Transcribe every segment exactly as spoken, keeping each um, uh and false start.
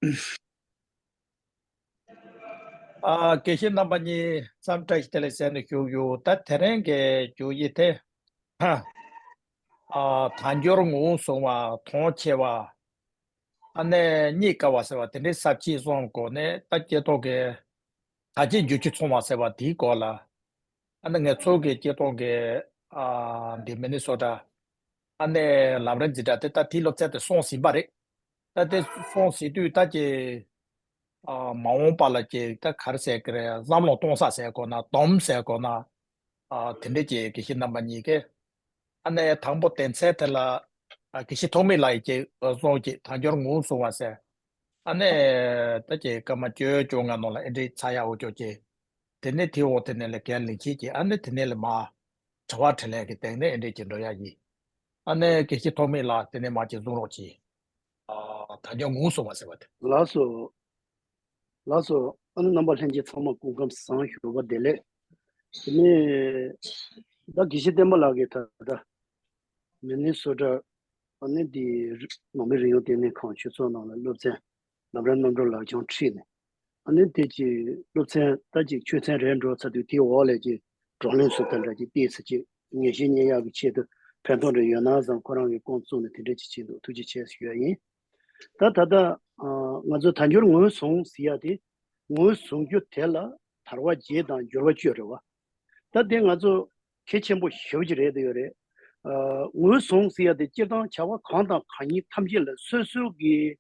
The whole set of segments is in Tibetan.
ཨ། དགེ་བཤེས་རྣམ་པ་གཉིས་འཚམས་བཀྲ་ཤིས་བདེ་ལེགས་ཟེར་ནས་ཞུ་རྒྱུ། ད་དེ་རིང་གི་བརྗོད་གཞི་དེ། ཨ། དལ་འབྱོར་ངོ་བོ་བཟུང་བ། གྲོང་ཆེ་བ། ཨ་ནི་རྙེད་དཀའ་བ་ཟེར་བ་དེ་འདྲའི་ས་བཅད་གསུམ་སྒོ་ནས། ད་སྐྱེ་སྟོབས་ཀྱི་དལ་བྱེད་འབྱོར་བཅུ་ཚང་བ་ཟེར་བ་དེའི་སྐོར་ལ། ཨ་ནི་ང་ཚོ་གི་སྐྱེ་སྟོབས་ཀྱི། ཨ། འདི་མི་ནི་སོ་ཊ། ཨ་ནི་ལམ་རིམ་འཛིན་གྲྭ་དེ་ད་དེའི་སློབ་ཚན་དེ་སོང་ཟིན་པ་རེད། ད་དེ་སོང་ཟིན་དུས་ད་ཀྱི། ཨ། མ་འོངས་པ་ལ་ཀྱི་ད་ག་རེ་ཟེར་གི་རེད། བསམ་བློ་གཏོང་ས་ཟེར་དགོས་ན། སྡོམ་ཟེར་དགོས་ན། ཨ། དེ་འདྲ་ཀྱི་དགེ་བཤེས་རྣམ་པ་གཉིས་ཀས། ཨ་ནི་དང་པོ་དོན་ཚན་དེ་ལ། ཨ། དགེ་བཤེས་ཐོགས་མེད་ལགས་ཀྱིས་གསུངས་ཀྱི། དལ་འབྱོར་ངོ་བོ་བཟུང་བ་ཟེར། ཨ་ནི་ད་ཀྱི་སྐར་མ་བཅོ་བཅོ་ལྔ་ནང་ལ་ཨེ་འདྲའི་ཚར་ཡག་འོ་ཅོག་ཀྱི། དེ་ནས་དེའི་འོག་དེ་ནས་ལ་གལ་ལེན་ཆེད་ཀྱི། ཨ་ནི་དེ་ནས་ལ་མ་དྲི་བ་དྲིས་ལན་གྱི་སྟེང་ནས་ཨེ་འདྲའི་ཀྱི་འགྲོ་ཡག་ཡིན། ཨ་ནི་དགེ་བཤེས་ཐོགས་མེད་ལགས་དེ་ནས་མ་ཀྱི་གསུང་རོགས་གྱིས། ཨ། དལ་འབྱོར་ངོ་བོ་བཟུང་བ་ཟེར་བ་དེ། ལགས་སོ། ལགས་སོ། ཨ་ནི་རྣམ་པ་ལྷན་རྒྱས་ཚང་མ་སྐུ་ཁམས་བཟང་། ཞོགས་པ་བདེ་ལེགས། དེ་ནས་ད་དགེ་བཤེས་བསྟན་པ་ལགས་ཀྱིས་ད་ལྟ་མི་ནི་སོ་ཊ། ཨ་ནི་འདི་ནང་མི་རིག་གཡོག་ལྟེ་གནས་ཁང་ཆོས་ཚོགས་ནང་ལ་སློབ་ཚན་ལམ་རིམ་རྣམ་གྲོལ་ལག་བཅངས་ཁྲིད་ནས། ཨ་ནི་དེ་ཅིག་སློབ་ཚན་ད་ཅིག་ཆོས་ཚན་རེ་འགྲོ་ཚར་དུས། དེའི་འོག་ལ་ཅིག་བགྲོ་གླེང་སོགས་དེ་འདྲ་ཅིག་ཏོག་ཙམ་ཅིག་ངེས་ཤེས་རྙེད་ཡག་གི་ཆེད་དུ་ཕན་ཐོགས་འདྲ་ཡོད་ན་བསམ། ཁོ་རང་གིས་སྐོང་བཙུགས་ནས་དེ་འདྲ་ཅིག་བྱེད་འདུག། ཐུགས་རྗེ་ཆེ་ཞུ་ཡ་ཡིན། ད་ད་ལྟ། ཨ། ང་ཚོ་དལ་འབྱོར་ངོས་བཟུང་ཟེར་ཡ་དེ། ངོས་བཟུང་རྒྱུ་དེ་ལ་དལ་བ་བརྒྱད་དང་འབྱོར་བ་བཅུ་རེད་བ། ད་དེ་ང་ཚོ་གལ་ཆེན་པོ་ཞེ་པོ་ཅིག་རེད་དེ་ཡོད་རེད། ཨ། ངོས་བཟུང་ཟེར་ཡ་དེ་སྤྱིར་བཏང་བྱ་བ་གང་དང་གང་ཡིན་ཐམས་ཅད་ལ་སོ་སོ་གི།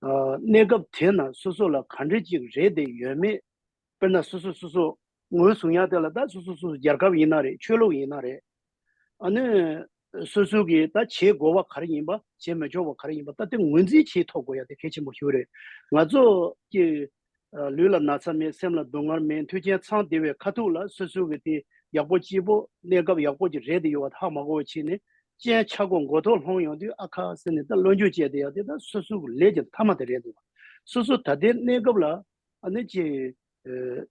ཨ། གནས་སྐབས་དེ་ན་སོ་སོ་ལ་ག་འདྲ་ཅིག་རེད་དེ་ཡོད་མེད། དཔེར་ན་སོ་སོ་སོ་སོ་ངོས་བཟུང་ཡ་དེ་ལ། ད་སོ་སོ་སོ་སོ་རྒྱལ་ཁབ་ཡིན་ན་རེད། ཆོས་ལུགས་ཡིན་ན་རེད། ཨ་ནི་སོ་སོ་གིས་ད་བྱེད་དགོས་པ་ག་རེ་ཡིན་པ། བྱེད་མི་ཆོག་པ་ག་རེ་ཡིན་པ། ད་དེ་ངོས་འཛིན་བྱེད་ཐུབ་དགོས་ཡ་དེ་གལ་ཆེན་པོ་ཞིག་རེད། ང་ཚོ་གི། ཨ། ལུས་ལ་ན་ཚ་མེད། སེམས་ལ་སྡུག་བསྔལ་མེད། མཐུན་རྐྱེན་ཚང་བདེ་བའི་ཁ་ཐུག་ལ་སོ་སོ་གི་དེ་ཡག་པོ་སྐྱིད་པོ། གནས་སྐབས་ཡག་པོ་ཅིག་རེད་དེ་ཡོད་པ་ཧ་མ་གོ་བ་བྱས་ནས། རྐྱེན་ཆག་སྒོ་མགོ་ཐོག་ལྷུང་ཡོང་དུས་ཨ་ཁ་ཟེར་ནས་ད་བློ་འགྱོད་བྱས་བསྡད་ཡ་དེ་ད་སོ་སོ་གི་ལས་ཀྱི་མཐའ་མ་དེ་རེད་འདུག། སོ་སོ་ད་ལྟའི་གནས་སྐབས་ལ། ཨ་ནི་ཅིག། ཨ།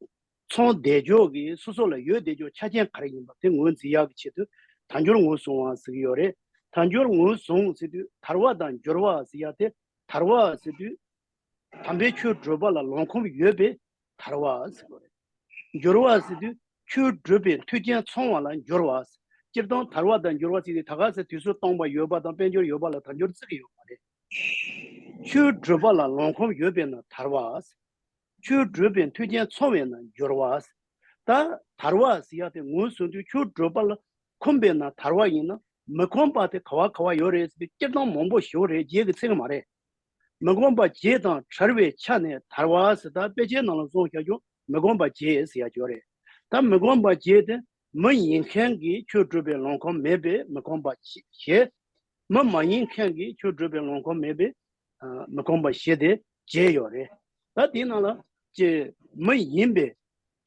ཚང་བདེ་འཇོག་གི་སོ་སོ་ལ་ཡོད་བསྡད་རྒྱུ་ཆ་རྐྱེན་ག་རེ་ཡིན་པ་དེ་ངོས་འཛིན་ཡག་གི་ཆེད་དུ་དལ་འབྱོར་ངོས་བཟུང་བ་ཟེར་གྱི་ཡོད་རེད། དལ་འབྱོར་ངོས་བཟུང་ཟེར་དུས་དལ་བ་དང་འབྱོར་བ་ཟེར་ཡ་དེ། དལ་བ་ཟེར་དུས་དམ་པའི་ཆོས་སྒྲུབ་པ་ལ་ལོངས་ཁོམ་ཡོད་པས་དལ་བ་ཟེར་གྱི་ཡོད་རེད། འབྱོར་བ་ཟེར་དུས་ཆོས་སྒྲུབ་པའི་མཐུན་རྐྱེན་ཚང་བ་ལ་འབྱོར་བ་ཟེར། སྤྱིར་བཏང་དལ་བ་དང་འབྱོར་བ་ཟེར་དུས་ད་ག་ཟེར། དུས་གསུམ་སྟོང་པ་ཡོད་པ་དང་དཔལ་འབྱོར་ཡོད་པ་ལ་དལ་འབྱོར་བརྩི་གི་ཡོད་མ་རེད། ཆོས་སྒྲུབ་པ་ལ་ལོངས་ཁོམ་ཡོད་པས་ན་དལ་བ་ཟེར། ཆོས་སྒྲུབ་པའི་མཐུན་རྐྱེན་ཚང་བས་ན་འབྱོར་བ། ད་དལ་བ་ཟེར་ཡ་དེ་ངོས་བཟུང་དུས་ཆོས་སྒྲུབ་པ་ལ་ཁོམ་པས་ན་དལ་བ་ཡིན་ན། མི་ཁོམ་པ་དེ་ག་བ་ག་བ་ཡོད་རེད་ཟེར་དུས་སྤྱིར་བཏང་མང་པོ་ཞིག་རེད། བརྒྱད་ཀྱིས་ཚིག་གི་མ་རེད། མི་ཁོམ་པ་བརྒྱད་དང་བྲལ་བའི་ཆ་ནས་དལ་བ་ཟེར། ད་དཔེ་ཆའི་ནང་ལ་སོང་བཞག་རྒྱུ་མི་ཁོམ་པ་བརྒྱད་ཟེར་ཡ་ཅིག་ཡོད་རེད། ད་མི་ཁོམ་པ་བརྒྱད་དེ་མི་ཡིན་མཁན་གྱི་ཆོས་སྒྲུབ་པའི་ལོངས་ཁོམ་མེད་པས་མི་ཁོམ་པ་བཞི། མི་མ་ཡིན་མཁན་གྱི་ཆོས་སྒྲུབ་པའི་ལོངས་ཁོམ་མེད་པས། ཨ། མི་ཁོམ་པ་བཞི་དེ་བརྒྱད་ཡོད་རེད། ད་དེའི་ནང་ལ་ཅིག་མི་ཡིན་པའི་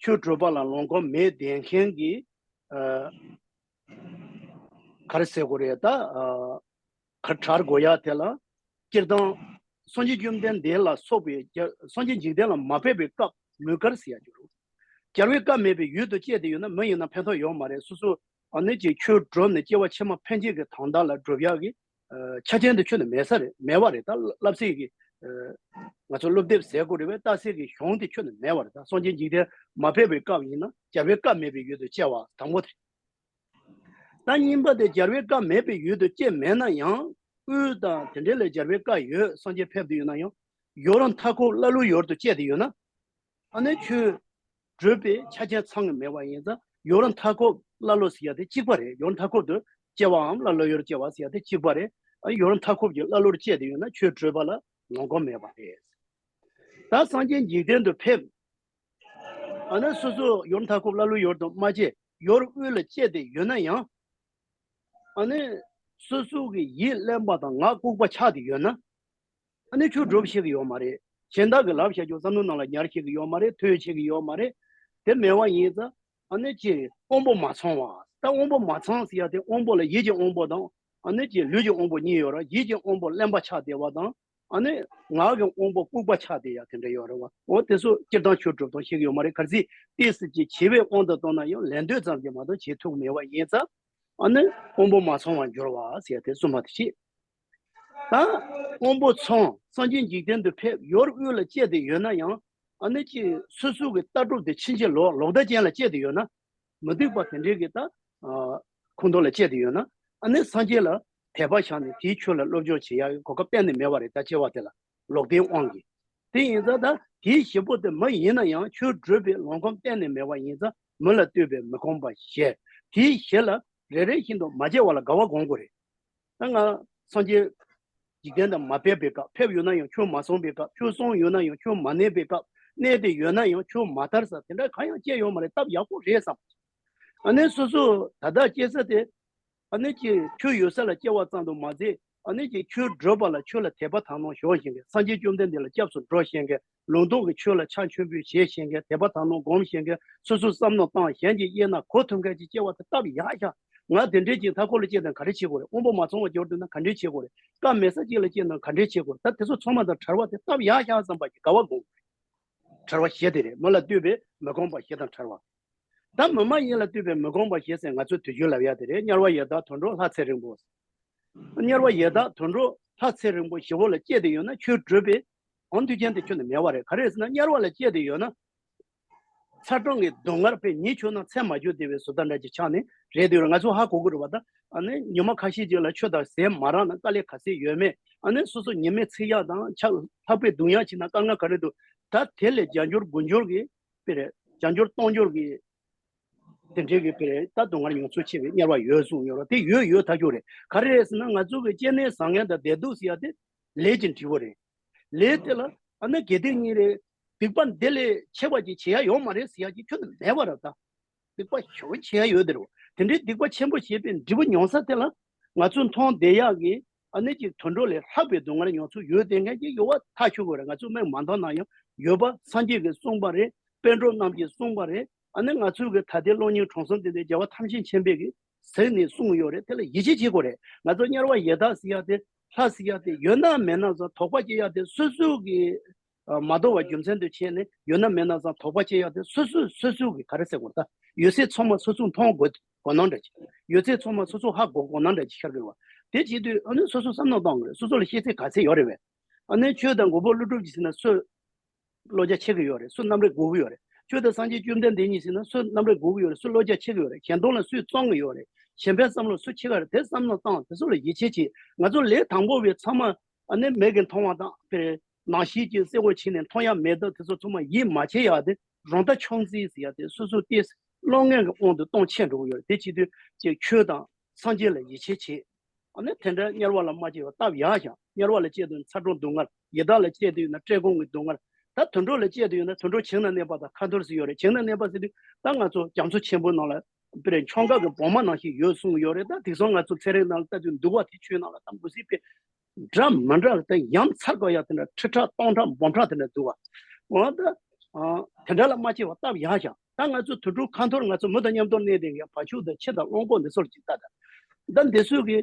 ཆོས་སྒྲུབ་པ་ལ་ལོངས་ཁོམ་མེད་བསྡད་མཁན་གྱི། ཨ། ག་རེ་ཟེར་དགོས་རེད། ད། ཨ། ག་རེ་དྲག་དགོས་ཡ་དེ་ལ་སྤྱིར་བཏང་སངས་རྒྱས་བཅོམ་ལྡན་འདས་ལ་སོགས་པའི་རྒྱ། སངས་རྒྱས་འཇིག་རྟེན་ལ་མ་ཕེབས་པའི་སྐབས། མོས་གལ་ཟེར་ཡ་ཅིག་རེད། རྒྱལ་བའི་བཀའ་མེད་པའི་ཡུལ་དུ་སྐྱེས་ཏེ་ཡོད་ན་མི་ཡིན་ན་ཕན་ཐོགས་ཡོད་མ་རེད། སོ་སོ། ཨ་ནི་ཅིག་ཆོས་སྒྲུབ་ནས་སྐྱེ་བ་ཕྱི་མ་ཕན་ཆད་ཀྱི་དོན་དག་ལ་སྒྲུབ་ཡག་གི། ཨ། ཆ་རྐྱེན་དེ་ཁྱོན་ནས་མེད་ས་རེད། མེད་པ་རེད། ད་བསླབ་ཚིགས་ཀྱི། ཨ། ང་ཚོ་སློབ་དེབ་ཟེར་དགོས་རེད་པས། ལྟ་ཚུལ་གྱི་གཞུང་དེ་ཁྱོན་ནས་མེད་པ་རེད། ད་སངས་རྒྱས་འཇིག་རྟེན་མ་ཕེབས་པའི་སྐབས་ཡིན་ན་རྒྱལ་བའི་བཀའ་མེད་པའི་ཡུལ་དུ་སྐྱེ་བ་དང་པོ་དེ། ད་གཉིས་པ་དེ་རྒྱལ་བའི་བཀའ་མེད་པའི་ཡུལ་དུ་སྐྱེས་མེད་ན་ཡང་། དབུས་དང་དེ་འདྲ་ལ་རྒྱལ་བའི་བཀའ་ཡོད། སངས་རྒྱས་ཕེབས་ཏེ་ཡོད་ན་ཡང་། ཡུལ་མཐའ་འཁོབ་ཀླ་ཀློའི་ཡུལ་དུ་སྐྱེས་ཏེ་ཡོད་ན། ཨ་ནི་ཆོས་སྒྲུབ་པའི་ཆ་རྐྱེན་ཚང་གི་མེད་པ་ཡིན་ཙང་། ཡུལ་མཐའ་འཁོབ་ཀླ་ཀློ་ཟེར་ཡ་དེ་གཅིག་པ་རེད། ཡུལ་མཐའ་འཁོབ་ཏུ་སྐྱེ་བའམ་ཀླ་ཀློའི་ཡུལ་སྐྱེ་བ་ཟེར་ཡ་དེ་གཅིག་པ་རེད། ཨ། ཡུལ་མཐའ་འཁོབ་ཀྱི་ཀླ་ཀློར་སྐྱེས་ཏེ་ཡོད་ན་ཆོས་སྒྲུབ་པ་ལ་ལོངས་ཁོམ་མེད་པ་རེད། ད་སངས་རྒྱས་འཇིག་རྟེན་དུ་ཕེབས། ཨ་ནི་སོ་སོ་ཡུལ་མཐའ་འཁོབ་ཀླ་ཀློའི་ཡུལ་དུ་མ་སྐྱེས། ཡུལ་དབུས་ལ་སྐྱེས་ཏེ་ཡོད་ན་ཡང་། ཨ་ནི་སོ་སོ་གི་ཡིད་བརླན་པ་དང་ངག་ལྐུགས་པ་ཆགས་ཏེ་ཡོད་ན། ཨ་ནི་ཆོས་སྒྲུབ་ཤེས་ཀྱི་ཡོད་མ་རེད། གཞན་དག་གིས་ལབ་བཞག་རྒྱུ་བསམ་བློ་ནང་ལ་ཉར་ཤེས་ཀྱི་ཡོད་མ་རེད། ཐོས་ཤེས་ཀྱི་ཡོད་མ་རེད། དེ་མེད་པ་ཡིན་ཙང་། ཨ་ནི་ཅིག་དབང་པོ་མ་ཚང་བ། ད་དབང་པོ་མ་ཚང་ཟེར་ཡ་དེ་དབང་པོ་ལ་ཡིད་ཀྱི་དབང་པོ་དང་། ཨ་ནི་ཅིག་ལུས་ཀྱི་དབང་པོ་གཉིས་ཡོད་ར། ཡིད་ཀྱི་དབང་པོ་བརླན་པ་ཆགས་བསྡད་པ་དང་། ཨ་ནི་ངག་གི་དབང་པོ་ལྐུགས་པ་ཆགས་བསྡད་ཡ་དེ་འདྲ་ཡོད་རེད་བ། འོ་དེ་ཚོ་སྤྱིར་བཏང་ཆོས་སྒྲུབ་སྟངས་ཤེས་ཀྱི་ཡོད་མ་རེད། གལ་སྲིད་ཏོག་ཙམ་ཅིག་བྱིས་པའི་དབང་དུ་བཏང་ན་ཡང་ལེན་འདོད་ཙམ་གྱིས་མ་གཏོགས་བྱེད་ཐུབ་མེད་པ་ཡིན་ཙང་། ཨ་ནི་དབང་པོ་མ་ཚང་བར་འགྱུར་བ་ཟེར་ཡ་དེ་གསུམ་པ་དེ་བྱེད། ད་དབང་པོ་ཚང་སངས་རྒྱས་འཇིག་རྟེན་དུ་ཕེབས། ཡོད་རེད། དབུས་ལ་བསྐྱལ་ཏེ་ཡོད་ན་ཡང་། ཨ་ནི་ཅིག་སོ་སོ་གི་ལྟ་གྲུབ་དེ་ཕྱིན་ཅི་ལོག་ལོག་ལྟ་ཅན་ལ་བསྐྱལ་ཏེ་ཡོད་ན། མི་སྡིག་པ་དེ་འདྲའི་གི་ད་ཨ་ཁོངས་གཏོགས་ལ་བསྐྱལ་ཏེ་ཡོད་ན། ཨ་ནི་སངས་རྒྱས་ལ་དད་པ་བཞག་ནས་དེའི་ཆོས་ལ་སློབ་སྦྱོང་བྱེད་ཡག་གི་གོ་སྐབས་གཏན་ནས་མེད་པ་རེད། ད་སྐྱེ་བ་དེ་ལ་ལོག་ལྟའི་དབང་གིས། དེ་ཡིན་ཙང་ད་དེའི་གཞི་པོ་དེ་མི་ཡིན་ན་ཡང་ཆོས་སྒྲུབ་པའི་ལོང་ཁོམ་གཏན་ནས་མེད་པ་ཡིན་ཙང་། མི་ལ་ལྟོས་པའི་མི་ཁོམ་པ་བཞེས། དེའི་གཞི་ལ་རེ་རེ་བཞིན་དུ་མ་སྐྱེ་བ་ལ་དགའ་བ་སྒོམ་དགོས་རེད། ད་ང་སངས་རྒྱས་འཇིག་རྟེན་དུ་མ་ཕེབས་པའི་སྐབས། ཕེབས་ཡོད་ན་ཡང་ཆོས་མ་གསུངས་པའི་སྐབས། ཆོས་གསུངས་ཡོད་ན་ཡང་ཆོས་མ་གནས་པའི་སྐབས། གནས་ཏེ་ཡོད་ན་ཡང་ཆོས་མ་དར་ས་དེ་འདྲ་གང་ཡང་སྐྱེས་ཡོད་མ་རེད། སྟབས་ཡག་པོ་རེད་བསམ། ཨ་ནི་སོ་སོ་ད་ལྟ་སྐྱེ་ས་དེ། ཨ་ནི་ཅིག་ཆོས་ཡོད་ས་ལ་སྐྱེ་བ་ཙམ་དུ་མ་ཟད། ཨ་ནི་ཅིག་ཆོས་སྒྲུབ་པ་ལ་ཆོས་ལ་དད་པ་དག་སྣང་ཞུགས་ཤེས་མཁན། སངས་རྒྱས་བཅོམ་ལྡན་འདས་ལ་སྐྱབས་སུ་འགྲོ་ཤེས་མཁན། ལུང་རྟོགས་ཀྱི་ཆོས་ལ་ཕྱག་མཆོད་འབུལ་བྱེད་ཤེས་མཁན། དད་པ་དག་སྣང་སྒོམ་ཤེས་མཁན། སོ་སོའི་བསམ་མནོ་བཏང་། གཞན་གྱིས་དབྱེ་ན་གོ་ཐུབ་མཁན་ཅིག་སྐྱེ་བ་དེ་སྟབས་ཡག་ཤག། ང་དེ་འདྲའི་ཅིག་མཐའ་འཁོར་ལ་སྐྱེས་དང་ག་རེ་བྱེད་དགོས་རེད། དབང་པོ་མ་ཚང་བ་འགྱུར་འདུག་ན་ག་འདྲས་བྱེད་དགོས་རེད། ཀ་མེད་ས་ཅིག་ལ་སྐྱེས་ན་ག་འདྲས་བྱེད་དགོས་རེད། ད་དེ་ཚོ་ཚང་མ་དང་བྲལ་བ་དེ་སྟབས་ཡག་ཤག་བསམ་པ་ཅིག་དགའ་བ་སྒོམ་དགོས་རེད། བྲལ་བ་བཞི་དེ་རེད། མི་ལ་ལྟོས་པའི་མི་ཁོམ་པ་བཞི་དང་བྲལ་བ། ད་མི་མ་ཡིན་ལ་ལྟོས་པའི་མི་ཁོམ་པ་བཞི་ཟེར་ང་ཚོས་དུས་རྒྱུན་ལབ་ཡ་དེ་རེད། དམྱལ་བ་ཡི་དྭགས་དུད་འགྲོ་ལྷ་ཚེ་རིང་པོ། དམྱལ་བ་ཡི་དྭགས་དུད་འགྲོ་ལྷ་ཚེ་རིང་པོ་བཞི་པོ་ལ་སྐྱེས་ཏེ་ཡོད་ན་ཆོས་སྒྲུབ་པའི་དབང་དུས་ཅན་དེ་ཁྱོན་ནས་མེད་པ་རེད། ག་རེ་ཟེར་ན་དམྱལ་བ་ལ་སྐྱེས་ཏེ་ཡོད་ན། ཚ་གྲང་གི་སྡུག་བསྔལ་པས་ཉིད་ཆོད་ན་ཚེ་མ་འགྱུར་བདེ་བའི་བཟོ་ལྟ་འདྲ་ཅིག་ཆགས་ནས་རེད་དེ་ཡོད་རེད། ང་ཚོ་ཧ་གོ་གི་རེད་བ། ད་ཨ་ནི་ཉི་མ་ཁ་ཤས་ཅིག་ལ་ཆུ་དང་ཟས་མ་རག་ན་དཀའ་ལས་ག་ཚོད་ཡོད་མེད། ཨ་ནི་སོ་སོ་ཉི་མའི་ཚིག་ཡག་དང་ཆ་ལྷགས་པའི་སྡུག་ཡག་བྱས་ན་དཀའ་ངལ་ག་རེ་འདུག། ད་དེ་ལས་བརྒྱ་འགྱུར་དགུ་འགྱུར་གྱི་དཔེ་རེད། བརྒྱ་འགྱུར་སྟོང་འགྱུར་གྱི་དེ་འདྲའི་གི་དཔེ་རེད། ད་སྡུག་བསྔལ་མྱོང་ཚོར་ཆེ་བའི་དམྱལ་བ་ཡོད་གསུངས་ཡོད་རེད། དེ་ཡོད་ཡོད་ཐག་ཆོད་རེད། ག་རེ་རེད་ཟེར་ན་ང་ཚོ་གི་སྐྱེ་གནས་བཟང་ངན་དང་བདེ་སྡུག་ཟེར་ཡ་དེ་ལས་ཀྱི་འབྲས་བུ་རེད། ལས་དེ་ལ་ཨ་ནི་དགེ་སྡིག་གཉིས་རེད། སྡིག་པ་འདི་ལས་ཆེ་བ་ཅིག་བྱེད་ཡ་ཡོད་མ་རེད་ཟེར་ཡ་ཅིག་ཁྱོན་ནས་མེད་པ་རེད་ད། སྡིག་པ་ཞེ་པོ་བྱེད་ཡ་ཡོད་དེ་རེད། དེ་འདྲའི་སྡིག་པ་ཆེན་པོ་བྱས་པའི་འབྲས་བུ་མྱོང་ས་དེ་ལ་ང་ཚོ་མཐོང་བདེ་ཡག་གི་ཨ་ནི་ཅིག་དུད་འགྲོ་ལས་ལྷག་པའི་སྡུག་བསྔལ་མྱོང་ཚུལ་ཡོད་དེ་ངས་ཀྱི་ཡོད་པ་ཐག་ཆོད་དགོས་རེད། ང་ཚོ་མིག་མ་མཐོང་ན་ཡང་ཡོད་པ་སངས་རྒྱས་ཀྱིས་གསུངས་པ་རེད། པཎ་གྲུབ་རྣམས་ཀྱིས་གསུངས་པ་རེད། ཨ་ནི་ང་ཚོའི་གི་ད་ལྟའི་གློག་བརྙན་གྲོང་གསེབ་འདི་ནས་རྒྱལ་བ་ཐམས་ཅད་མཁྱེན་པས་གི་གཟིགས་ནས་གསུངས་ཡོད་རེད། དེ་ལ་ཡིད་ཆེས་བྱེད་དགོས་རེད། ང་ཚོ་དམྱལ་བ་ཡི་དྭགས་ཟེར་ཡ་དེ་ལྷ་ཟེར་ཡ་དེ་ཡོད་ན་མེད་ན་ཙང་དོགས་པ་སྐྱེ་ཡ་དེ་སོ་སོ་གི་ཨ་མ་དོར་བ་རྒྱུ་མཚན་དུ་བྱས་ནས་ཡོད་ན་མེད་ན་ཙང་དོགས་པ་སྐྱེ་ཡ་དེ་སོ་སོ་སོ་སོ་གི་ག་རེ་ཟེར་དགོས་རེད། ད་ཡོད་ཚད་ཚང་མ་སོ་སོས་མཐོང་དགོས་དགོས་སྣང་འདྲ་ཅིག། ཡོད་ཚད་ཚང་མ་སོ་སོས་ཧ་གོ་དགོས་སྣང་འདྲ་ཅིག་ཤར་གི་རེད་བ། དེ་བྱེད་དུས་ཨ་ནི་སོ་སོ་བསམ་བློ་གཏོང་དགོས་རེད། སོ་སོ་ལ་ཤེས་ཚད་ག་ཚད་ཡོད་རེད་བས། ཨ་ནི་ཆོས་དང་མགོན་པོ་ཀླུ་སྒྲུབ་ཀྱིས་ཟེར་ན་སུ་བློ་རྒྱ་ཆེ་གི་ཡོད་རེད། སུ་རྣམ་རེག་དགོས་གི་ཡོད་རེད། ཆོས་དང་སངས་རྒྱས་བཅོམ་ལྡན་འདས་གཉིས་ཟེར་ན་སུ་རྣམ་རེག་དགོས་གི་ཡོད་རེད། སུ་བློ་རྒྱ་ཆེ་གི་ཡོད་རེད། གཞན་སྟོང་ལ་སུས་བཙོང་གི་ཡོད་རེད། གཞན་ཕན་བསམ་བློ་སུ་ཆེ་ག་རེད། དེ་བསམ་བློ་བཏང་། དེ་ཚོ་ལ་ཡིད་ཆེས་བྱེད། ང་ཚོ་ལས་དང་པོ་བའི་ཚང་མ་ཨ་ནི་མིག་གིས་མཐོང་བ་དང་དཔེར་ནང་ཤེས་ཀྱིས་གསལ་བོ་བྱས་ནས་མཐོང་ཡ་མེད་དུས་དེ་ཚོ་ཚང་མ་ཡིད་མ་ཆེས་ཡ་དེ་རང་ལྟ་ཆུང་ཙེ་ཟེར་ཡ་དེ་སོ་སོ་ལྟས་བློ་ངན་གྱི་དབང་དུ་གཏོང་ཆེ་འགྲོ་གི་ཡོད་རེད། དེ་བྱེད་དུས་ཀྱི་ཆོས་དང་སངས་རྒྱས་ལ་ཡིད་ཆེས་བྱེད། ཨ་ནི་དེ་འདྲ་དམྱལ་བ་ལ་མ་སྐྱེས་པ་སྟབས་ཡག་ཤག། དམྱལ་བ་ལ་སྐྱེས་དུས་ན་ཚ་གྲང་སྡུག་བསྔལ། ཡི་དྭགས་ལ་སྐྱེས་དུས་ན་བཀྲེས་སྐོམ་གྱི་སྡུག་བསྔལ། ད་དུད་འགྲོ་ལ་སྐྱེས་དུས་ན་དུད་འགྲོ་བྱིངས་ན་གནས་པ་དང་ཁ་འཐོར་ཟེར་ཡོད་རེད། བྱིངས་ན་གནས་པ་ཟེར་དུས་ད་ང་ཚོ་རྒྱ་མཚོ་ཆེན་པོའི་ནང་ལ་དཔེར་འཕྱོང་འགག་གི་སྦོང་མ་ནང་བཞིན་ཡོད་གསུངས་ཡོད་རེད། ད་དེང་སང་ང་ཚོ་ཚན་རིག་ནང་ལ་ལྟ་དུས་འདུག་བ། དེ་ཆོས་ནང་ལ་ད་འབུ་སྲིན་དཔེ་འདྲ་མི་འདྲ་ད་ཡ་མཚར་དགོས་ཡ་དེ་འདྲ་ཁྲི་ཕྲག་སྟོང་ཕྲག་འབུམ་ཕྲག་དེ་འདྲ་འདུག་བ། འོ་ད་ཨ་དེ་འདྲ་ལ་མ་སྐྱེས་པ་སྟབས་ཡག་ཤག། ད་ང་ཚོ་དུད་འགྲོ་ཁ་འཐོར། ང་ཚོ་མི་དང་མཉམ་དུ་གནས་བསྡད་མཁན་བ་ཕྱུགས་དང་ཁྱི་དང་གླང་གོག་འདི་ཚོར་ཅིག་ལྟ་དང་། ད་འདི་ཚོས་གི་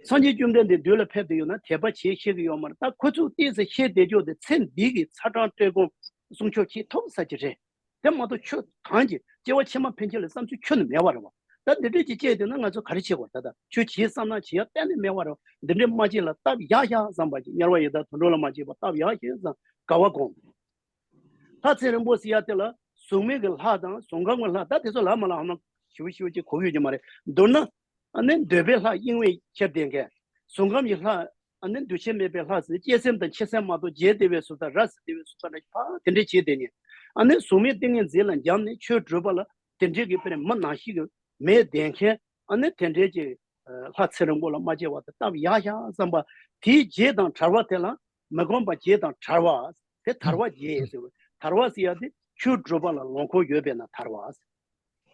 སངས་རྒྱས་བཅོམ་ལྡན་འདས་མདུན་ལ་ཕེབས་བསྡད་ཡོད་ན་དད་པ་བྱེད་ཤེས་ཀྱི་ཡོད་མ་རེད། ད་ཁོ་ཚོས་ཏོག་ཙམ་ཤེས་བསྡད་རྒྱུ་དེ་ཚེ་འདི་གི་ཚ་གྲང་བཀྲེས་སྐོམ་སྲུང་སྐྱོབ་བྱེད་ཐུབ་ས་ཅིག་རེད། དེ་མ་གཏོགས་ཆོས་གང་གི་སྐྱེ་བ་ཕྱི་མ་ཕན་ཆད་ལ་བསམ་ཚུལ་ཁྱོན་ནས་མེད་པ་རེད་བ། ད་འདི་འདྲས་ཀྱི་སྐྱེས་བསྡད་ན་ང་ཚོ་ག་རེ་བྱེད་དགོས། ད་ད་ཆོས་བྱེད་བསམ་ན་བྱེད་ཡ་གཏན་ནས་མེད་པ་རེད་བ། འདི་འདྲས་མ་བྱེད་ལ་སྟབས་ཡག་ཤག་བསམ་པ་ཅིག། དམྱལ་བ་ཡི་དྭགས་དུད་འགྲོ་ལ་མ་སྐྱེས་པ་སྟབས་ཡག་ཤག་བསམ་དགའ་བ་སྒོམ། ལྷ་ཚེ་རིང་པོ་ཟེར་ཡ་དེ་ལ་གཟུགས་མེད་ཀྱི་ལྷ་དང་གཟུགས་ཁམས་ཀྱི་ལྷ། ད་དེ་ཚོ་ལ་མ་ལ་ཧ་ན་ཞིབ་ཞིབ་ཅིག་གོ་ཡོད་ཀྱི་མ་རེད། མདོར་ན་ཨ་ནི་འདོད་པའི་ལྷ་གཡེང་བས་ཁྱེར་བསྡད་མཁན། གཟུགས་ཁམས་ཀྱི་ལྷ་ཨ་ནི་འདུ་ཤེས་མེད་པའི་ལྷ་ཟེར། གཅེས་སེམས་དང་འཆི་སེམས་མ་གཏོགས་རྒྱས་བསྡད་པའི་བཟོ་ལྟ་ར་བཟི་བསྡད་པའི་བཟོ་ལྟ་འདྲ་ཞིག་ཕ་དེ་འདྲས་བྱས་བསྡད་མཁན། ཨ་ནི་གཟུགས་མེད་ཏིང་ངེ་འཛིན་ལ་འབྱམས་ནས་ཆོས་སྒྲུབ་པ་ལ་དེ་འདྲས་ཀྱི་དཔེར་མི་ནང་བཞིན་གྱི་མེད་བསྡད་མཁན། ཨ་ནི་དེ་འདྲའི་གི་ལྷ་ཚེ་རིང་པོ་ལ་མ་སྐྱེས་པ་དེ་སྟབས་ཡག་ཤག་བསམ་པ། དེའི་རྗེས་དང་བྲལ་བ་དེ་ལ་མི་ཁོམ་པ་རྗེས་དང་བྲལ་བ། དེ་དར་བ་རྗེས་ཟེར་བ། དར་བ་ཟེར་ཡ་དེ་ཆོས་སྒྲུབ་པ་ལ་ལོང་ཁོམ་ཡོད་པས་ན་དར་བ།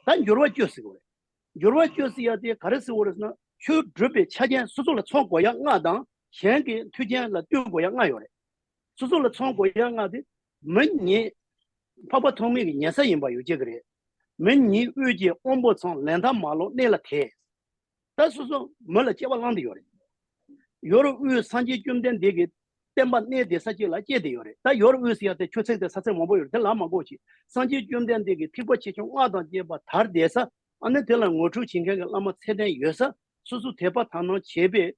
ད་འགྱུར་བ་བཅུ་ཟེར་བ་རེད། འགྱུར་བ་བཅུ་ཟེར་ཡ་དེ་ག་རེ་ཟེར་བ་རེད་ཟེར་ན། ཆོས་སྒྲུབ་པའི་ཆ་རྐྱེན་སོ་སོ་ལ་ཚང་དགོས་ཡ་ལྔ་དང་གཞན་གྱི་མཐུན་རྐྱེན་ལ་བསྟུན་དགོས་ཡ་ལྔ་ཡོད་རེད། སོ་སོ་ལ་ཚང་དགོས་ཡ་ལྔ་དེ། མི་ཉིད་འཕགས་པ་ཐོགས་མེད་ཀྱི་ཉལ་ས་ཡིན་པ་ཡོད་ཀྱི་རེད། མི་ཉིད་དབུས་ཀྱི་དབང་པོ་ཚང་ལན་ཐག་མ་ལོག་གནས་ལ་དེ། ད་སོ་སོ་མི་ལ་སྐྱེ་བ་བླངས་ཏེ་ཡོད་རེད། ཡོད་རེད། དབུས་སངས་རྒྱས་བཅོམ་ལྡན་འདས་ཀྱི་བསྟན་པ་གནས་བསྡད་ས་གཅིག་ལ་སྐྱེས་ཏེ་ཡོད་རེད། ད་ཡོད་རེད། དབུས་ཟེར་ཡ་དེ་ཆོས་ཚིགས་དེ་ས་ཚིགས་མང་པོ་ཡོད་རེད། དེ་ལ་མ་གོ་ཅིག། སངས་རྒྱས་བཅོམ་ལྡན་འདས་ཀྱི་ཐེག་པ་ཆེ་ཆུང་ལྔ་དང་བཅས་པ་དར་བསྡད་ས། ཨ་ནི་དེ་ལ་ངོ་སྤྲོད་བྱེད་མཁན་གྱི་བླ་མ་ཚད་ལྡན་ཡོད་ས། སོ་སོ་དད་པ་དག་སྣང་བྱས་པའི་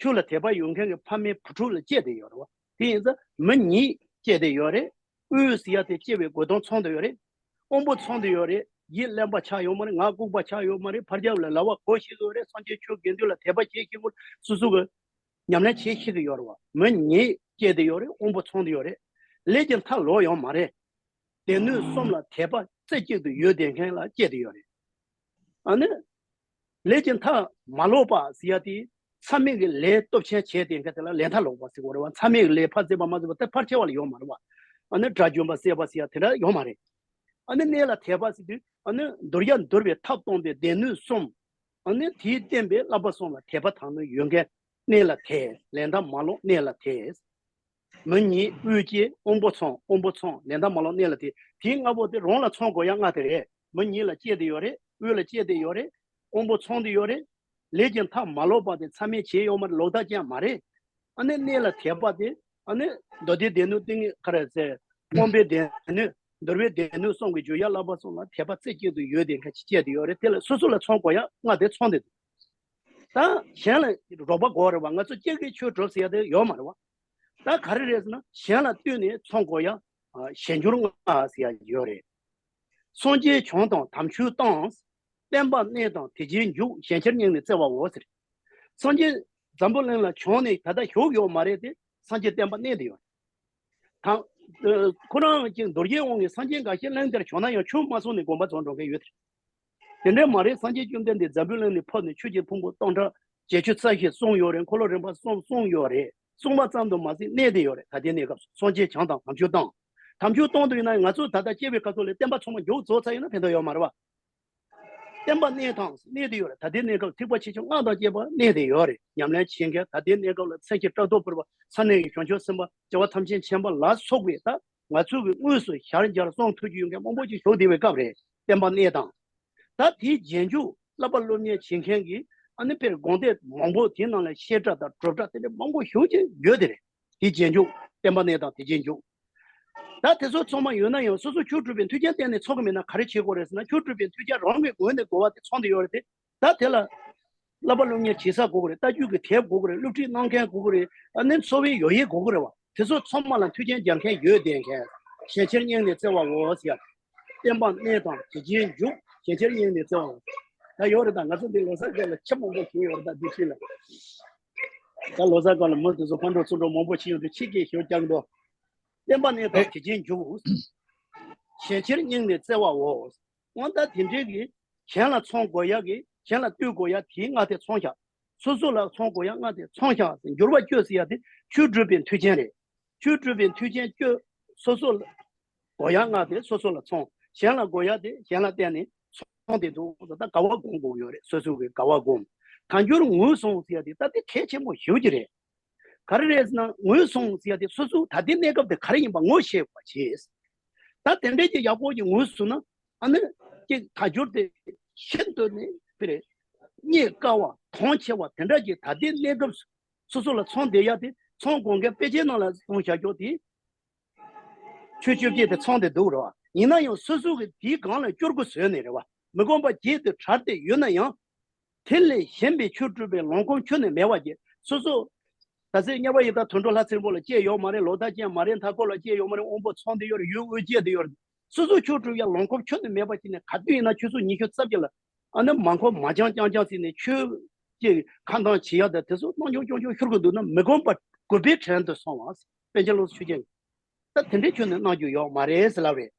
ཆོས་ལ་དད་པ་ཡོད་མཁན་གྱི་ཕ་མའི་བུ་ཕྲུག་ལ་སྐྱེས་བསྡད་ཡོད་རེད་བ། དེ་ཡིན་ཙང་མི་ཉིད་སྐྱེས་བསྡད་ཡོད་རེད། དབུལ་ཟེར་ཡ་དེ་སྐྱེ་བའི་དགོས་དོན་ཚང་བསྡད་ཡོད་རེད། དབང་པོ་ཚང་བསྡད་ཡོད་རེད། ཡིད་བརླན་པ་ཆགས་ཡོད་མ་རེད། ངག་ལྐུགས་པ་ཆགས་ཡོད་མ་རེད། ཕར་རྒྱབ་ལ་ལབ་པ་གོ་ཤེས་ཀྱི་ཡོད་རེད། སངས་རྒྱས་ཆོས་དགེ་འདུན་ལ་དད་པ་བྱེད་ཤེས་ཀྱི་ཡོད་རེད། སོ་སོ་གི་ཉམས་ལེན་བྱེད་ཤེས་ཀྱི་ཡོད་རེད་བ། མི་ཉིད་སྐྱེས་བསྡད་ཡོད་རེད། དབང་པོ་ཚང་བསྡད་ཡོད་རེད། ལས་ཀྱི་མཐའ་ལོག་ཡོད་མ་རེད། སྡེ་སྣོད་གསུམ་ལ་དད་པ་རྩེ་གཅིག་ཏུ་ཡོད་བསྡད་མཁན་ལ་སྐྱེས་བསྡད་ཡོད་རེད། ཨ་ནི། ལས་ཀྱི་མཐའ་མ་ལོག་པ་ཟེར་ཡ་དེ། མཚམས་མེད་ཀྱི་ལས་སྟོབས་ཆེན་བྱས་ཏེ་མཁན་དེ་ལ་ལས་མཐའ་ལོག་པ་ཟེར་དགོས་རེད་བ། མཚམས་མེད་ཀྱི་ལས་ཕར་བྱས་པ་མ་བྱས་པ་དེ་ཕར་ཆེ་བ་ལ་ཡོད་མ་རེད་བ། ཨ་ནི་དགྲ་བཅོམ་པ་བསད་པ་ཟེར་ཡ་དེ་འདྲ་ཡོད་མ་རེད། ཨ་ནི་གནས་ལ་དད་པ་ཟེར་དུས་ཨ་ནི་འདོར་ཡ་འདོར་བའི་ཐབས་སྟོང་པའི་སྡེ་སྣོད་གསུམ། ཨ་ནི་དེས་བསྟན་པའི་བསླབ་པ་གསུམ་ལ་དད་པ་དང་ནི་ཡོད་མཁན། གནས་ལ་དད། ལས་མཐའ་མ་ལོག་གནས་ལ་དད། མི་ཉིད་དབུལ་སྐྱེས་དབང་པོ་ཚང་། དབང་པོ་ཚང་ལས་མཐའ་མ་ལོག་གནས་ལ་དེ། དེའི་ལྔ་པོ་དེ་རང་ལ་ཚང་དགོས་ཡ་ལྔ་དེ་རེད། མི་ཉིད་ལ་སྐྱེས་ཏེ་ཡོད་རེད། དབུལ་ལ་སྐྱེས་ཏེ་ཡོད་རེད། དབང་པོ་ཚང་དེ་ཡོད་རེད། ལས་ཀྱི་མཐའ་མ་ལོག་པ་དེ་མཚམས་མེད་བྱས་ཡོད་མ་རེད། ལོག་ལྟ་ཅན་མ་རེད། ཨ་ནི་གནས་ལ་དད་པ་དེ་ཨ་ནི་མདོ་སྡེ་སྡེ་སྣོད་ཏིང་ངེ་ག་རེ་ཟེར། དབང་པོའི་སྡེ་སྣོད། འདོར་བའི་སྡེ་སྣོད་གསུམ་གྱི་འཇུག་ཡ་བསླབ་པ་གསུམ་ལ་དད་པ་རྩེ་གཅིག་ཏུ་ཡོད་དེ་མཁན་ཅིག་སྐྱེས་ཏེ་ཡོད་རེད། དེ་ལ་སོ་སོ་ལ་ཚང་དགོས་ཡ་ལྔ་དེ་ཚང་དེ་འདུག་ད་གཞན་ལ་རོགས་པ་དགོས་རེད་བ། ང་ཚོ་སྐྱེ་དགུའི་ཆོས་སྒྲུབ་ཟེར་ཡ་དེ་ཡོད་མ་རེད་བ། ད་ག་རེ་རེད་ཟེར་ན་གཞན་ལ་ལྟོས་ནས་ཚང་དགོས་ཡ། ཨ། གཞན་འགྱུར་ལྔ་ཟེར་ཡ་ཡོད་རེད། སངས་རྒྱས་བྱོན་དང་དམ་ཆོས་བཏང་། བསྟན་པ་གནས་དང་དེ་རྗེས་འཇུག་གཞན་ཕྱིར་སྙིང་ནས་བརྩེ་བའོ་ཟེར། སངས་རྒྱས་འཛམ་བུ་གླིང་ལ་བྱོན་ནས་ད་ལྟ་བཞུགས་ཡོད་མ་རེད་དེ། སངས་རྒྱས་བསྟན་པ་གནས་བསྡད་ཡོད་རེད། དང་། ཁོ་རང་གི་མདོ་རྒྱུད་དབང་གིས་སངས་རྒྱས་འགའ་ཤས་གླིང་དེར་བྱོན་ན་ཡང་ཆོས་མ་གསུངས་ནས་དགོངས་པ་རྫོགས་འགྲོ་མཁན་ཡོད་དེ། དེ་འདྲ་མ་རེད། སངས་རྒྱས་བཅོམ་ལྡན་འདས་འཛམ་བུ་གླིང་ནས་ཕེབས་ནས་ཆོས་ཀྱི་ཕུང་པོ་སྟོང་ཕྲག་བརྒྱད་ཅུ་རྩ་བཞི་གསུངས་ཡོད་རེད། འཁོར་ལོ་རིམ་པ་གསུམ་གསུངས་ཡོད་རེད། གསུངས་པ་ཙམ་དུ་མ་ཟད་གནས་བསྡད་ཡོད་རེད། ད་ལྟའི་གནས་སྐབས་སུ་སངས་རྒྱས་བྱོན་དང་དམ་ཆོས་བཏང་། དམ་ཆོས་བཏང་དུས་ན་ང་ཚོ་ད་ལྟ་སྐྱེ་བའི་སྐབས་སུ་ལས་བསྟན་པ་ཚང་མ་མཇུག་རྫོགས་ཚར་ཡོད་ན་ཕན་ཐོགས་ཡོད་མ་རེད་བ། བསྟན་པ་གནས་དང་གནས་བསྡད་ཡོད་རེད། ད་ལྟའི་གནས་སྐབས་ཐེག་པ་ཆེ་ཆུང་སྔགས་དང་བཅས་པ་གནས་བསྡད་ཡོད་རེད། ཉམས་ལེན་བྱེད་མཁན། ད་ལྟའི་གནས་སྐབས་ལ་མཚན་གྱི་བཀྲག་མདོག་ཕུར་བ། ས་གནས་ཀྱི་བྱང་ཆུབ་སེམས་དཔའ། རྒྱལ་བ་ཐམས་ཅད་མཁྱེན་པ་ལ་སོགས་པའི་ད་ང་ཚོ་གི་དངོས་སུ་ཞལ་མཇལ་གསུང་ཐོས་རྒྱུ་ཡོད་མཁན་མང་པོ་ཅིག་བཞུགས་བསྡད་པའི་སྐབས་རེད། བསྟན་པ་གནས་དང་། ད་དེའི་རྗེས་འཇུག་བསླབ་པ་སློབ་གཉེར་བྱེད་མཁན་གྱི་ཨ་ནི་དཔེར་དགོངས་དོན་མང་པོ་དེའི་ནང་ལ་བཤད་གྲྭ་དང་སྒྲུབ་གྲྭ་དེ་འདྲ་མང་པོ་ཞེ་ཅིག་ཡོད་དེ་རེད། དེའི་རྗེས་འཇུག་བསྟན་པ་གནས་དང་དེ་རྗེས་འཇུག་ད་དེ་ཚོ་ཚང་མ་ཡོད་ན་ཡང་སོ་སོ་ཆོས་སྒྲུབ་པའི་མཐུན་རྐྱེན་གཏན་ནས་ཚང་གི་མེད་ན་ག་རེ་བྱེད་དགོས་རེད་ཟེར་ན། ཆོས་སྒྲུབ་པའི་མཐུན་རྐྱེན་རང་གི་ངོས་ནས་དགོས་པ་དེ་ཚང་བསྡད་ཡོད་རེད་དེ། ད་དེ་ལ་བསླབ་པ་སློབ་གཉེར་བྱེད་ས་དགོས་ཀྱི་རེད། ལྟ་རྒྱུ་གི་དེབ་དགོས་ཀྱི་རེད། སློབ་ཁྲིད་གནང་མཁན་དགོས་ཀྱི་རེད། ཨ་ནི་འཚོ་བའི་ཡོ་བྱད་དགོས་ཀྱི་རེད་བ། དེ་ཚོ་ཚང་མ་ལ་མཐུན་རྐྱེན་སྦྱར་མཁན་ཡོད་བསྡད་མཁན། གཞན་ཕྱིར་སྙིང་ནས་བརྩེ་བའོ་ཟེར་ཡ། བསྟན་པ་གནས་དང་དེ་རྗེས་འཇུག་གཞན་ཕྱིར་སྙིང་ནས་བརྩེ་བའོ། ད་ཡོད་རེད། ད་ང་ཚོ་འདི་ལོ་གསར་སྐབས་ལ་ཁྱི་མང་པོ་བྱུང་ཡོད་རེད། ད་འདི་ཕྱི་ལ། ད་ལོ་གསར་སྐབས་ལ་མི་དེ་ཚོ་ཕར་འགྲོ་ཚུར་འགྲོ་མང་པོ་བྱུང་ཡོང་དུས་ཁྱི་སྐད་ཤོར་རྒྱག་འགྲོ། བསྟན་པ་གནས་དང་དེ་རྗེས་འཇུག་གཞན་ཕྱིར་སྙིང་ནས་བརྩེ་བའོ། འོ་ད་དེ་འདྲའི་གི་གཞན་ལ་ཚང་དགོས་ཡ་གི་གཞན་ལ་ལྟོས་དགོས་ཡ་དེའི་ལྔ་དེ་ཚང་བཞག་སོ་སོ་ལ་ཚང་དགོས་ཡ་ལྔ་དེ་ཚང་བཞག་འགྱུར་བ་བཅོས་ཟེར་ཡ་དེ་ཆོས་སྒྲུབ་པའི་མཐུན་རྐྱེན་རེད། ཆོས་སྒྲུབ་པའི་མཐུན་རྐྱེན་བཅོས། སོ་སོ་ལ་དགོས་ཡ་ལྔ་དེ་སོ་སོ་ལ་ཚང་། གཞན་ལ་དགོས་ཡ་དེ་གཞན་ལ་བརྟེན་ནས་ཚང་བསྡད་འདུག་ད་དགའ་བ་སྒོམ་དགོས་ཡོད་རེད། སོ་སོ་གི་དགའ་བ་སྒོམ། དལ་འབྱོར་ངོས་བཟུང་ཟེར་ཡ་དེ་ད་དེ་གལ་ཆེན་པོ་ཞེ་ཅིག་རེད། ག་རེ་རེད་ཟེར་ན་ངོས་བཟུང་ཟེར་ཡ་དེ་སོ་སོ་ད་ལྟའི་གནས་སྐབས་དེ་ག་རེ་ཡིན་པ་ངོ་ཤེས་དགོས་པ་བྱས། ད་དེ་འདྲའི་ཅིག་ཡག་པོ་ཅིག་ངོས་བཟུང་ན་ཨ་ནི་ཅིག་དལ་འབྱོར་དེ་ཤིན་ཏུ་ནས་དཔེ་རེད། རྙེད་དཀའ་བ་མཐོང་ཆེ་བ་དེ་འདྲ་ཅིག་ད་ལྟའི་གནས་སྐབས་སོ་སོ་ལ་ཚང་བསྡད་ཡ་དེ། ཚང་དགོས་མཁན་དཔེ་ཆའི་ནང་ལ་གསུངས་བཞག་ཀྱོག་དེ། ཆོས་བཅོ་བརྒྱད་དེ་ཚང་བསྡད་འདུག་རེད་བ། ཡིན་ན་ཡང་སོ་སོ་གིས་དེའི་སྒང་ལ་བསྐྱུར་དགོས་བཟོས་ནས་རེད་བ། མི་ཁོམ་པ་བརྒྱད་དེ་བྲལ་ཏེ་ཡོད་ན་ཡང་། དེ་ལས་གཞན་པའི་ཆོས་སྒྲུབ་པའི་ལོང་ཁོམ་ཁྱོན་ནས་མེད་པ་བྱས། སོ་སོ་ད་ཚེ་དམྱལ་བ་ཡི་དྭགས་དུད་འགྲོ་ལྷ་ཚེ་རིང་པོ་ལ་སྐྱེས་ཡོད་མ་རེད། ལོག་ལྟ་ཅན་མ་རེད། མཐའ་འཁོར་ལ་སྐྱེས་ཡོད་མ་རེད། དབང་པོ་ཚང་བསྡད་ཡོད་རེད། ཡུལ་དབུལ་སྐྱེས་བསྡད་ཡོད་རེད། སོ་སོ་ཆོས་སྒྲུབ་ཡ་ལོང་ཁོམ་ཁྱོན་ནས་མེད་པ་བྱས་ནས། ག་དུས་ཡིན་ན་ཆུ་ཚོད་ཉི་ཤུ་རྩ་བརྒྱད་ལ་ཨ་ནི་མ་འཁོར་མ་འགྱངས་རྐྱང་རྐྱང་བྱས་ནས་ཆོས་ཀྱི་ཁ་འདང་བྱེད་ཡ་དང་དེ་ཚོ་གནང་སྐྱོང་སྐྱོང་སྐྱོང་ཤོར་དགོས་འདུག་ན། མི་ཁོམ་པ་རྒུད་པའི་བྲན་དུ་སོང་བ། པཎ་ཆེན་བློ་བཟང་ཆོས་རྒྱན་གྱིས་ད་དེ་འདྲའི་ཁྱོན་ནས་གནང་རྒྱུ་ཡོད་མ་རེད་ཟེར་ལབ་རེད།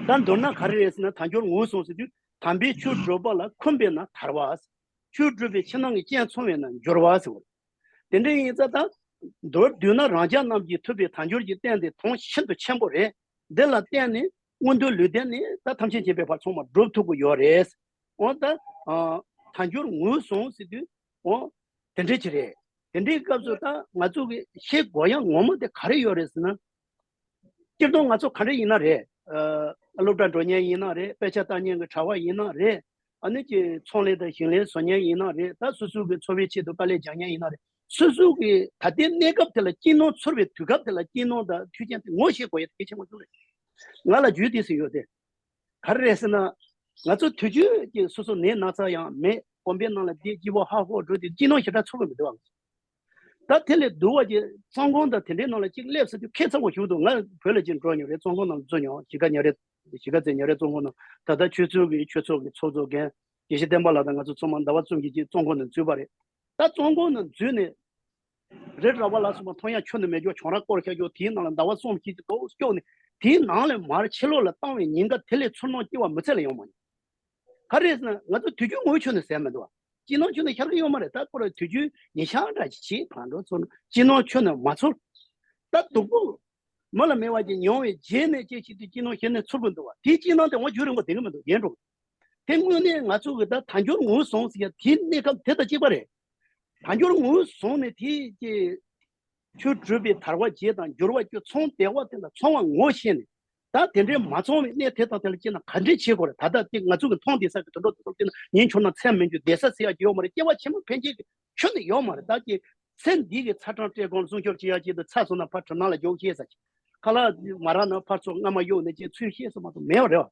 ད་མདོར་ན་ག་རེ་རེད་ཟེར་ན། དལ་འབྱོར་ངོས་བཟུང་ཟེར་དུས་དམ་པའི་ཆོས་སྒྲུབ་པ་ལ་འཁུམས་པས་ན་དར་བ། ཆོས་སྒྲུབ་པའི་ཕྱི་ནང་གི་རྐྱེན་ཚང་བས་ན་འགྱུར་བ་ཟེར་བ། དེ་འདྲ་ཡིན་ཙང་ད་མདོར་བསྡུས་ན་རང་ཅག་རྣམས་ཀྱིས་ཐུབ་པའི་དལ་འབྱོར་གྱི་རྟེན་དེ་དོན་ཤིན་ཏུ་ཆེན་པོ་རེད། འདི་ལ་བརྟེན་ནས་མངོན་མཐོའི་ལུས་རྟེན་ནི་ད་ཐམས་ཅད་མཁྱེན་པའི་ཕར་ཚང་མ་སྒྲུབ་ཐུབ་ཀྱི་ཡོད་རེད། འོ་ད་ཨ་དལ་འབྱོར་ངོས་བཟུང་ཟེར་དུས་འོ་དེ་འདྲ་ཅིག་རེད། དེ་འདྲའི་སྐབས་སུ་ད་ང་ཚོ་གི་ཤེས་དགོས་ཡ་ངོ་མ་དེ་ག་རེ་ཡོད་རེད་ཟེར་ན། སྤྱིར་བཏང་ང་ཚོ་ག་འདྲ་ཡིན་ན་རེད། ཨ་སློབ་གྲྭ་འགྲོ་མཁན་ཡིན་ན་རེད། དཔེ་ཆ་ལྟ་མཁན་གྱི་གྲྭ་པ་ཡིན་ན་རེད། ཨ་ནི་ཀྱི་ཚོང་ལས་དང་ཞིང་ལས་བཟོ་མཁན་ཡིན་ན་རེད། ད་སོ་སོ་གི་འཚོ་བའི་ཆེད་དུ་དཀའ་ལས་རྒྱག་མཁན་ཡིན་ན་རེད། སོ་སོ་གི་ད་ལྟའི་གནས་སྐབས་དེ་ལ་སྐྱིད་སྣང་ཚོར་བའི་དུས་སྐབས་དེ་ལ་སྐྱིད་སྣང་དང་མཐུན་རྐྱེན་དེ་ངོ་ཤེས་དགོས་ཡ་དེ་གལ་ཆེན་པོ་ཞིག་རེད། ང་ལ་རྒྱུས་དེ་ཟིན་ཡོད་དེ། ག་རེ་རེད་ཟེར་ན། ང་ཚོ་དུས་རྒྱུན་གྱི་སོ་སོ་ནད་ན་ཚ་ཡང་མེད། དགོན་པའི་ནང་ལ་བསྡད་སྐྱིད་པོ་ཧ་ཧོ་འགྲོ་དུས་སྐྱིད་སྣང་ཞེ་དྲག་ཚོར་གི་མི་འདུག་བ། ད་དེ་ལས་སྡུག་པ་ཅིག་བཙོན་ཁང་དང་དེ་འདྲའི་ནང་ལ་ཅིག་སླེབས་ཟེར་དུས་ཁེ་ཚ་པོ་ཞིག་འདུག་ང་བོད་ལ་ཅིག་འགྲོ་མྱོང་རེད། བཙོན་ཁང་ནང་ལ་འཛུལ་མྱོང་། གཞིས་ཀ་ཉ་རལ་གཞིས་ཀ་རྩེ་ཉ་རལ་བཙོན་ཁང་ནང་ད་ལྟ་ཆོས་ཚོགས་ཀྱི་ཆོས་ཚོགས་ཀྱི་ཚོགས་གཙོ་རྒན་དགེ་བཤེས་བསྟན་པ་ལགས་དང་ང་ཚོ་ཚང་མ་ཟླ་བ་གསུམ་གྱི་ཅིག་བཙོན་ཁང་ནང་འཛུལ་བ་རེད། ད་བཙོན་ཁང་ནང་འཛུལ་ནས། རི་ར་བ་ལ་སོགས་པ་མཐོང་ཡ་ཁྱོན་ནས་མེད་ཅོག་གྱོང་ར་བསྐོར་ཤག་ཅོག་དེའི་ནང་ལ་ཟླ་བ་གསུམ་བཞི་ཅིག་ཏོག་སྐྱོག་ནས་དེའི་ནང་ལས་མར་ཕྱི་ལོགས་ལ་བཏང་བའི་ཉེན་ཁ་དེ་ལས་ཚོར་སྣང་སྐྱེ་བ་མི་ཚད་ལ་ཡོང་མ་མྱོང་། ག་རེ་ཟེར་ན་ང་ཚོ་དུས་རྒྱུན་ངོ་ཆོད་ནས་ཟེར་མི་འདུག་བ། སྐྱིད་སྣང་ཁྱོན་ནས་ཤར་གི་ཡོད་མ་རེད། ད་ཁོ་ར་དུས་རྒྱུན་ཉིན་ཤར་འདྲ་ཞིག་བྱེད་ཕར་འགྲོ་ཚུར་འགྲོ་སྐྱིད་སྣང་ཁྱོན་ནས་མ་ཚོར། ད་སྡུག་པོ་མི་ལ་མེད་པ་ཅིག་མྱོང་བའི་རྗེས་ནས་སྐྱེ་ཤི་དུས་སྐྱིད་སྣང་གཞི་ནས་ཚོར་གི་འདུག་བ། དེའི་སྐྱིད་སྣང་དེ་འོ་རྒྱུན་རིང་པོ་བསྡད་གི་མི་འདུག་ཡིན་འགྲོ། དེ་དངོས་གནས་ང་ཚོ་གི་ད་དལ་འབྱོར་ངོ་བོ་བཟང་ཟེར་ཡ་དེའི་གནས་སྐབས་དེ་དང་གཅིག་པ་རེད། དལ་འབྱོར་ངོ་བོ་བཟང་ནས་དེའི་ཀྱི་ཆོས་སྒྲུབ་པའི་དལ་བ་བརྗེད་དང་འགྱུར་བ་སྐྱོ་ཚོང་བདེ་བ་དེ་ལ་ཚོང་བ་ངོ་ཤེས་ནས་ད་དེ་འདྲའི་མ་ཚོང་བའི་གནས་དེ་དང་དེ་ལ་སྐྱེས་ན་ག་འདྲས་བྱེད་དགོས་རེད། ད་ལྟ་དེ་ང་ཚོ་གི་མཐོང་བསྡད་ས་གི་དུད་འགྲོ་དེ་ཚོ་སྐྱེས་ན་ཉིན་འཁྱོར་ན་མཚན་མི་འགྱུར་བསྡད་ས་ཟེར་ཡ་ཡོད་མ་རེད། སྐྱེ་བ་ཕྱི་མ་ཕན་ཆད་ཀྱི་ཁྱོན་ནས་ཡོད་མ་རེད། ད་ཀྱི་ཚེ་འདི་གི་ཚ་གྲང་བཀྲེས་སྐོམ་སྲུང་སྐྱོབ་བྱེད་ཡ་ཆེད་དུ་ཚ་སོང་ན་ཕར་གྲིབ་ནག་ལ་རྒྱུག་ཤེས་ས་ཆེ། ཁ་ལག་མ་རག་ན་ཕར་ཚུར་རྔ་མ་གཡུག་ནས་ཅིག་ཚུན་ཤེས་ས་མ་གཏོགས་མེད་པ་རེད་བ།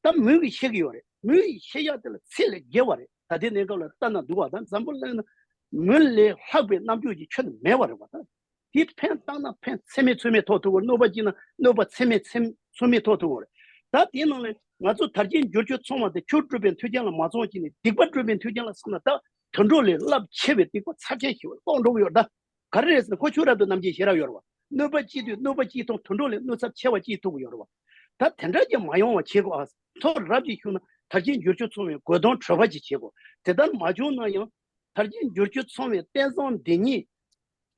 ད་མུ་གེ་ཤེས་ཀྱི་ཡོད་རེད། མུ་གེ་ཤེས་ཡག་དེ་ལ་ཚད་ལས་བརྒལ་བ་རེད། ད་ལྟའི་གནས་སྐབས་ལ་ལྟ་ན་སྡུག་བ། ད་འཛམ་བུ་གླིང་ན་མུ་ལས་ལྷག་པའི་རྣམ་འགྱུར་གྱི་ཁྱོན་ནས་མེད་པ་རེད་བ། ད་དེ་ཕན་བཏགས་ན་ཕན་ཚད་མེད་ཚོད་མེད་ཐོགས་ཐུབ་དགོས། གནོད་པ་སྐྱེལ་ན་གནོད་པ་ཚད་མེད་ཚད་ཚོད་མེད་ཐོགས་ཐུབ་དགོས་རེད། ད་དེའི་ནང་ལས་ང་ཚོ་དལ་བརྒྱད་འབྱོར་བཅུ་ཚང་བ་དེ་ཆོས་སྒྲུབ་པའི་མཐུན་རྐྱེན་ལ་མ་སོང་བ་བྱས་ནས་སྡིག་པ་སྒྲུབ་པའི་མཐུན་རྐྱེན་ལ་སོང་ན་ད་དུད་འགྲོ་ལས་རླབས་ཆེ་བའི་སྡིག་པ་ཚབས་ཆེན་ཞིག་ལོག་འགྲོ་གི་ཡོད་རེད། ད། ག་རེ་རེད་ཟེར་ན་ཁོ་ཆོས་རབ་ཏུ་རྣམ་མཁྱེན་ཤེས་རབ་ཡོད་རེད་བ། གནོད་པ་སྐྱེལ་དུས་གནོད་པ་སྐྱེལ་སྟངས་དུད་འགྲོ་ལས་གནོད་ཚབས་ཆེ་བ་སྐྱེལ་ཐུབ་ཀྱི་ཡོད་རེད་བ། ད་དེ་འདྲ་ཅིག་མ་ཡོང་བ་བྱེད་དགོས་ཨ། མཐོ་རབ་ཅིག་ཞུགས་ན་དལ་བརྒྱད་འབྱོར་བཅུ་ཚང་བའི་དགོས་དོན་གྲོལ་བ་ཅིག་བྱེད་དགོས། དེ་ལྟར་མ་བྱུང་ན་ཡང་དལ་བརྒྱད་འབྱོར་བཅུ་ཚང་བའི་རྟེན་བཟང་འདི་ཉིད་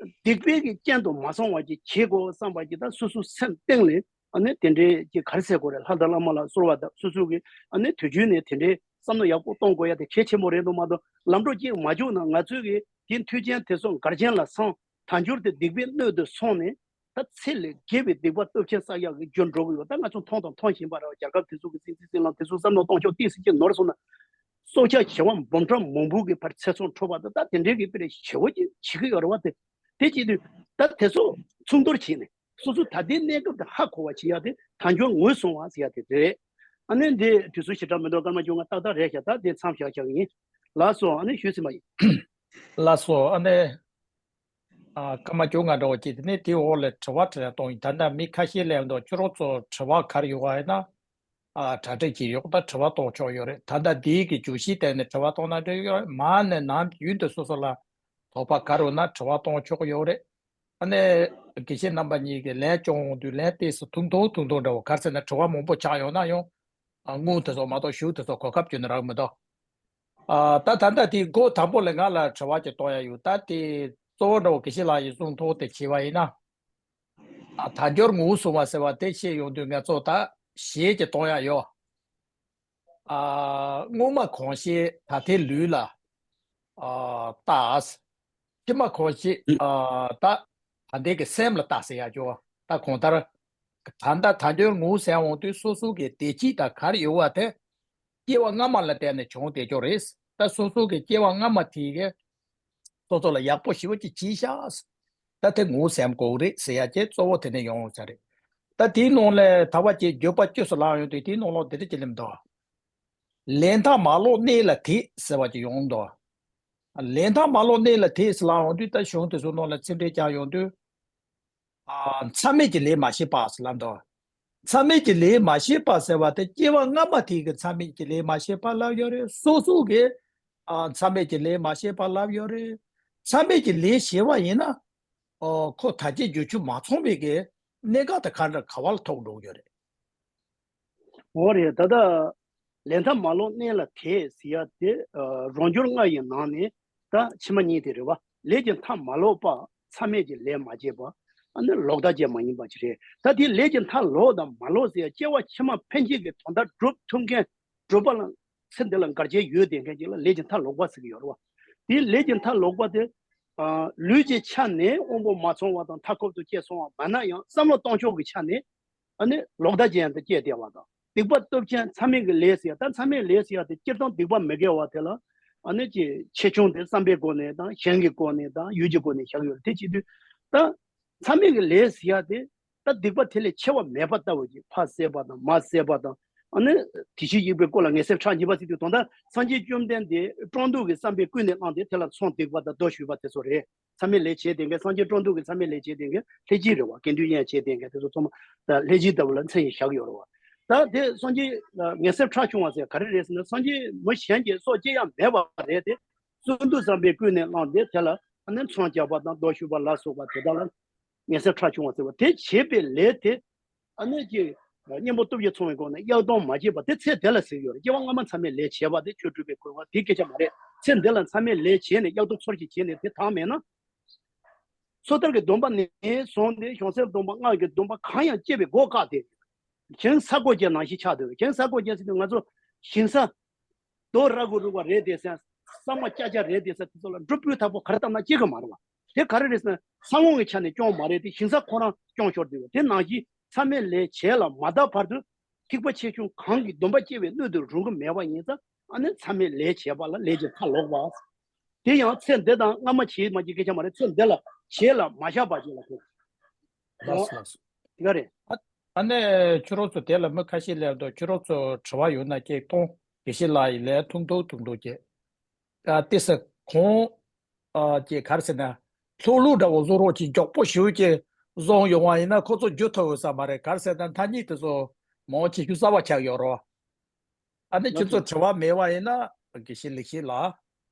སྡིག་པའི་གི་རྐྱེན་དུ་མ་སོང་བ་ཅིག་བྱེད་དགོས་བསམ་པ་ཅིག་ད་སོ་སོ་སེམས་གཏིང་ལས་ཨ་ནི་དེ་འདྲའི་ཅིག་ག་རེ་ཟེར་དགོས་རེད། ལྷ་དང་བླ་མ་ལ་གསོལ་བ་དང་སོ་སོ་གི་ཨ་ནི་དུས་རྒྱུན་ནས་དེ་འདྲའི་བསམ་བློ་ཡག་པོ་གཏོང་དགོས་ཡ་དེ་གལ་ཆེན་པོ་རེད་འདུག་མ་གཏོགས་ལམ་འགྲོ་གཅིག་མ་བྱུང་ན་ང་ཚོའི་གི་དེ་མཐུན་རྐྱེན་དེ་ཚོ་འགལ་རྐྱེན་ལ་སོང་། དལ་འབྱོར་དེ་སྡིག་པའི་སྣོད་དུ་སོང་ནས་ད་ཚད་ལས་བརྒལ་བའི་སྡིག་པ་སྟོབས་ཆེན་བསགས་ཡག་གི་རྒྱུར་འགྲོ་གི་ཡོད། ད་ང་ཚོ་མཐོང་དང་མཐོང་བཞིན་པ་རེད་བ། རྒྱལ་ཁབ་དེ་ཚོ་གི་སྲིད་འཛིན་སྲིད་བློན་དེ་ཚོ་བསམ་བློ་གཏོང་ཕྱོགས་ཏོག་ཙམ་ཅིག་ནོར་སོང་ན་སྲོག་ཆགས་བྱེ་བ་འབུམ་ཕྲག་མང་པོ་གི་ཕར་ཚེ་སྲོག་འཕྲོག་པ་དང་ད་དེ་འདྲའི་གི་དཔེ་རེ་ཞེ་བོ་ཅིག་བྱེད་ཀྱི་ཡོད་རེད་བ། དེ་དེ་བྱེད་དུས་ད་དེ་ཚོ་མཚུངས་བསྡུར་བྱས་ནས་སོ་སོ་ད་ལྟའི་གནས་སྐབས་དེ་ཧ་གོ་བ་བྱེད་ཡག་དེ་དལ་འབྱོར་ངོས་བཟུང་བ་ཟེར་ཡག་དེ་རེད། ཨ་ནི་འདི་དུས་ཚོད་ཞེ་དྲག་མི་འདུག་སྐར་མ་བཅོ་ལྔ་ཏག་ཏག་རེད་ཤག་ད་དེ་མཚམས་བཞག་བཞག་ཡིན། ལགས་སོ། ཨ་ནི་ཞུས་ཟིན་པ་ཡིན། ལགས་སོ། ཨ་ནི། ཨ། སྐར་མ་བཅོ་ལྔ་འདྲ་བོ་ཅིག་དེ་ནས་དེའི་འོག་ལ་དྲི་བ་དྲི་ཡ་གཏོང་ཡིན། ད་ལྟ་མི་ཁ་ཤས་སླེབས་འདུག་ཁྱོད་རང་ཚོ་དྲི་བ་ག་རེ་ཡོད་པ་ཡིན་ན། ཨ། གྲ་སྒྲིག་བྱས་ཡོད། ད་དྲི་བ་གཏོང་ཆོག་ཡོད་རེད། ད་ལྟ་འདིའི་གི་བརྗོད་གཞིའི་སྟེང་ནས་དྲི་བ་གཏོང་ན་འགྲིག་ཡོད་རེད། མ་ནས་ནམ་རྒྱུན་དུ་སོ་སོ་ལ་དོགས་པ་ག་རེ་ཡོད་ན་དྲི་བ་གཏོང་ཆོག་ཡོད་རེད། ཨ་ནི་དགེ་བཤེས་རྣམ་པ་གཉིས་ཀྱིས་ལན་སྐྱོང་འོང་དུས་ལན་ཏོག་ཙམ་ཐུང་ཐུང་ཐུང་ཐུང་འདྲ་བོ། ག་རེ་ཟེར་ན་དྲི་བ་མང་པོ་ཆགས་ཡོང་ན་ཡང་། ཨ། སྔོན་དེ་ཚོ་མ་གཏོགས་གཞུག་དེ་ཚོ་གོ་སྐབས་བྱུང་ན་རག་མི་འདུག་ཨ། ད་ད་ལྟ་དེའི་འགོ་དང་པོ་ལ་ང་ལ་དྲི་བ་ཅིག་གཏོང་ཡ་ཡོད། ད་དེ་གཙོ་བོ་འདྲ་བོ་དགེ་བཤེས་ལགས་ཀྱིས་གསུང་ཐོག་དེ་བྱས་པ་ཡིན་ན། ཨ། དལ་འབྱོར་ངོས་བཟུང་བ་ཟེར་བ་དེ་བཤད་ཡོང་དུས་ང་ཚོ་ད་གཞས་ཅིག་གཏོང་ཡ་ཡོད། ཨ། སྔོན་མ་གང་ཤེས་ད་ལྟའི་ལུས་ལ། ཨ། བལྟ། ཕྱི་མ་གང་ཤེས། ཨ། ད་ད་ལྟའི་གི་སེམས་ལ་བལྟ་ཟེར་ཡ་ཅོ། ད་གང་ལྟར། ད་ལྟ་དལ་འབྱོར་ངོས་ཟེར་འོང་དུས་སོ་སོ་གི་བདེ་སྐྱིད་དང་ག་རེ་ཡོད་པ་དེ། སྐྱེ་བ་སྔ་མ་ལ་བརྟེན་ནས་བྱུང་བསྡད་ཀྱོག་རེད། ད་སོ་སོ་གི་སྐྱེ་བ་སྔ་མ་དེ་གི་སོ་སོ་ལ་ཡག་པོ་ཞེ་པོ་ཅིག་བྱས་ཤག་ད་དེ་ངོས་ཟིན་དགོས་རེད་ཟེར་ཡ་ཅིག་གཙོ་བོ་དེ་ནས་ཡོང་ས་རེད། ད་དེའི་ནང་ལས་ད་བར་གྱི་བརྗོད་པ་དཀྱུས་སུ་ལངས་ཡོང་དུས་དེའི་ནང་ལོགས་འདི་འདྲ་ཅིག་སླེབས་འདུག་ལས་མཐའ་མ་ལོག་གནས་ལ་དད་ཟེར་བ་ཅིག་ཡོང་འདུག་ལས་མཐའ་མ་ལོག་གནས་ལ་དད་ཟེར་ལངས་ཡོང་དུས་ད་གཞུང་དེ་ཚོའི་ནང་ལ་ཚིག་འགྲེལ་རྒྱག་ཡོང་དུས། ཨ། མཚམས་མེད་ཀྱི་ལས་མ་བྱས་པ་ཟེར་ལབ་འདུག་མཚམས་མེད་ཀྱི་ལས་མ་བྱས་པ་ཟེར་བ་དེ་སྐྱེ་བ་སྔ་མ་དེ་གི་མཚམས་མེད་ཀྱི་ལས་མ་བྱས་པ་ལབ་ཡོད་རེད། སོ་སོ་གི། ཨ། མཚམས་མེད་ཀྱི་ལས་མ་བྱས་པ་ལབ་ཡོད་རེད། མཚམས་མེད་ཀྱི་ལས་བྱས་པ་ཡིན་ན། ཨོ། ཁོ་དལ་བརྒྱད་འབྱོར་བཅུ་མ་ཚང་བའི་གི་གནད་འགག་དེ་ག་འདྲ་ག་བ་ལ་ཐུག་འགྲོ་གི་ཡོད་རེད། འོ་རེད། ད་ལྟ་ལས་མཐའ་མ་ལོག་གནས་ལ་དད་ཟེར་ཡ་དེ། ཨ། རང་འབྱོར་ལྔ་ཡི་ནང་ནས་ད་ཕྱི་མ་གཉིས་དེ་རེད་བ། ལས་ཀྱི་མཐའ་མ་ལོག་པ། མཚམས་མེད་ཀྱི་ལས་མ་བྱས་པ། ཨ་ནི་ལོག་ལྟ་ཅན་མ་ཡིན་པ་ཅིག་རེད། ད་དེ་ལས་ཀྱི་མཐའ་ལོག་དང་མ་ལོག་ཟེར་ཡ་སྐྱེ་བ་ཕྱི་མ་ཕན་ཆད་ཀྱི་དོན་དག་སྒྲུབ་ཐུབ་མཁན། སྒྲུབ་པ་ལ་ཚེ་འདི་ལ་འགལ་རྐྱེན་ཡོད་བསྡད་མཁན་ཅིག་ལ་ལས་ཀྱི་མཐའ་ལོག་པ་ཟེར་གྱི་ཡོད་རེད་བ། དེ་ལས་ཀྱི་མཐའ་ལོག་པ་དེ། ཨ། ལུས་ཀྱི་ཆ་ནས་དབང་པོ་མ་ཚང་བ་དང་མཐའ་འཁོབ་ཏུ་སྐྱེས་སོང་བ་མ་ན་ཡང་བསམ་བློ་གཏོང་ཕྱོགས་ཀྱི་ཆ་ནས། ཨ་ནི་ལོག་ལྟ་ཅན་དུ་སྐྱེས་བསྡད་པ་དང་། སྡིག་པ་སྟོབས་ཆེན་མཚམས་མེད་ཀྱི་ལས་ཟེར་ཡ། ད་མཚམས་མེད་ལས་ཟེར་ཡ་དེ་སྤྱིར་བཏང་སྡིག་པ་མི་དགེ་བ་དེ་ལ། ཨ་ནི་ཅིག་ཆེ་ཆུང་དེ་བསམ་པའི་སྒོ་ནས་དང་གཞན་གྱི་སྒོ་ནས་དང་ཡུལ་གྱི་སྒོ་ནས་བཞག་ཡོད་རེད། དེ་བྱེད་དུས་ད་མཚམས་མེད་ཀྱི་ལས་ཟེར་ཡ་དེ་ད་སྡིག་པ་དེ་ལས་ཆེ་བ་མེད་པ་ལྟ་བུ་ཅིག་ཕ་བསད་པ་དང་མ་བསད་པ་དང་ ཨ་ནི་དེ་བཞིན་གཤེགས་པའི་སྐུ་ལ་ངེས་གསལ་ཕྲ་གཉིས་པ་ཟེར་དུས་དོན་དག་སངས་རྒྱས་བཅོམ་ལྡན་འདས་སྤྲང་ཕྲུག་གི་བསམ་པས་ཀུན་ནས་བསླངས་ཏེ་དེ་ལ་ཚོང་རྡེག་པ་དང་རྡོ་གཞུས་པ་དེ་ཚོ་རེད། མཚམས་མེད་ལས་བྱེད་ལྡན་མཁན། སངས་རྒྱས་སྤྲང་ཕྲུག་གི་མཚམས་མེད་ལས་བྱེད་ལྡན་མཁན་ལྷས་སྦྱིན་རེད་བ། དགེ་འདུན་དབྱེན་བྱེད་ལྡན་མཁན་དེ་ཚོ་ཚང་མ་ད་ལྷས་སྦྱིན་ལྟ་བུ་ལ་མཚན་ཞིག་བཞག་ཡོད་རེད་བ། ད་དེ་སངས་རྒྱས་ལ་ངེས་གསལ་ཕྲ་བྱུང་བ་ཟེར་ག་རེ་རེད་ཟེར་ན། སངས་རྒྱས་མི་གཞན་གྱིས་སྲོག་བཅད་ཡ་མེད་པ་རེད་དེ། བཙོན་དུ་བསམ་པས་ཀུན་ནས་བསླངས་ཏེ་དེ་ལ་ཨ་ནི་ཚོང་རྒྱག་པ་དང་རྡོ་གཞུ་བ་ལ་སོགས་པ་དེ་དག་ལ་ངེས་གསལ་ཕྲ་བྱུང་བ་ཟེར་བ་དེ་བྱེད་པའི་ལས་དེ། ཨ་ནི་ཀྱི་གཉེན་པོ་སྟོབས་ཀྱིས་ཚོང་བའི་སྒོ་ནས་གཡག་གཏོང་མ་བྱེད་པ་དེ་ཚེ་འདི་ལ་ཟེར་གྱི་ཡོད་རེད། སྐྱེ་བ་སྔ་མ་མཚམས་མེད་ལས་བྱས་པ་དེ་ཆོས་སྒྲུབ་པའི་གོ་བ་དེ་སྐད་ཆ་མ་རེད། ཚེ་འདི་ལ་མཚམས་མེད་ལས་བྱས་ནས་གཡག་གཏོང་ཚོར་གྱིས་བྱས་ནས་དེ་དག་མེད་ན། སོ་ཐར་གྱི་སྡོམ་པ་ནས་བཟུང་སྟེ་གཞོང་སེལ་སྡོམ་པ་སྔགས་ཀྱི་སྡོམ་པ་གང་ཡང་སྐྱེ་བའི་སྒོ་བཀག་སྟེ། གཞན་ས་གོ་རྒྱལ་ནང་བཞིན་ཆགས་འདུག་གཞན་ས་གོ་རྒྱལ་ཟེར་དུས་ང་ཚོ་ཞིང་ས་རྡོ་ར་གུ་རུ་བ་རེད་དེ་ཟེར། ས་མ་ལྕགས་ལྕགས་རེད་དེ་ཟེར། དེ་ཚོ་ལ་འབྲུ་སྤུས་དག་པོ་ག་རེ་བཏབ་ན་སྐྱེ་གི་མ་རེད་བ། དེ་ག་རེ་རེད་ཟེར་ན་ས་ངོས་ཀྱི་ཆ་ནས་སྐྱོང་མ་རེད་དེ། ཞིང་ས་ཁོ་རང་སྐྱོང་ཤོར་འདུག་དེ་ནང་བཞིན་མཚམས་མེད་ལས་བྱས་ལ་མ་བརྟགས་བར་དུ་ཐེག་པ་ཆེ་ཆུང་གང་གི་སྡོམ་པ་སྐྱེ་བའི་སྣོད་དུ་རུང་གི་མེད་པ་ཡིན་ཙང་། ཨ་ནི་མཚམས་མེད་ལས་བྱས་པ་ལ་ལས་ཀྱི་ཁ་ལོག་པ། དེ་ཡང་ཚེ་འདི་དང་སྔ་མ་བྱས་མ་བྱས་སྐད་ཆ་མ་རེད། ཚེ་འདི་ལ་བྱས་ལ་མ་བཞག་པ་ཅིག་ལ་གོ། ལགས་སོ། ལགས་སོ། དེ་ག་རེད། ཨ་ཨ་ནེ་ཁྱོད་རང་ཚོ་དེ་ལ་མི་ཁ་ཤས་སླེབས་འདུག་ཁྱོད་རང་ཚོ་དྲི་བ་ཡོད་ན་སྐད་གཏོང་། དགེ་བཤེས་ལགས་ཡིན་ལས་ཐུང་ཐུང་ཐུང་ཐུང་སྐད། ཨ་ཏི་སི་ཁོང་ཨ་ཀྱི་ག་རེ་ཟེར་ན། ལྷུག་ལྷུག་འདྲ་བོ་བཟོ་རོགས་ཀྱི་མགྱོགས་པོ་ཞུ་ཀྱི་བཟོ་ཡོང་བ་ཡིན་ན་ཁོ་ཚོ་རྒྱུ་ཐུབ་ཡོད་ས་མ་རེད། ག་རེ་ཟེར་ན་ཐ་སྙད་དེ་ཚོ་མང་ཆེ་ཤོས་གསར་བ་ཆགས་ཡོད་རོ། ཨ་ནི་ཁྱོད་ཚོ་དྲི་བ་མེད་པ་ཡིན་ན་དགེ་བཤེས་ལེགས་བཤད་ལགས།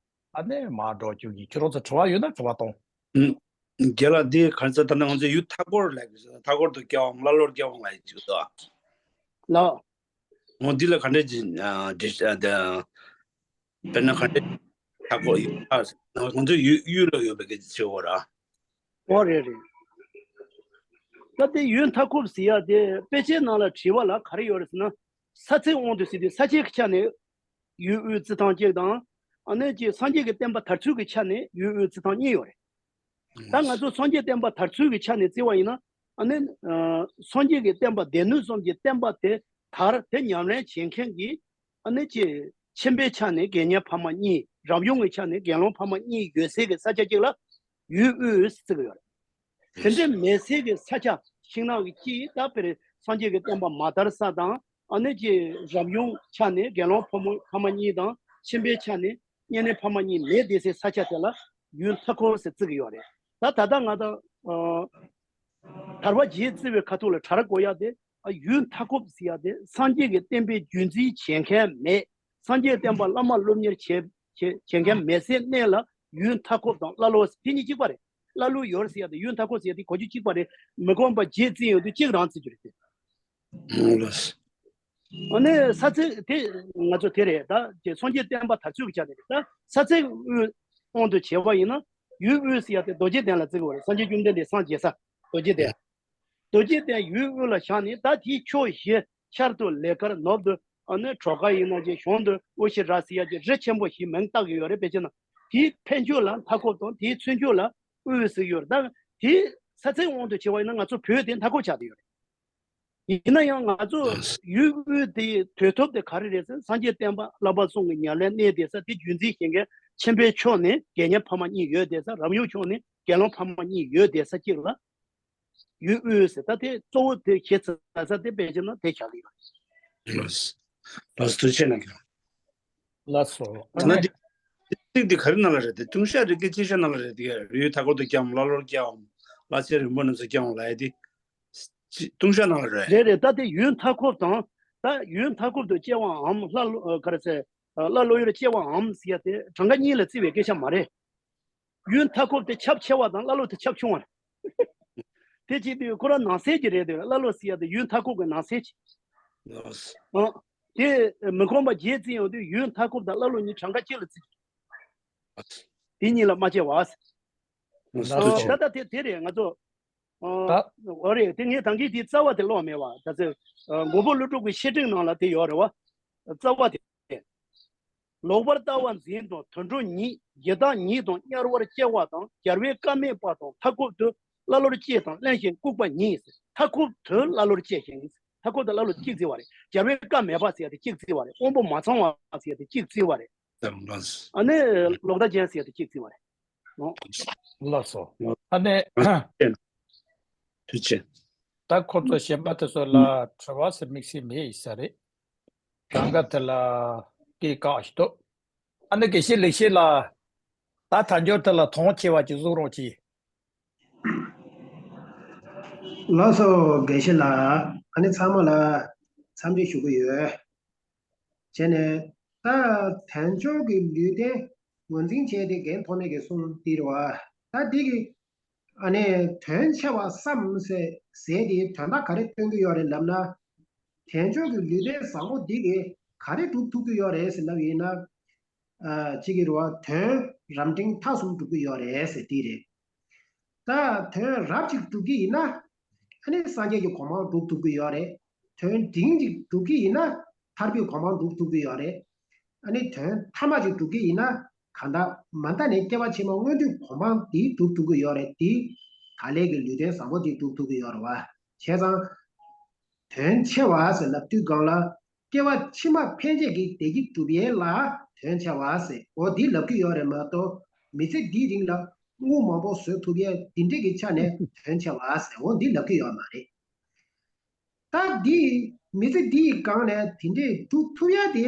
ཨ་ནི་མར་འགྲོ་རྒྱུ་གི་ཁྱོད་རང་ཚོ་དྲི་བ་ཡོད་ན་དྲི་བ་གཏོང་། ཨུམ། རྒན་ལགས་འདི་ག་རེ་ཟེར། ད་ནི་ང་ཚོ་ཡུལ་མཐའ་འཁོར་ལ་མཐའ་འཁོར་དུ་སྐྱེ་བའམ་ཀླ་ཀློར་སྐྱེ་བའམ་ལ་ཡི་ཅིག་དོ། ལགས། འོ་འདི་ལ་ག་འདྲ་ཅིག་ཨ་འདྲི་ཨ་ད་དཔེར་ན་ག་འདྲ་མཐའ་འཁོར་ཡུལ་ཨ་ང་ཚོ་ཡུལ་ཡུལ་ལ་ཡོད་པའི་སྐད་ཆ་བྱེད་འོ་ར། ཨོ་རེད་རེད། ད་ལྟའི་ཡུལ་མཐའ་འཁོབ་ཟེར་ཡ་དེ་དཔེ་ཆའི་ནང་ལ་བྲིས་པ་ལ་ག་རེ་ཡོད་རེད་ཟེར་ན། ས་ཚིགས་དབང་དུ་ཟེར་དུས་ས་ཆའི་ཆ་ནས་ཡུལ་དབུས་བརྩི་སྟངས་གཅིག་དང་། ཨ་ནི་ཅིག་སངས་རྒྱས་ཀྱི་བསྟན་པ་དར་ཚུལ་གྱི་ཆ་ནས་ཡུལ་དབུས་བརྩི་སྟངས་གཉིས་ཡོད་རེད། ད་ང་ཚོ་སངས་རྒྱས་བསྟན་པ་དར་ཚུལ་གྱི་ཆ་ནས་བརྩི་བ་ཡིན་ན། ཨ་ནི་ཨ་སངས་རྒྱས་ཀྱི་བསྟན་པ་སྡེ་སྣོད་གསུམ་གྱི་བསྟན་པ་དེ་དར་དེ་ཉམས་ལེན་བྱེད་མཁན་གྱི། ཨ་ནི་ཅིག་ཆེན་པོའི་ཆ་ནས་དགེ་བསྙེན་ཕ་མ་གཉིས། རབ་ཡུམ་གྱི་ཆ་ནས་དགེ་སློང་ཕ་མ་གཉིས་ཡོད་སའི་གི་ས་ཆ་གཅིག་ལ་ཡུལ་དབུས་ཟེར་གི་ཡོད་རེད། དེ་འདྲའི་མེད་སའི་གི་ས་ཆ་ཤིང་ནགས་ཀྱི་དཀྱིལ། ད་དཔེར་སངས་རྒྱས་ཀྱི་བསྟན་པ་མ་དར་ས་དང་། ཨ་ནི་ཅིག་རབ་ཡུམ་ཆ་ནས་དགེ་སློང་ཕ་མ་ཕ་མ་གཉིས་དང་། ཆེན་པོའི་ཆ་ནས་གཉེན་ཉེ་ཕ་མ་གཉིས་མེད་བསྡད་སའི་ས་ཆ་དེ་ལ་ཡུལ་མཐའ་འཁོབ་ཟེར་བརྩི་གི་ཡོད་རེད། ད་ད་ལྟ་ང་དང་ཨ་དར་བ་རྗེས་བརྩི་བའི་ཁ་ཐུག་ལ་གྲལ་དགོས་ཡ་དེ། ཨ་ཡུལ་མཐའ་འཁོབ་ཟེར་ཡ་དེ་སངས་རྒྱས་ཀྱི་བསྟན་པའི་རྒྱུན་འཛིན་བྱེད་མཁན་མེད། སངས་རྒྱས་བསྟན་པ་བླ་མ་སློབ་གཉེར་བྱེད་བྱེད་བྱེད་མཁན་མེད་སའི་གནས་ལ་ཡུལ་མཐའ་འཁོབ་དང་ཀླ་ཀློ་དེ་གཉིས་གཅིག་པ་རེད། ཀླ་ཀློ་ཡོད་ཟེར་ཡ་དེ་ཡུལ་མཐའ་འཁོབ་ཟེར་ཡ་དེ་གོ་རྒྱུ་གཅིག་པ་རེད། མི་ཁོམ་པ་རྗེས་བརྩི་ཡོང་དུས་གཅིག་རང་བརྩི་རྒྱུ་རེད་དེ། ལགས། ཨ་ནི་ས་ཚིགས་དེ་ང་ཚོ་དེ་རེད། ད་དེ་སངས་རྒྱས་བསྟན་པ་དར་ཚུལ་གྱི་ཆ་ནས་རེད། ད་ས་ཚིགས་དབུས་དབང་དུ་བྱས་པ་ཡིན་ན་ཡུལ་དབུས་ཟེར་ཡ་དེ་རྡོ་རྗེ་གདན་ལ་བརྩི་གི་ཡོད་རེད། སངས་རྒྱས་བཅོམ་ལྡན་འདས་སངས་རྒྱས་ས་རྡོ་རྗེ་གདན། རྡོ་རྗེ་གདན་ཡུལ་དབུས་ལ་བཞག་ནས། ད་དེའི་ཕྱོགས་བཞི་ཤར་དུ་ལེ་དཀར། ནུབ་ཏུ་ཨ་ནི་གྲོ་ཁ་ཡིན་ན་ཅིག་གཞོང་དུ་དབུ་ཞྭ་ར་ཟེར་ཡ་ཅིག་རི་ཆེན་པོ་བཞི་མིང་བཏགས་ཀྱི་ཡོད་རེད། དཔེ་ཆ་ནང་། དེའི་ཕན་ཕྱོགས་ལ་མཐའ་འཁོབ་དང་། དེའི་མཚོན་ཕྱོགས་ལ་དབུས་ཟེར་ཡོད་རེད། ད་དེའི་ས་ཚིགས་དབང་དུ་བྱས་པ་ཡིན་ན་ང་ཚོ་བོད་དེ་མཐའ་འཁོབ་ཆགས་བསྡད་ཡོད་རེད། ཡིན་ན་ཡང་ང་ཚོ་ཡུལ་དབུས་དེའི་དོན་ཐོབ་དེ་ག་རེ་རེད་ཟེར། སངས་རྒྱས་བསྟན་པ་བསླབ་པ་གསུམ་གྱི་ཉམས་ལེན་གནས་བསྡད་ས་དེ་རྒྱུན་འཛིན་བྱེད་མཁན་ཆེན་པོའི་ཕྱོགས་ནས་དགེ་བསྙེན་ཕ་མ་གཉིས་ཡོད་བསྡད་ས། རབ་ཡུམ་ཕྱོགས་ནས་དགེ་སློང་ཕ་མ་གཉིས་ཡོད་བསྡད་ས་གཅིག་ལ་ཡུལ་དབུས་ཟེར། ད་དེ་གཙོ་བོ་དེ་གཞི་རྩ་ས་དེ་དཔེ་ཆ་ནང་དེ་བཞག་གི་ཡོད། ལགས་སོ། ལགས་སོ། ཐུགས་རྗེ་ཆེ་གནང་། ལགས་སོ། ད་ནི་འདི་ཚིག་འདི་ག་རེ་ནང་ལ་རེད་དེ། ལྟུང་བཤགས་རེ་སྐད་ཅིག་ཤོས་ནང་ལ་རེད་དེ། ཡུལ་མཐའ་འཁོབ་ཏུ་སྐྱེའམ་ཀླ་ཀློར་སྐྱེའམ་བླ་ཆེན་རིན་པོ་རྣམས་སུ་སྐྱེའམ་ལབ་ཡ་དེ། ཅི་ལྟུང་བཤགས་ནང་ལ་རེད། རེད་རེད། ད་དེ་ཡུལ་མཐའ་འཁོབ་དང་། ད་ཡུལ་མཐའ་འཁོབ་ཏུ་སྐྱེ་བའམ་ཀླ་ཀློ་ཨ་ག་རེ་ཟེར། ཨ་ཀླ་ཀློ་ཡུལ་སྐྱེ་བའམ་ཟེར་ཡ་དེ་གྲངས་ཀ་གཉིས་ལ་བརྩི་བའི་སྐད་ཆ་མ་རེད། ཡུལ་མཐའ་འཁོབ་དེ་ཁྱབ་ཆེ་བ་དང་ཀླ་ཀློ་དེ་ཁྱབ་ཆུང་བ་རེད། དེ་བྱེད་དུས་ཁོ་རང་ནང་གསེས་ཀྱི་རེད་དེ། ཀླ་ཀློ་ཟེར་ཡ་དེ་ཡུལ་མཐའ་འཁོབ་ཀྱི་ནང་གསེས་ཀྱི། ལགས། ཨ་དེ་མི་ཁོམ་པ་རྗེས་བརྩི་ཡོང་དུས་ཡུལ་མཐའ་འཁོབ་དང་ཀླ་ཀློ་གཉིས་གྲངས་ཀ་གཅིག་ལ་བརྩི། དེ་གཉིས་ལ་མ་སྐྱེ་བ། ལགས་སོ། ད་ལྟ་དེ་དེ་རེད་ང་ཚོ། ཨ་ད་འོ་རེད། དེ་ངས་ད་གིན་དེ་རྩ་བ་དེ་ཀློག་མེད་པ། ད་ཚེ་ཨ་མགོན་པོ་ཀླུ་སྒྲུབ་ཀྱི་བཤེས་སྤྲིང་ནང་ལ་དེ་ཡོད་རེད་བ། རྩ་བ་དེ། ལོག་པར་ལྟ་བ་འཛིན་དང་དུད་འགྲོ་ཉིད། ཡི་དྭགས་ཉིད་དང་དམྱལ་བར་སྐྱེ་བ་དང་། རྒྱལ་བའི་བཀའ་མེད་པ་དང་མཐའ་འཁོབ་ཏུ། ཀླ་ཀློར་སྐྱེ་དང་གླེན་ཞིང་ལྐུགས་པ་ཉིད། མཐའ་འཁོབ་ཏུ་ཀླ་ཀློར་སྐྱེ་ཞིང་། མཐའ་འཁོབ་ཏུ་ཀླ་ཀློ་གཅིག་བརྩི་བ་རེད། རྒྱལ་བའི་བཀའ་མེད་པ་ཟེར་ཡ་དེ་གཅིག་བརྩི་བ་རེད། དབང་པོ་མ་ཚང་བ་ཟེར་ཡ་དེ་གཅིག་བརྩི་བ་རེད། ཨ་ནི་ལོག་ལྟ་ཅན་ཟེར་ཡ་དེ་གཅིག་བརྩི་བ་རེད། ཨོ། ལགས་སོ། ཨ་ནི། ཐུགས་རྗེ་ཆེ། ད་ཁོ་ཚོ་གཞན་པ་དེ་ཚོ་ལ་དྲི་བ་ཟེར་དམིགས་བསལ་མེད་ཡིན་ས་རེད། གང་ག་དེ་ལ་སྐད་བཀག་ཞིག་འདུག་ཨ་ནི་དགེ་བཤེས་ལེགས་བཤད་ལགས། ད་དལ་འབྱོར་དེ་ལ་དོན་ཆེ་བ་ཅིག་གཟིགས་རོགས་གྱིས། ལགས་སོ། དགེ་བཤེས་ལགས། ཨ་ནི་ཚང་མ་ལ་འཚམས་འདྲི་ཞུ་གི་ཡོད། བྱས་ནས་ད་དལ་འབྱོར་གྱི་ལུས་རྟེན་ངོས་འཛིན་བྱས་ཏེ་རྒན་ཐོགས་མེད་ཀྱིས་གསུངས་དེ་རེད་བ། ད་འདི་གི་ཨ་ནི་དོན་ཆེ་བ་བསམ་ཟེར་ཟེར་དེ་དོན་དག་ག་རེ་སྟོན་གྱི་ཡོད་རེད་ལབ་ན། དལ་འབྱོར་གྱི་ལུས་རྟེན་བཟང་པོ་འདི་གིས་ག་རེ་སྒྲུབ་ཐུབ་ཀྱི་ཡོད་རེད་ཟེར་ལབ་ཡིན་ན། ཨ་གཅིག་གི་རེད་བ། དོན་རབ་འབྲིང་ཐ་གསུམ་སྒྲུབ་ཀྱི་ཡོད་རེད་ཟེར་དེ་རེད། ད་དོན་རབ་ཅིག་སྒྲུབ་ཀྱི་ཡིན་ན། ཨ་ནི་སངས་རྒྱས་ཀྱི་གོ་འཕང་སྒྲུབ་ཐུབ་ཀྱི་ཡོད་རེད། དོན་འབྲིང་ཅིག་སྒྲུབ་ཀྱི་ཡིན་ན། ཐར་པའི་གོ་འཕང་སྒྲུབ་ཐུབ་ཀྱི་ཡོད་རེད། ཨ་ནི་དོན་ཐ་མ་ཅིག་སྒྲུབ་ཀྱི་ཡིན་ན། གང་ལྟར་མ་མཐའ་ནས་སྐྱེ་བ་ཕྱི་མ་མངོན་མཐོའི་གོ་འཕང་དེ་སྒྲུབ་ཐུབ་ཀྱི་ཡོད་རེད་དེ། ད་ལས་ཀྱི་ལུས་རྟེན་བཟང་པོ་དེ་སྒྲུབ་ཐུབ་ཀྱི་ཡོད་རེད་བ། བྱས་ཙང་། དོན་ཆེ་བ་ཟེར་ལབ་དུས་སྒང་ལ། སྐྱེ་བ་ཕྱི་མ་ཕན་ཆད་ཀྱི་བདེ་སྐྱིད་སྒྲུབ་ཡས་ལ་དོན་ཆེ་བ་ཟེར། འོ་འདི་ལབ་ཀྱི་ཡོད་རེད་མ་གཏོགས། མི་ཚེ་འདིའི་རིང་ལ་དངུལ་མང་པོ་བཟོ་ཐུབ་ཡས་འདི་འདྲས་ཀྱི་ཆ་ནས་དོན་ཆེ་བ་ཟེར། འོ་འདི་ལབ་ཀྱི་ཡོད་མ་རེད། ད་འདི་མི་ཚེ་འདིའི་སྒང་ནས་དེ་འདྲས་སྒྲུབ་ཐུབ་ཡ་དེ་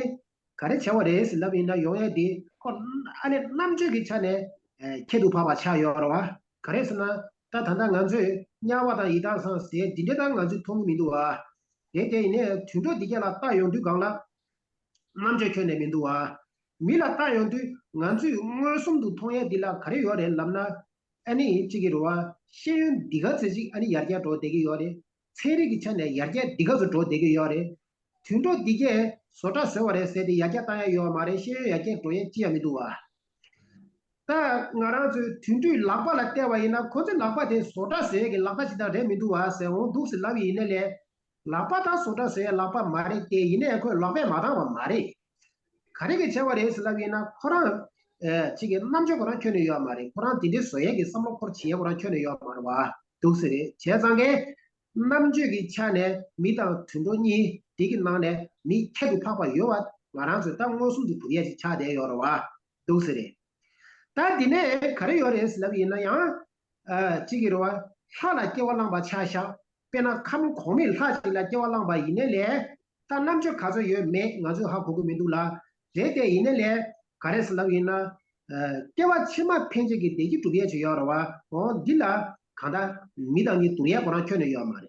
ག་རེ་བྱ་བ་རེད་ཟེར་ལབ་ཡིན་ན། ཡོང་ཡ་དེ་ཁོ་ཨ་ནི་རྣམ་དཔྱོད་ཀྱི་ཆ་ནས་ཨེ་ཁྱད་དུ་འཕགས་པ་ཆགས་ཡོད་རེད་བ། ག་རེ་ཟེར་ན། ད་ད་ལྟ་ང་ཚོས་དམྱལ་བ་དང་ཡི་དྭགས་ཚང་ཟེར་འདི་འདྲས་ད་ང་ཚོས་མཐོང་གི་མི་འདུག་བ། དེ་དེ་ཡིན་ནའི་དུད་འགྲོ་འདི་གས་ལ་བལྟ་ཡོང་དུས་སྒང་ལ་རྣམ་དཔྱོད་ཁྱོན་ནས་མི་འདུག་བ། མི་ལ་བལྟ་ཡོང་དུས་ང་ཚོས་མངོན་སུམ་དུ་མཐོང་ཡ་འདི་ལ་ག་རེ་ཡོད་རེད་ལབ་ན། ཨ་ནི་གཅིག་གི་རེད་བ། ཤེས་ཡོན་འདི་ག་ཚད་ཅིག་ཨ་ནི་ཡར་རྒྱས་འགྲོ་བསྡད་ཀྱི་ཡོད་རེད། ཚན་རིག་གི་ཆ་ནས་ཡར་རྒྱས་འདི་ག་ཚོད་འགྲོ་བསྡད་ཀྱི་ཡོད་རེད། དུད་འགྲོ་འདི་གས་བཟོ་གྲྭ་བཟོས་པ་རེད་ཟེར་ཏེ་ཡར་རྒྱས་བཏང་ཡ་ཡོད་མ་རེད། ཤེས་ཡོན་ཡར་རྒྱས་འགྲོ་ཡ་ཅི་ཡང་མི་འདུག་བ། ད་ང་རང་ཚོའི་དུད་འགྲོའི་ལག་པ་ལ་བལྟས་པ་ཡིན་ན། ཁོ་ཚོའི་ལག་པ་དེ་བཟོ་གྲྭ་བཟོ་ཡས་ཀྱི་ལག་པ་ཅིག་དང་རེད་མི་འདུག་བ་ཟེར། འོང་འདུག་ཟེར་ལབ་ཡིན་ནའི་ལས། ལག་པ་ད་བཟོ་གྲྭ་བཟོ་ཡས་ལག་པ་མ་རེད་དེ། ཡིན་ནའི་ཁོས་ལག་པས་མ་བཏང་བ་མ་རེད། ག་རེ་གི་བྱས་པ་རེད་ཟེར་ལབ་ཡིན་ན། ཁོ་རང་ཨེ་གཅིག་གི་རྣམ་དཔྱོད་ཁོ་རང་ཁྱོན་ནས་ཡོད་མ་རེད། ཁོ་རང་དེ་འདྲའི་བཟོ་ཡས་ཀྱི་བསམ་བློ་འཁོར་བྱེད་ཡས་ཁོ་རང་ཁྱོན་ནས་ཡོད་མ་རེད་བ། འདུག་ཟེར་རེད། བྱས་ཙང་གི་རྣམ་དཔྱོད་ཀྱི་ཆ་ནས་མི་དང་དུད་འགྲོ་གཉིས་དེ་གི་ནང་ནས་མི་ཁྱད་དུ་འཕགས་པ་ཡོད་པ་ང་རང་ཚོས་ད་མངོན་སུམ་དུ་གྲུབ་ཡས་ཅིག་ཆགས་བསྡད་ཡོད་རེད་བ། འདུག་ཟེར་རེད། ད་འདི་ནས་ག་རེ་ཡོད་རེད་ཟེར་ལབ་ཡིན་ན། ཡང་ཨ་གཅིག་གི་རེད་བ། ལྷ་ལ་སྐྱེ་བ་བླངས་པ་ཆ་བཞག་དཔེར་ན་ཁམས་གོང་མའི་ལྷ་ཅིག་ལ་སྐྱེ་བ་བླངས་པ་ཡིན་ནའི་ལས། ད་རྣམ་དཔྱོད་ག་ཚོད་ཡོད་མེད་ང་ཚོས་ཧ་གོ་གི་མི་འདུག་ལ། རེད་དེ་ཡིན་ནའི་ལས། ག་རེ་ཟེར་ལབ་ཡིན་ན། ཨ་སྐྱེ་བ་ཕྱི་མ་ཕན་ཆད་ཀྱི་བདེ་སྐྱིད་སྒྲུབ་ཡས་ཅིག་ཡོད་རེད་བ། འོ་འདི་ལ་གང་ལྟར་མི་དང་མི་བསྡུར་ཡས་ཁོ་རང་ཁྱོན་ནས་ཡོད་མ་རེད།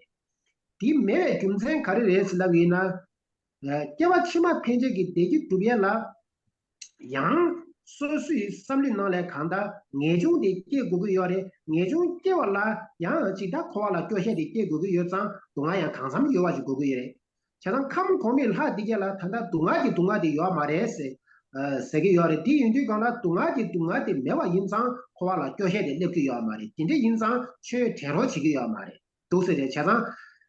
དེ་མེད་པའི་རྒྱུ་མཚན་ག་རེ་རེད་ཟེར་ལབ་ཡིན་ན། ཨ་སྐྱེ་བ་ཕྱི་མ་ཕན་ཆད་ཀྱི་བདེ་སྐྱིད་སྒྲུབ་ཡས་ལ། ཡང་སོ་སོའི་བསམ་བློའི་ནང་ལ་གང་ལྟར་ངེས་འབྱུང་དེ་སྐྱེ་དགོས་ཀྱི་ཡོད་རེད། ངེས་འབྱུང་སྐྱེ་བ་ལ་ཡང་ཅིག་ད་འཁོར་བ་ལ་སྐྱོ་ཤས་དེ་སྐྱེ་དགོས་ཀྱི་ཡོད་ཙང་སྡུག་བསྔལ་ཡང་གང་འཚམ་ཡོད་པ་ཞིག་དགོས་ཀྱི་ཡོད་རེད། བྱས་ཙང་ཁམས་གོང་མའི་ལྷ་འདི་གས་ལ་ད་ལྟ་སྡུག་བསྔལ་གྱི་སྡུག་བསྔལ་དེ་ཡོད་མ་རེད་ཟེར། ཨ་ཟེར་གྱི་ཡོད་རེད། དེ་ཡིན་དུས་སྒང་ལ་སྡུག་བསྔལ་གྱི་སྡུག་བསྔལ་དེ་མེད་པ་ཡིན་ཙང་འཁོར་བ་ལ་སྐྱོ་ཤས་དེ་སླེབས་ཀྱི་ཡོད་མ་རེད། དེ་འདྲ་ཡིན་ཙང་ཆོས་དྲན་རོགས་བྱེད་ཀྱི་ཡོད་མ་རེད། འདུག་ཟེར་རེད། བྱས་ཙང་།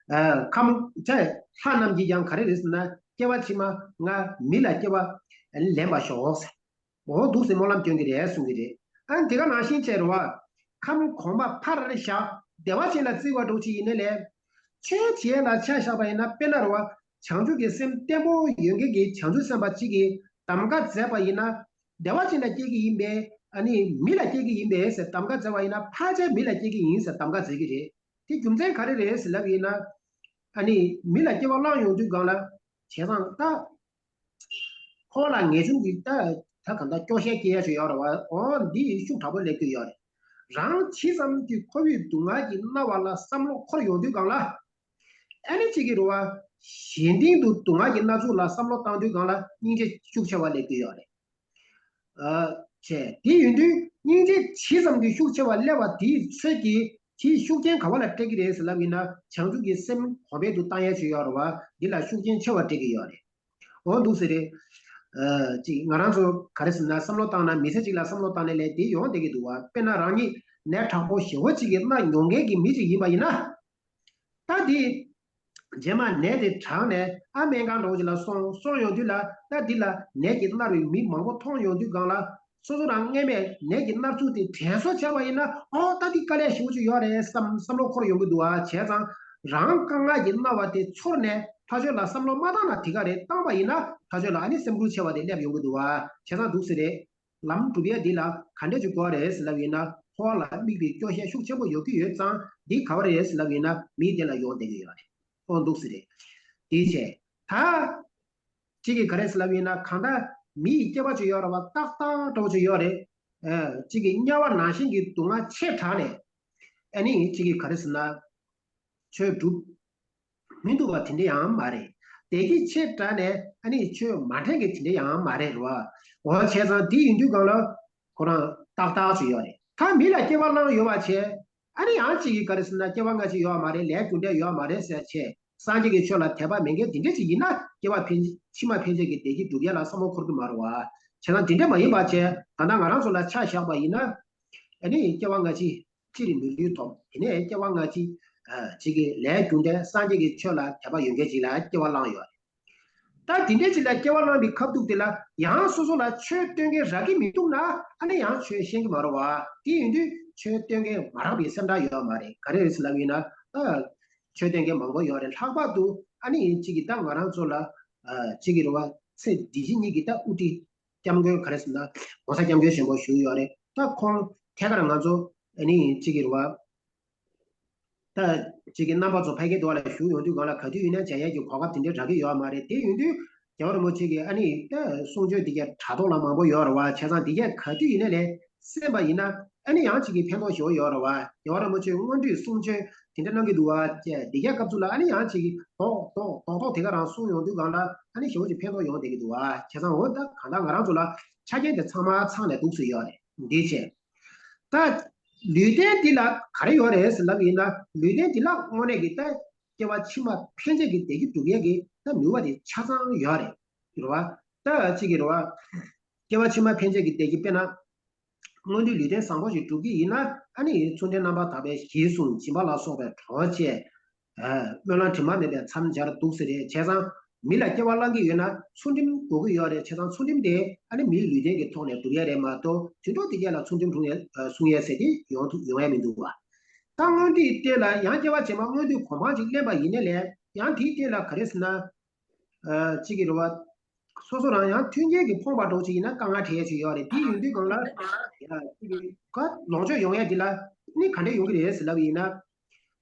ཨ་ཁམས་ཚད་ལྷ་རྣམས་ཀྱིས་ཀྱང་ག་རེ་རེད་ཟེར་ན། སྐྱེ་བ་ཕྱི་མ་ང་མི་ལ་སྐྱེ་བ་ལེན་པར་ཤོག་ཟེར། འོ་འདུག་ཟེར་སྨོན་ལམ་སྐྱོན་གྱི་རེད་གསུང་གི་རེད། ཨ་ནི་དེ་ག་ནང་བཞིན་བྱས་རེད་བ། ཁམས་གོང་མ་ཕར་བཞག་བདེ་བ་ཅན་ལ་བརྩི་བ་འདྲ་ཅིག་ཡིན་ནའི་ལས། ཆོས་བྱེད་ལ་ཆ་བཞག་པ་ཡིན་ན། དཔེར་ན་རེད་བ། བྱང་ཆུབ་ཀྱི་སེམས་བརྟན་པོ་ཡོད་མཁན་གྱི་བྱང་ཆུབ་སེམས་དཔའ་གཅིག་གིས་གདམ་ག་མཛད་པ་ཡིན་ན། བདེ་བ་ཅན་ལ་སྐྱེ་གི་ཡིན་པས། ཨ་ནི་མི་ལ་སྐྱེ་གི་ཡིན་པས་ཟེར་གདམ་ག་མཛད་པ་ཡིན་ན། ཕལ་ཆེར་མི་ལ་སྐྱེ་གི་ཡིན་ཟེར་གདམ་ག་མཛད་ཀྱི་རེད། དེ་རྒྱུ་མཚན་ག་རེ་རེད་ཟེར་ལབ་ཡིན་ན། ཨ་ནི་མི་ལ་སྐྱེ་བ་བླངས་ཡོང་དུས་སྒང་ལ། བྱས་ཙང་ད། ཁོ་ལ་ངེས་འབྱུང་གི་ད་ད་གང་ལྟར་སྐྱོ་ཤས་སྐྱེ་ཡ་ཞིག་ཡོད་རེད་བ། འོ་འདི་ཤུགས་དྲག་པོ་སླེབས་ཀྱི་ཡོད་རེད། རང་ཇི་ཙམ་གྱིས་ཁོ་བོས་སྡུག་བསྔལ་གྱིས་མནར་བ་ལ་བསམ་བློ་འཁོར་ཡོང་དུས་སྒང་ལ། ཨ་ནི་གཅིག་གི་རེད་བ། གཞན་སྟེང་དུ་སྡུག་བསྔལ་གྱིས་མནར་ཚུལ་ལ་བསམ་བློ་བཏང་དུས་སྒང་ལ་སྙིང་རྗེ་ཤུགས་ཆེ་བ་སླེབས་ཀྱི་ཡོད་རེད། ཨ་བྱས། དེ་ཡིན་དུས་སྙིང་རྗེ་ཇི་ཙམ་གྱིས་ཤུགས་ཆེ་བ་སླེབས་པ་དེའི་ཚོད་ཀྱིས་དེའི་ཤུགས་རྐྱེན་ག་བ་ལ་སྤྲད་ཀྱི་རེད་ཟེར་ལབ་ཡིན་ན། བྱང་ཆུབ་ཀྱི་སེམས་གོང་འཕེལ་དུ་བཏང་ཡ་ཞིག་ཡོད་རེད་བ། འདི་ལ་ཤུགས་རྐྱེན་ཆེ་བ་སྤྲད་ཀྱི་ཡོད་རེད། འོ་འདུག་ཟེར་རེད། ཨ་ཅིག་ང་རང་ཚོ་ག་རེ་ཟེར་ན། བསམ་བློ་བཏང་ན། མི་ཚེ་གཅིག་ལ་བསམ་བློ་བཏང་ནས་ལས་དེ་ཡོང་བསྡད་ཀྱི་འདུག་བ། དཔེར་ན་རང་ཉིད་ནད་དྲག་པོ་ཞེ་བོ་གཅིག་གིས་མནར་མྱོང་མཁན་གྱི་མི་གཅིག་ཡིན་པ་ཡིན་ན། ད་དེ་རྗེས་མ་ནད་དེ་དྲག་ནས་ཨ་སྨན་ཁང་འདྲ་བོ་ཅིག་ལ་སོང་། སོང་ཡོང་དུས་ལ་ད་འདི་ལ་ནད་ཀྱིས་མནར་བའི་མི་མང་པོ་མཐོང་ཡོང་དུས་སྒང་ལ། སོ་སོ་རང་སྔོན་མས་ནད་ཀྱིས་མནར་ཚུལ་དེ་དྲན་གསོ་བྱས་པ་ཡིན་ན། ཨོ་ད་འདི་དཀའ་ལས་ཞེ་པོ་ཅིག་ཡོད་རེད་བསམ་བསམ་བློ་འཁོར་ཡོང་གི་འདུག་བ། བྱས་ཙང་རང་དཀའ་ངལ་གྱིས་མནར་བ་དེ་ཚོར་ནས་ཕར་ཕྱོགས་ལ་བསམ་བློ་མ་བཏང་ན། དེ་ག་རེད། བཏང་པ་ཡིན་ན་ཕར་ཕྱོགས་ལ་ཨ་ནི་སེམས་འགུལ་ཆེ་བ་དེ་སླེབས་ཡོང་གི་འདུག་བ། བྱས་ཙང་འདུག་ཟེར་རེད། ལམ་སྒྲུབ་ཡས་འདི་ལ་ག་འདྲས་ཅིག་དགོས་རེད་ཟེར་ལབ་ཡིན་ན། འཁོར་བ་ལ་དམིགས་པའི་སྐྱོ་ཤས་ཤུགས་ཆེན་པོ་ཡོད་ཀྱི་ཡོད་ཙང་། འདི་ག་བ་རེད་ཟེར་ལབ་ཡིན་ན། མི་དེ་ལ་ཡོང་བསྡད་ཀྱི་ཡོད་རེད། ཨོ་འདུག་ཟེར་རེད། དེ་བྱས། ད་ གཅིག་གིས་ག་རེ་ཟེར་ལབ་ཡིན་ན། གང་ལྟར་མི་ཡི་སྐྱེ་བ་ཅིག་ཡོད་རེད་བ། ཏག་ཏག་འདྲ་བོ་ཅིག་ཡོད་རེད། ཨ། གཅིག་གིས་དམྱལ་བ་ནང་བཞིན་གྱི་སྡུག་བསྔལ་ཆེ་དྲགས་ནས། ཨ་ནི་གཅིག་གིས་ག་རེ་ཟེར་ན། ཆོས་སྒྲུབ་མི་ཐུབ་པ་དེ་འདྲ་ཡང་མ་རེད། བདེ་སྐྱིད་ཆེ་དྲགས་ནས་ཨ་ནི་ཆོས་མ་འདྲེན་གྱི་དེ་འདྲ་ཡང་མ་རེད་རེད་བ། འོ་བྱས་ཙང་དེ་ཡིན་དུས་སྒང་ལ་ཁོ་རང་ཏག་ཏག་ཅིག་ཡོད་རེད། ད་མི་ལ་སྐྱེ་བ་བླངས་ཡོད་པ་བྱས། ཨ་ནི་ཡང་གཅིག་གིས་ག་རེ་ཟེར་ན། སྐྱེ་བ་སྔ་ཕྱི་ཡོད་མ་རེད། ལས་རྒྱུ་འབྲས་ཡོད་མ་རེད་ཟེར་བྱས། སངས་རྒྱས་ཀྱི་ཆོས་ལ་དད་པ་མེད་མཁན་དེ་འདྲ་ཅིག་ཡིན་ན། སྐྱེ་བ་ཕན་ཕྱི་མ་ཕན་ཆད་ཀྱི་བདེ་སྐྱིད་སྒྲུབ་ཡ་ལ་བསམ་བློ་འཁོར་གྱི་མ་རེད་བ། བྱས་ཙང་དེ་འདྲ་མ་ཡིན་པ་བྱས། ད་ལྟ་ང་རང་ཚོ་ལ་ཆ་བཞག་པ་ཡིན་ན། ཨ་ནི་སྐྱེ་བ་སྔ་ཕྱི་སྤྱིར་མི་ལུས་ཐོབ། དེ་ནས་སྐྱེ་བ་སྔ་ཕྱི་ཨ་ཅིག་གི་ལས་རྒྱུ་འབྲས། སངས་རྒྱས་ཀྱི་ཆོས་ལ་དད་པ་ཡོད་མཁན་ཅིག་ལ་སྐྱེ་བ་བླངས་ཡོད་རེད། ད་དེ་འདྲ་ཅིག་ལ་སྐྱེ་བ་བླངས་པའི་ཁ་ཐུག་དེ་ལ་ཡང་སོ་སོ་ལ་ཆོས་སྟོན་མཁན་རག་གི་མི་འདུག་ན། ཨ་ནི་ཡང་ཆོས་ཤེས་ཀྱི་མ་རེད་བ། དེ་ཡིན་དུས་ཆོས་སྟོན་མཁན་མ་རག་པའི་སེམས་ཁྲལ་ཡོད་མ་རེད། ག་རེ་རེད་ཟེར་ལབ་ཡིན་ན། ད་ཆོས་སྟོན་མཁན་མང་པོ་ཡོད་རེད། ལྷག་པར་དུ་ཨ་ནི་ཅིག་གི་ད་ང་རང་ཚོ་ལ་ཨ་ཅིག་གི་རེད་བ། ཚེ་འདི་ཕྱི་གཉིས་ཀྱི་ད་དབུ་ཁྲིད། སྐྱབས་མགོན་ག་རེ་ཟེར་ན། ༸གོང་ས་༸སྐྱབས་མགོན་ཆེན་པོ་བཞུགས་ཡོད་རེད། ད་ཁོང་ཐད་ཀར་ང་ཚོ་ཨ་ནི་གཅིག་གི་རེད་བ། ད་གཅིག་གི་རྣམ་པ་ཚོ་ཕ་གི་འདུག་ལ་བཞུགས་ཡོང་དུས་སྒང་ལ། ག་དུས་ཡིན་ན་མཇལ་ཡས་ཀྱི་གོ་སྐབས་དེ་འདྲ་རག་གི་ཡོད་མ་རེད། དེ་ཡིན་དུས་རྒྱལ་བ་རིན་པོ་ཆེ་གི་ཨ་ནི་ད་གསུང་ཆོས་འདི་ག་དྲ་ཐོག་ལ་མང་པོ་ཡོད་རེད་བ། བྱས་ཙང་འདི་ག་ག་དུས་ཡིན་ན་ལས་གསན་པ་ཡིན་ན། ཨ་ནི་ཡང་གཅིག་གི་ཕན་ཐོགས་ཞེ་པོ་ཡོད་རེད་བ། རྒྱལ་བ་རིན་པོ་ཆེ་སྔོན་དུས་གསུང་ཆོས་དེ་འདྲ་གནང་གི་འདུག་བ། ཅེས་འདི་ག་སྐབས་སུ་ལ་ཨ་ནི་ཡང་གཅིག་གི་རྡོག་རྡོག་རྡོག་རྡོག་དེ་ག་རང་གསུང་ཡོང་དུས་སྒང་ལ། ཨ་ནི་ཞེ་པོ་ཅིག་ཕན་ཐོགས་ཡོང་བསྡད་ཀྱི་འདུག་བ། བྱས་ཙང་འོ་ད་གང་ལྟར་ང་རང་ཚོ་ལ་ཆ་རྐྱེན་དེ་ཚང་མ་ཚང་ནས་འདུག་སེ་ཡོད་རེད། འདི་བྱས། ད་ལུས་རྟེན་འདི་ལ་ག་རེ་ཡོད་རེད་ཟེར་ལབ་ཡིན་ན། ལུས་རྟེན་འདི་ལ་དངོས་གནས་ཀྱི་ད་སྐྱེ་བ་ཕྱི་མ་ཕན་ཆད་ཀྱི་བདེ་སྐྱིད་སྒྲུབ་ཡས་ཀྱི་ད་ནུས་པ་དེ་ཆ་ཚང་ཡོད་རེད། རེད་བ། ད་གཅིག་གི་རེད་བ། སྐྱེ་བ་ཕྱི་མ་ཕན་ཆད་ཀྱི་བདེ་སྐྱིད། དཔེར་ན། སྔོན་དུས་ལུས་རྟེན་བཟང་པོ་ཞིག་སྒྲུབ་ཀྱི་ཡིན་ན། ཨ་ནི་ཚུལ་ཁྲིམས་རྣམ་པར་དག་པའི་ཞི་གསུམ། སྦྱིན་པ་ལ་སོགས་པའི་གྲོགས་བཅས། ཨ། སྨོན་ལམ་དྲི་མ་མེད་པས་མཚམས་སྦྱར་འདུག་ཟེར་རེད། བྱས་ཙང་མི་ལ་སྐྱེ་བ་བླང་གི་ཡོད་ན་ཚུལ་ཁྲིམས་དགོས་ཀྱི་ཡོད་རེད། བྱས་ཙང་ཚུལ་ཁྲིམས་དེ་ཨ་ནི་མིའི་ལུས་རྟེན་གྱི་ཐོག་ནས་སྒྲུབ་ཡས་རེད་མ་གཏོགས། དུད་འགྲོ་དེ་གས་ལ་ཚུལ་ཁྲིམས་སྲུང་ཡས་སྲུང་ཡས་ཟེར་དེ་ཡོང་ཐུབ་ཡོང་ཡས་མི་འདུག་བ། ད་སྔོན་དུས་དེ་ལ་ཡང་སྐྱེ་བ་ཕྱི་མ་སྔོན་དུས་གོ་འཕང་ཅིག་ལེན་པ་ཡིན་ནའི་ལས། ཡང་དེའི་སྟེང་ལ་ག་རེ་ཟེར་ན། ཨ། གཅིག་གི་རེད་བ། སོ་སོ་རང་ཡང་མཐུན་རྐྱེན་གྱིས་ཕོངས་པ་འདྲ་བོ་ཅིག་ཡིན་ན་དཀའ་ངལ་འཕྲད་ཡས་ཅིག་ཡོད་རེད། དེ་ཡིན་དུས་སྒང་ལ། ཡ། གཅིག་གི་ག་ལོངས་སྤྱོད་ཡོང་ཡས་འདི་ལ་ནི་ག་འདྲས་ཡོང་གི་རེད་ཟེར་ལབ་ཡིན་ན།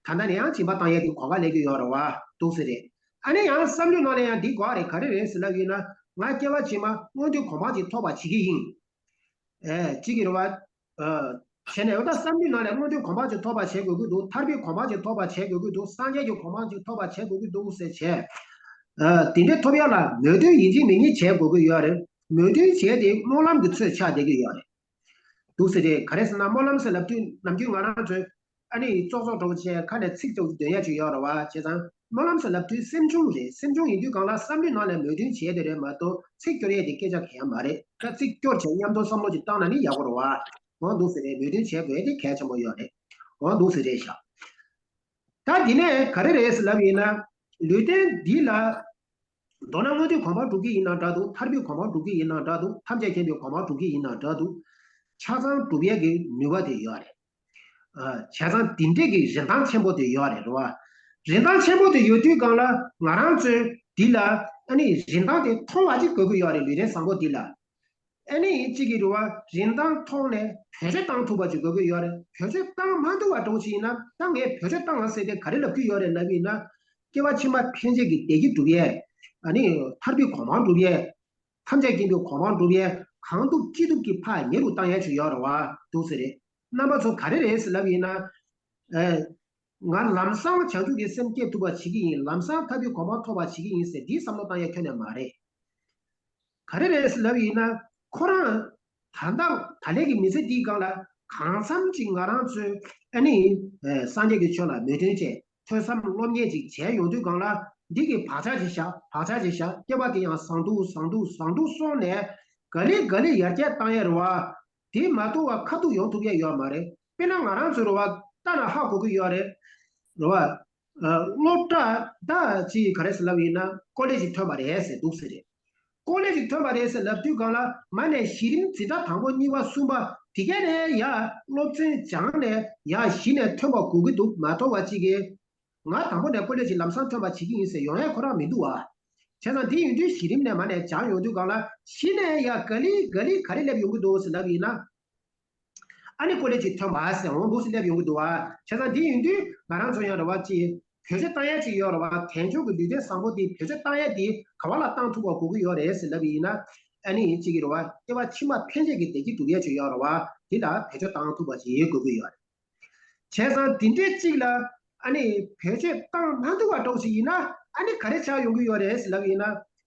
ད་ལྟ་ནས་ཡང་སྦྱིན་པ་བཏང་ཡས་ཀྱི་གོ་སྐབས་སླེབས་ཀྱི་ཡོད་རེད་བ། འདུག་ཟེར་རེད། ཨ་ནི་ཡང་བསམ་བློའི་ནང་ལ་ཡང་འདི་དགོས་རེད། ག་རེ་རེད་ཟེར་ལབ་ཡིན་ན། ང་སྐྱེ་བ་ཕྱི་མ་མངོན་མཐོའི་གོ་འཕང་ཅིག་ཐོབ་པ་བྱེད་ཀྱི་ཡིན། ཨེ། གཅིག་གི་རེད་བ། ཨ། བྱས་ནས་འོ་ད་བསམ་བློའི་ནང་ལ་མངོན་མཐོའི་གོ་འཕང་ཅིག་ཐོབ་པ་བྱེད་དགོས་ཀྱི་འདུག་ཐར་པའི་གོ་འཕང་ཅིག་ཐོབ་པ་བྱེད་དགོས་ཀྱི་འདུག་སངས་རྒྱས་ཀྱི་གོ་འཕང་ཅིག་ཐོབ་པ་བྱེད་དགོས་ཀྱི་འདུག་ཟེར་བྱས། ཨ། དེ་འདྲའི་ཐོབ་ཡག་ལ་མོས་མཐུན་ཡིན་གཅིག་མིན་གཉིས་བྱེད་དགོས་ཀྱི་ཡོད་རེད། མོས་མཐུན་བྱས་ཏེ་སྨོན་ལམ་གྱི་ཚོད་ཆགས་བསྡད་ཀྱི་ཡོད་རེད། འདུག་ཟེར་རེད། ག་རེ་ཟེར་ན་སྨོན་ལམ་ཟེར་ལབ་དུས་ནམ་རྒྱུན་ང་རང་ཚོས་ཨ་ནི་ཙོག་ཙོག་འདྲ་བོ་བྱས་ཁ་ནས་ཚིག་ཙོག་འདོན་ཡ་ཅིག་ཡོད་རེད་བ། བྱས་ཙང་སྨོན་ལམ་ཟེར་ལབ་དུས་སེམས་བྱུང་རེད། སེམས་བྱུང་ཡིན་དུས་སྒང་ལ་བསམ་བློའི་ནང་ལ་མོས་མཐུན་བྱས་དེ་རེད་མ་གཏོགས། ཚིག་སྐྱོར་ཡས་དེ་སྐད་ཆ་གང་ཡང་མ་རེད། ད་ཚིག་སྐྱོར་བྱས་མཉམ་དུ་བསམ་བློ་ཅིག་བཏང་ན་ནི་ཡག་པོ་རེད་བ། འོ་འདུག་ཟེར་རེད། མོས་མཐུན་བྱས་དགོས་དེ་གལ་ཆེན་པོ་ཡོད་རེད། འོ་འདུག་ཟེར་རེད་ཤག་ད་འདི་ནས་ག་རེ་རེད་ཟེར་ལབ་ཡིན་ན། ལུས་རྟེན་འདི་ལ། མདོར་ན་མངོན་མཐོའི་གོ་འཕང་སྒྲུབ་ཀྱི་ཡིན་ན་འདྲ་འདུག་ཐར་པའི་གོ་འཕང་སྒྲུབ་ཀྱི་ཡིན་ན་འདྲ་འདུག་ཐམས་ཅད་མཁྱེན་པའི་གོ་འཕང་སྒྲུབ་ཀྱི་ཡིན་ན་འདྲ་འདུག་ཆ་ཚང་སྒྲུབ་ཡས་ཀྱི་ནུས་པ་དེ་ཡོད་རེད། ཨ། བྱས་ཙང་འདི་འདྲས་ཀྱི་རིན་ཐང་ཆེན་པོ་དེ་ཡོད་རེད། རེད་བ། རིན་ཐང་ཆེན་པོ་དེ་ཡོད་དུས་སྒང་ལ་ང་རང་ཚོས་འདི་ལ་ཨ་ནི་རིན་ཐང་དེ་མཐོ་བ་ཅིག་དགོས་ཀྱི་ཡོད་རེད། ལུས་རྟེན་བཟང་པོ་འདི་ལ། ཨ་ནི་གཅིག་གི་རེད་བ། རིན་ཐང་ཐོག་ནས་བེད་སྤྱོད་བཏང་ཐུབ་པ་ཅིག་དགོས་ཀྱི་ཡོད་རེད། བེད་སྤྱོད་བཏང་མ་ཐུབ་པ་འདྲ་བོ་ཅིག་ཡིན་ན། ད་ངས་བེད་སྤྱོད་བཏང་ང་ཟེར་ཏེ་ག་རེ་ལབ་ཀྱི་ཡོད་རེད་ལབ་ཡིན་ན། སྐྱེ་བ་ཕྱི་མ་ཕན་ཆད་ཀྱི་བདེ་སྐྱིད་སྒྲུབ་ཡས། ཨ་ནི་ཐར་པའི་གོ་འཕང་སྒྲུབ་ཡས། ཐམས་ཅད་མཁྱེན་པའི་གོ་འཕང་སྒྲུབ་ཡས་གང་ཐུབ་ཅི་ཐུབ་ཀྱིས་ཕར་ཉེ་རུ་བཏང་ཡས་ཅིག་ཡོད་རེད་བ། འདུག་ཟེར་རེད། རྣམ་པ་ཚོ་ག་རེ་རེད་ཟེར་ལབ་ཡིན་ན། ཨེ། ང་ལམ་སང་བྱང་ཆུབ་ཀྱི་སེམས་སྐྱེ་ཐུབ་པ་བྱེད་ཀྱི་ཡིན། ལམ་སང་ཐར་པའི་གོ་འཕང་ཐོབ་པ་བྱེད་ཀྱི་ཡིན་ཟེར་འདིའི་བསམ་བློ་བཏང་ཡས་ཁྱོན་ནས་མ་རེད། ག་རེ་རེད་ཟེར་ལབ་ཡིན་ན། ཁོ་རང་ད་ལྟ་ད་ལན་གྱི་མི་ཚེ་འདིའི་སྒང་ལ་གང་འཚམ་ཅིག་ང་རང་ཚོས་ཨ་ནི་སངས་རྒྱས་ཀྱི་ཆོས་ལ་མོས་མཐུན་བྱས། ཐོས་བསམ་སློབ་གཉེར་ཅིག་བྱས་ཡོང་དུས་སྒང་ལ། འདི་གི་བག་ཆགས་ཅིག་བཞག་བག་ཆགས་ཅིག་བཞག་སྐྱེ་བ་དེ་ཡང་བཟང་འདུག་བཟང་འདུག་བཟང་འདུག་སོང་ནས། ག་ལེ་ག་ལེ་ཡར་རྒྱས་བཏང་ཡས་རེད་བ། དེ་མ་གཏོགས་བ་ཁ་ཐུག་ཡོང་ཐུབ་ཡས་ཡོད་མ་རེད། དཔེར་ན་ང་རང་ཚོ་རེད་བ། ལྟ་ན་ཧ་གོ་གི་ཡོད་རེད། རེད་བ། ཨ། སློབ་གྲྭ་ད་ཅིག་ག་རེ་ཟེར་ལབ་ཡིན་ན་ཀོ་ལེ་ཇི་ཐོན་པ་རེད་ཟེར་འདུག་ཟེར་རེད། ཀོ་ལེ་ཇི་ཐོན་པ་རེད་ཟེར་ལབ་དུས་སྒང་ལ། མ་ནས་གཞི་རིམ་འཛིན་གྲྭ་དང་པོ་གཉིས་པ་གསུམ་པ་དེ་གས་ནས་ཡ་སློབ་ཚན་སྦྱངས་ནས་ཡ་གཞི་ནས་ཐོན་པ་དགོས་ཀྱི་འདུག་མ་གཏོགས་བ་ཅིག་གིས། ང་དང་པོ་ནས་ཀོ་ལེ་ཇི་ལམ་སང་ཐོན་པ་བྱེད་ཀྱི་ཡིན་ཟེར་ཡོང་ཡས་ཁོ་རང་མི་འདུག་བ། བྱས་ཙང་དེ་ཡིན་དུས་གཞི་རིམ་ནས་མ་ནས་སྦྱངས་ཡོང་དུས་སྒང་ལ། གཞི་ནས་ཡ་ག་ལེ་ག་ལེ་ག་རེ་སླེབས་ཡོང་གི་འདུག་ཟེར་ལབ་ཡིན་ན། ཨ་ནི་ཀོ་ལེ་ཇི་ཐོན་པ་ཟེར་འོང་འདུག་སེ་སླེབས་ཡོང་གི་འདུག་བ། བྱས་ཙང་འདི་ཡིན་དུས་ང་རང་ཚོ་ཡང་རེ་བ་ཅི། བེད་སྤྱོད་བཏང་ཡ་ཅིག་ཡོད་རེད་བ། དལ་འབྱོར་གྱི་ལུས་རྟེན་བཟང་པོ་དེ་བེད་སྤྱོད་བཏང་ཡ་དེ་ག་བ་ལ་བཏང་ཐུབ་པ་དགོས་ཀྱི་ཡོད་རེད་ཟེར་ལབ་ཡིན་ན། ཨ་ནི་གཅིག་གི་རེད་བ། སྐྱེ་བ་ཕྱི་མ་ཕན་ཆད་ཀྱི་བདེ་སྐྱིད་སྒྲུབ་ཡ་ཅིག་ཡོད་རེད་བ། དེ་ལ་བེད་སྤྱོད་བཏང་ཐུབ་པ་ཅིག་དགོས་ཀྱི་ཡོད་རེད། བྱས་ཙང་དེ་འདྲའི་གཅིག་ལ་ཨ་ནི་བེད་སྤྱོད་བཏང་མ་ཐུབ་པ་འདྲ་བོ་ཞིག་ཡིན་ན། ཨ་ནི་ག་རེ་ཆགས་ཡོང་གི་ཡོད་རེད་ཟེར་ལབ་ཡིན་ན།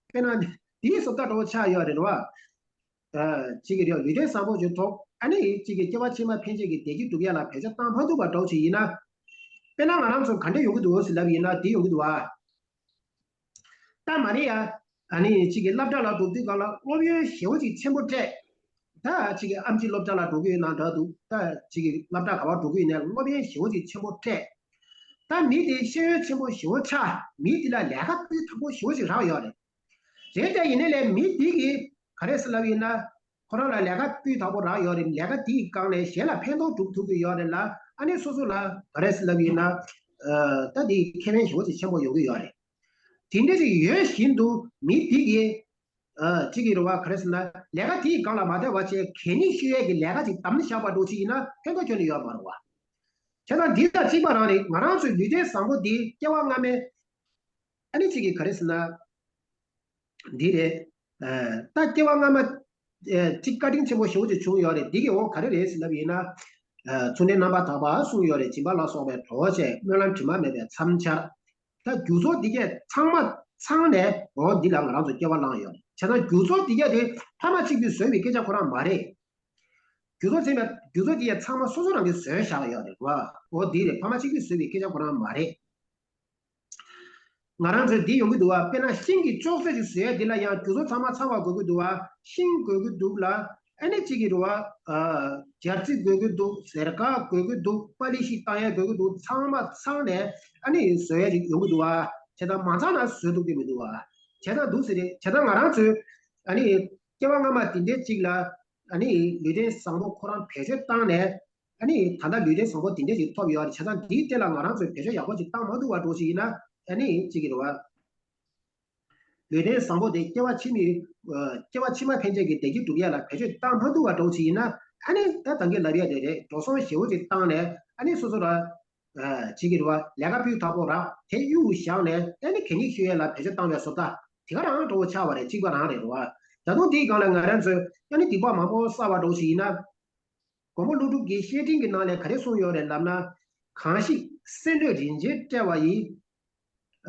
དཔེར་ན་དེའི་བཟོ་ལྟ་འདྲ་བོ་ཆགས་ཡོད་རེད་བ། ཨ། གཅིག་གི་རེད། ལུས་རྟེན་བཟང་པོ་ཅིག་ཐོབ། ཨ་ནི་གཅིག་གི་སྐྱེ་བ་ཕྱི་མ་ཕན་ཆད་ཀྱི་བདེ་སྐྱིད་སྒྲུབ་ཡ་ལ་བེད་སྤྱོད་བཏང་མ་ཐུབ་པ་འདྲ་བོ་ཞིག་ཡིན་ན། དཔེར་ན་ང་རང་ཚོ་ག་འདྲ་ཡོང་གི་འདུག་ཟེར་ལབ་ཡིན་ན། འདི་ཡོང་གི་འདུག་བ། ད་མ་རེད་ཡ། ཨ་ནི་གཅིག་གི་སློབ་གྲྭ་ལ་འགྲོ་དུས་སྒང་ལ་སློབ་ཡོན་ཞེ་པོ་ཅིག་ཆེན་པོ་སྤྲད། ད་གཅིག་གི་ཨེམ་ཆི་སློབ་གྲྭ་ལ་འགྲོ་གི་ཡོད་ན་འདྲ་འདུག་ད་གཅིག་གི་སློབ་གྲྭ་ག་པར་འགྲོ་གི་ཡོད་ན་སློབ་ཡོན་ཞེ་པོ་ཅིག་ཆེན་པོ་སྤྲད། ད་མི་དེ་ཤེས་ཡོན་ཆེན་པོ་ཞེ་པོ་ཆགས། མི་དེ་ལ་ལས་ཀ་སྤུས་དག་པོ་ཞེ་པོ་ཅིག་རག་ཡོད་རེད། རེད་དེ་ཡིན་ནའི་ལས་མི་དེ་གིས་ག་རེ་ཟེར་ལབ་ཡིན་ན། ཁོ་རང་ལ་ལས་ཀ་སྤུས་དག་པོ་རག་ཡོད་རེད། ལས་ཀ་དེའི་སྒང་ནས་གཞན་ལ་ཕན་ཐོགས་སྒྲུབ་ཐུབ་ཀྱི་ཡོད་རེད་ལ། ཨ་ནི་སོ་སོ་ལ་ག་རེ་ཟེར་ལབ་ཡིན་ན། ཨ། ད་དེ་ཁེ་ཕན་ཞེ་པོ་ཅིག་ཆེན་པོ་ཡོང་གི་ཡོད་རེད། དེ་འདྲ་ཅིག་ཡོད་བཞིན་དུ་མི་དེ་གིས། ཨ། གཅིག་གི་རེད་བ། ག་རེ་ཟེར་ན། ལས་ཀ་དེའི་སྒང་ལ་མ་བསྡད་པ་བྱས་གད་སྙིགས་ཤོར་ཡས་ཀྱི་ལས་ཀ་ཅིག་བདམས་བཞག་པ་འདྲ་ཅིག་ཡིན་ན་ཕན་ཐོགས་ཁྱོན་ནས་ཡོད་མ་རེད་བ། བྱས་ཙང་འདི་དང་གཅིག་པ་རང་རེད། ང་རང་ཚོའི་ལུས་རྟེན་བཟང་པོ་འདི་སྐྱེ་བ་སྔ་མའི། ཨ་ནི་གཅིག་གི་ག་རེ་ཟེར་ན། འདི་རེད། ཨ། ད་སྐྱེ་བ་སྔ་མ། ཨ། གཅིག་བཀའ་དྲིན་ཆེན་པོ་ཞེ་པོ་ཅིག་བྱུང་ཡོད་རེད། འདི་གི་འོ་ག་རེ་རེད་ཟེར་ལབ་ཡིན་ན། ཨ། ཚུལ་ཁྲིམས་རྣམ་པར་དག་པ་བསྲུངས་ཡོད་རེད། སྦྱིན་པ་ལ་སོགས་པའི་གྲོགས་བྱས། སྨོན་ལམ་དྲི་མ་མེད་པའི་མཚམས་སྦྱར། ད་རྒྱུ་ཚོགས་འདི་གས་ཚང་མ་ཚང་ནས་འོ་འདི་ལ་ང་རང་ཚོ་སྐྱེ་བ་བླངས་ཡོད་རེད། བྱས་ཙང་རྒྱུ་ཚོགས་འདི་གས་དེ་ཕ་མ་གཅིག་གིས་བཟོས་པའི་སྐད་ཆ་ཁོ་རང་མ་རེད། རྒྱུ་ཚོགས་ཟེར་བ་རྒྱུ་ཚོགས་འདི་གས་ཚང་མ་སོ་སོ་རང་གིས་བཟོས་བཞག་ཡོད་རེད་བ། འོ་འདི་རེད། ཕ་མ་གཅིག་གིས་བཟོས་པའི་སྐད་ཆ་ཁོ་རང་མ་རེད། ང་རང་ཚོས་འདི་ཡོང་གི་འདུག་བ། དཔེར་ན་ཤིང་གི་ཅོག་ཙེ་ཞིག་བཟོ་ཡ་འདི་ལ་ཡང་རྒྱུ་ཚོགས་ཚང་མ་ཚང་བ་དགོས་ཀྱི་འདུག་བ། ཤིང་དགོས་ཀྱི་འདུག་ལ། ཨ་ནི་གཅིག་གི་རེད་བ། ཨ། སྦྱར་རྩི་དགོས་ཀྱི་འདུག་སེར་ཀ་དགོས་ཀྱི་འདུག་པ་ལི་ཤི་བཏང་ཡ་དགོས་ཀྱི་འདུག་ཚང་མ་ཚང་ནས་ཨ་ནི་བཟོ་ཡ་ཅིག་ཡོང་གི་འདུག་བ། བྱས་ཙང་མ་ཚང་ན་བཟོ་ཐུབ་ཀྱི་མི་འདུག་བ། བྱས་ཙང་འདུག་ཟེར་རེད། བྱས་ཙང་ང་རང་ཚོས་ཨ་ནི་སྐྱེ་བ་སྔ་མ་དེ་འདྲའི་གཅིག་ལ་ཨ་ནི་ལུས་རྟེན་བཟང་པོ་ཁོ་རང་བེད་སྤྱོད་བཏང་ནས། ཨ་ནི་ད་ལྟ་ལུས་རྟེན་བཟང་པོ་དེ་འདྲ་ཞིག་ཐོབ་ཡོད་རེད། བྱས་ཙང་འདིའི་སྟེང་ལ་ང་རང་ཚོས་བེད་སྤྱོད་ཡག་པོ་ཞིག་བཏང་མ་ཐུབ་པ་འདྲ་ཞིག་ཡིན་ན། ཨ་ནི་གཅིག་གི་རེད་བ། ལུས་རྟེན་བཟང་པོ་དེ་སྐྱེ་བ་ཕྱི་མའི། ཨ། སྐྱེ་བ་ཕྱི་མ་ཕན་ཆད་ཀྱི་བདེ་སྐྱིད་སྒྲུབ་ཡ་ལ་བེད་སྤྱོད་བཏང་མ་ཐུབ་པ་འདྲ་ཞིག་ཡིན་ན། ཨ་ནི་ད་ད་གིན་ལབ་ཡ་དེ་རེད། འགྲོ་སོང་ཞེ་པོ་ཅིག་བཏང་ནས་ཨ་ནི་སོ་སོ་ལ། ཨ། གཅིག་གི་རེད་བ། ལས་ཀ་སྤུས་དག་པོ་རག་དེ་གཡུག་བཞག་ནས་ཨ་ནི་གད་སྙིགས་ཤོར་ཡ་ལ་བེད་སྤྱོད་བཏང་བའི་བཟོ་ལྟ་དེ་ག་རང་འདྲ་བོ་ཆགས་པ་རེད། གཅིག་པ་རང་རེད་བ། ད་དུང་དེའི་སྒང་ལ་ང་རང་ཚོས་ཨ་ནི་སྡིག་པ་མང་པོ་བསགས་པ་འདྲ་ཞིག་ཡིན་ན། མགོན་པོ་ཀླུ་སྒྲུབ་ཀྱི་བཤེས་སྤྲིང་གི་ནང་ལས་ག་རེ་གསུངས་ཡོད་རེད་ལབ་ན། གང་ཞིག་སེར་སྣས་རིན་ཆེན་སྤྲས་པ་ཡི།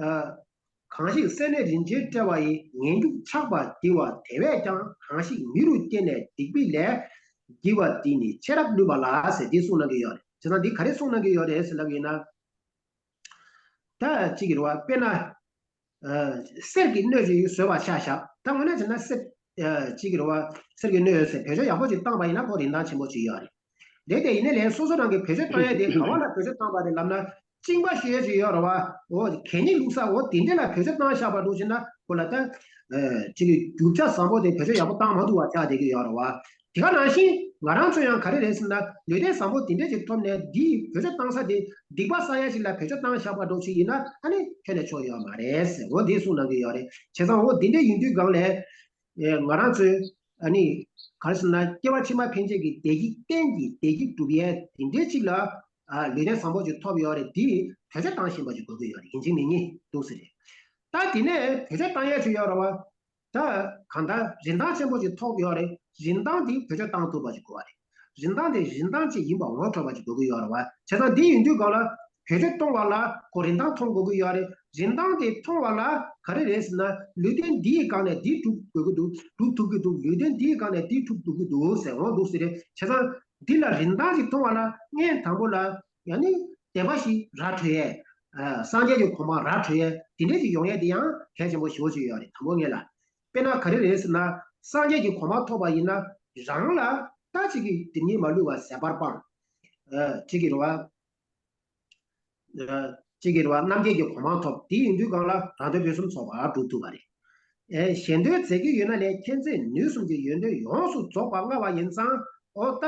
ཨ། གང་ཞིག་སེར་སྣས་རིན་ཆེན་སྤྲས་པ་ཡི། ངན་སྐྱུགས་ཆགས་པ་བདེ་བ་དེ་བས་ཀྱང་། གང་ཞིག་མི་རུ་སྐྱེས་ནས་སྡིག་པའི་ལས་བགྱི་བ་དེ་ནི་ཆེས་རབ་བསླུས་པ་ལགས་ཟེར་འདི་གསུངས་གནང་གི་ཡོད་རེད། བྱས་ཙང་འདི་ག་རེ་གསུངས་གནང་གི་ཡོད་རེད་ཟེར་ལབ་ཡིན་ན། ད་གཅིག་གི་རེད་བ། དཔེར་ན། ཨ། གསེར་གྱི་སྣོད་ཅིག་བཟོས་པ་ཆ་བཞག་ད་དངོས་གནས་བྱས་ན་གསེར། ཨ། གཅིག་གི་རེད་བ། གསེར་གྱི་སྣོད་ཟེར་བེད་སྤྱོད་ཡག་པོ་ཅིག་བཏང་པ་ཡིན་ན་ཁོ་རིན་ཐང་ཆེན་པོ་ཅིག་ཡོད་རེད། རེད་དེ་ཡིན་ནའི་ལས་སོ་སོ་རང་གིས་བེད་སྤྱོད་བཏང་ཡ་དེ་ག་བ་ལ་བེད་སྤྱོད་བཏང་པ་རེད་ལབ་ན། གཅིན་པ་ཤོར་ཡ་ཅིག་ཡོད་རེད་བ། འོ་གད་སྙིགས་བླུགས་ས་འོ་དེ་འདྲ་ལ་བེད་སྤྱོད་བཏང་བཞག་པ་འདྲ་ཞིག་ན་ཁོ་ལ་ད། ཨ། གཅིག་གི་རྒྱུ་ཆ་བཟང་པོ་དེ་བེད་སྤྱོད་ཡག་པོ་བཏང་མ་ཐུབ་པ་ཆགས་བསྡད་ཀྱི་ཡོད་རེད་བ། དེ་ག་ནང་བཞིན་ང་རང་ཚོ་ཡང་ག་རེ་རེད་ཟེར་ན། ལུས་རྟེན་བཟང་པོ་དེ་འདྲ་ཅིག་ཐོབ་ནས་འདིའི་བེད་སྤྱོད་བཏང་ས་དེ་སྡིག་པ་བསགས་ཡ་ཞིག་ལ་བེད་སྤྱོད་བཏང་བཞག་པ་འདྲ་ཞིག་ཡིན་ན་ཨ་ནི་ཁྱོན་ནས་ཆོག་ཡོད་མ་རེད་ཟེར། འོ་འདི་གསུངས་གནང་གི་ཡོད་རེད། བྱས་ཙང་འོ་འདི་འདྲ་ཡིན་དུས་སྒང་ལས། ཨེ། ང་རང་ཚོས་ཨ་ནི་ག་རེ་ཟེར་ན། སྐྱེ་བ་ཕྱི་མ་ཕན་ཆད་ཀྱི་བདེ་སྐྱིད་གཏན་གྱི་བདེ་སྐྱིད་སྒྲུབ་ཡས་དེ་འདྲའི་ཅིག་ལ། ཨ། ལུས་རྟེན་བཟང་པོ་ཅིག་ཐོབ་ཡོད་རེད། འདི་བེད་སྤྱོད་བཏང་ཤེས་པ་ཅིག་དགོས་ཀྱི་ཡོད་རེད། ཡིན་གཅིག་མིན་གཉིས་འདུག་ཟེར་རེད། ད་དེ་ནས་བེད་སྤྱོད་བཏང་ཡས་ཅིག་ཡོད་རེད་བ། ད་གང་ལྟར་རིན་ཐང་ཆེན་པོ་ཅིག་ཐོབ་ཡོད་རེད། རིན་ཐང་དེ་བེད་སྤྱོད་བཏང་ཐུབ་པ་ཅིག་དགོས་པ་རེད། རིན་ཐང་དེ་རིན་ཐང་ཅིག་ཡིན་པ་ངོ་འཕྲོད་པ་ཅིག་དགོས་ཀྱི་ཡོད་རེད་བ། བྱས་ཙང་འདི་ཡིན་དུས་སྒང་ལ་བེད་སྤྱོད་གཏོང་བ་ལ་ཁོ་རིན་ཐང་མཐོང་དགོས་ཀྱི་ཡོད་རེད། རིན་ཐང་དེ་མཐོང་བ་ལ་ག་རེ་རེད་ཟེར་ན། ལུས་རྟེན་འདིའི་སྒང་ནས་འདི་སྒྲུབ་དགོས་ཀྱི་འདུག་སྒྲུབ་ཐུབ་ཀྱི་འདུག་ལུས་རྟེན་འདིའི་སྒང་ནས་འདི་སྒྲུབ་ཐུབ་ཀྱི་འདུག་ཟེར་འོང་འདུག་ཟེར་རེད། བྱས་ཙང་འདི་ལ་རིན་ཐང་ཅིག་མཐོང་བ་ལ་སྔོན་དང་པོ་ལ་ཡང་ནི་དད་པ་ཞིག་ར་འཕྲོད་ཡས། ཨ། སངས་རྒྱས་ཀྱི་གོ་འཕང་ར་འཕྲོད་ཡས་དེ་འདྲས་ཅིག་ཡོང་ཡས་དེ་ཡང་གལ་ཆེན་པོ་ཞེ་པོ་ཅིག་ཡོད་རེད། དང་པོ་ངེས་ལ། དཔེར་ན་ག་རེ་རེད་ཟེར་ན། སངས་རྒྱས་ཀྱི་གོ་འཕང་ཐོབ་པ་ཡིན་ན་རང་ལ་ད་ཅིག་གི་སྒྲིབ་གཉིས་མ་ལུས་པ་ཟད་པར་སྤངས། ཨ། ཅིག་གི་རེད་བ། ཨ། ཅིག་གི་རེད་བ། རྣམ་མཁྱེན་གྱི་གོ་འཕང་ཐོབ། དེ་ཡིན་དུས་སྒང་ལ་རང་དོན་ཕུན་སུམ་ཚོགས་པ་སྒྲུབ་ཐུབ་པ་རེད། ཨེ། གཞན་དོན་མཛད་ཀྱི་ཡོད་ན་ལས། མཁྱེན་བརྩེ་ནུས་གསུམ་གྱི་ཡོན་ཏན་ཡོངས་སུ་རྫོགས་པ་མངའ་བ་ཡིན་ཙང་། ཨོ་ད།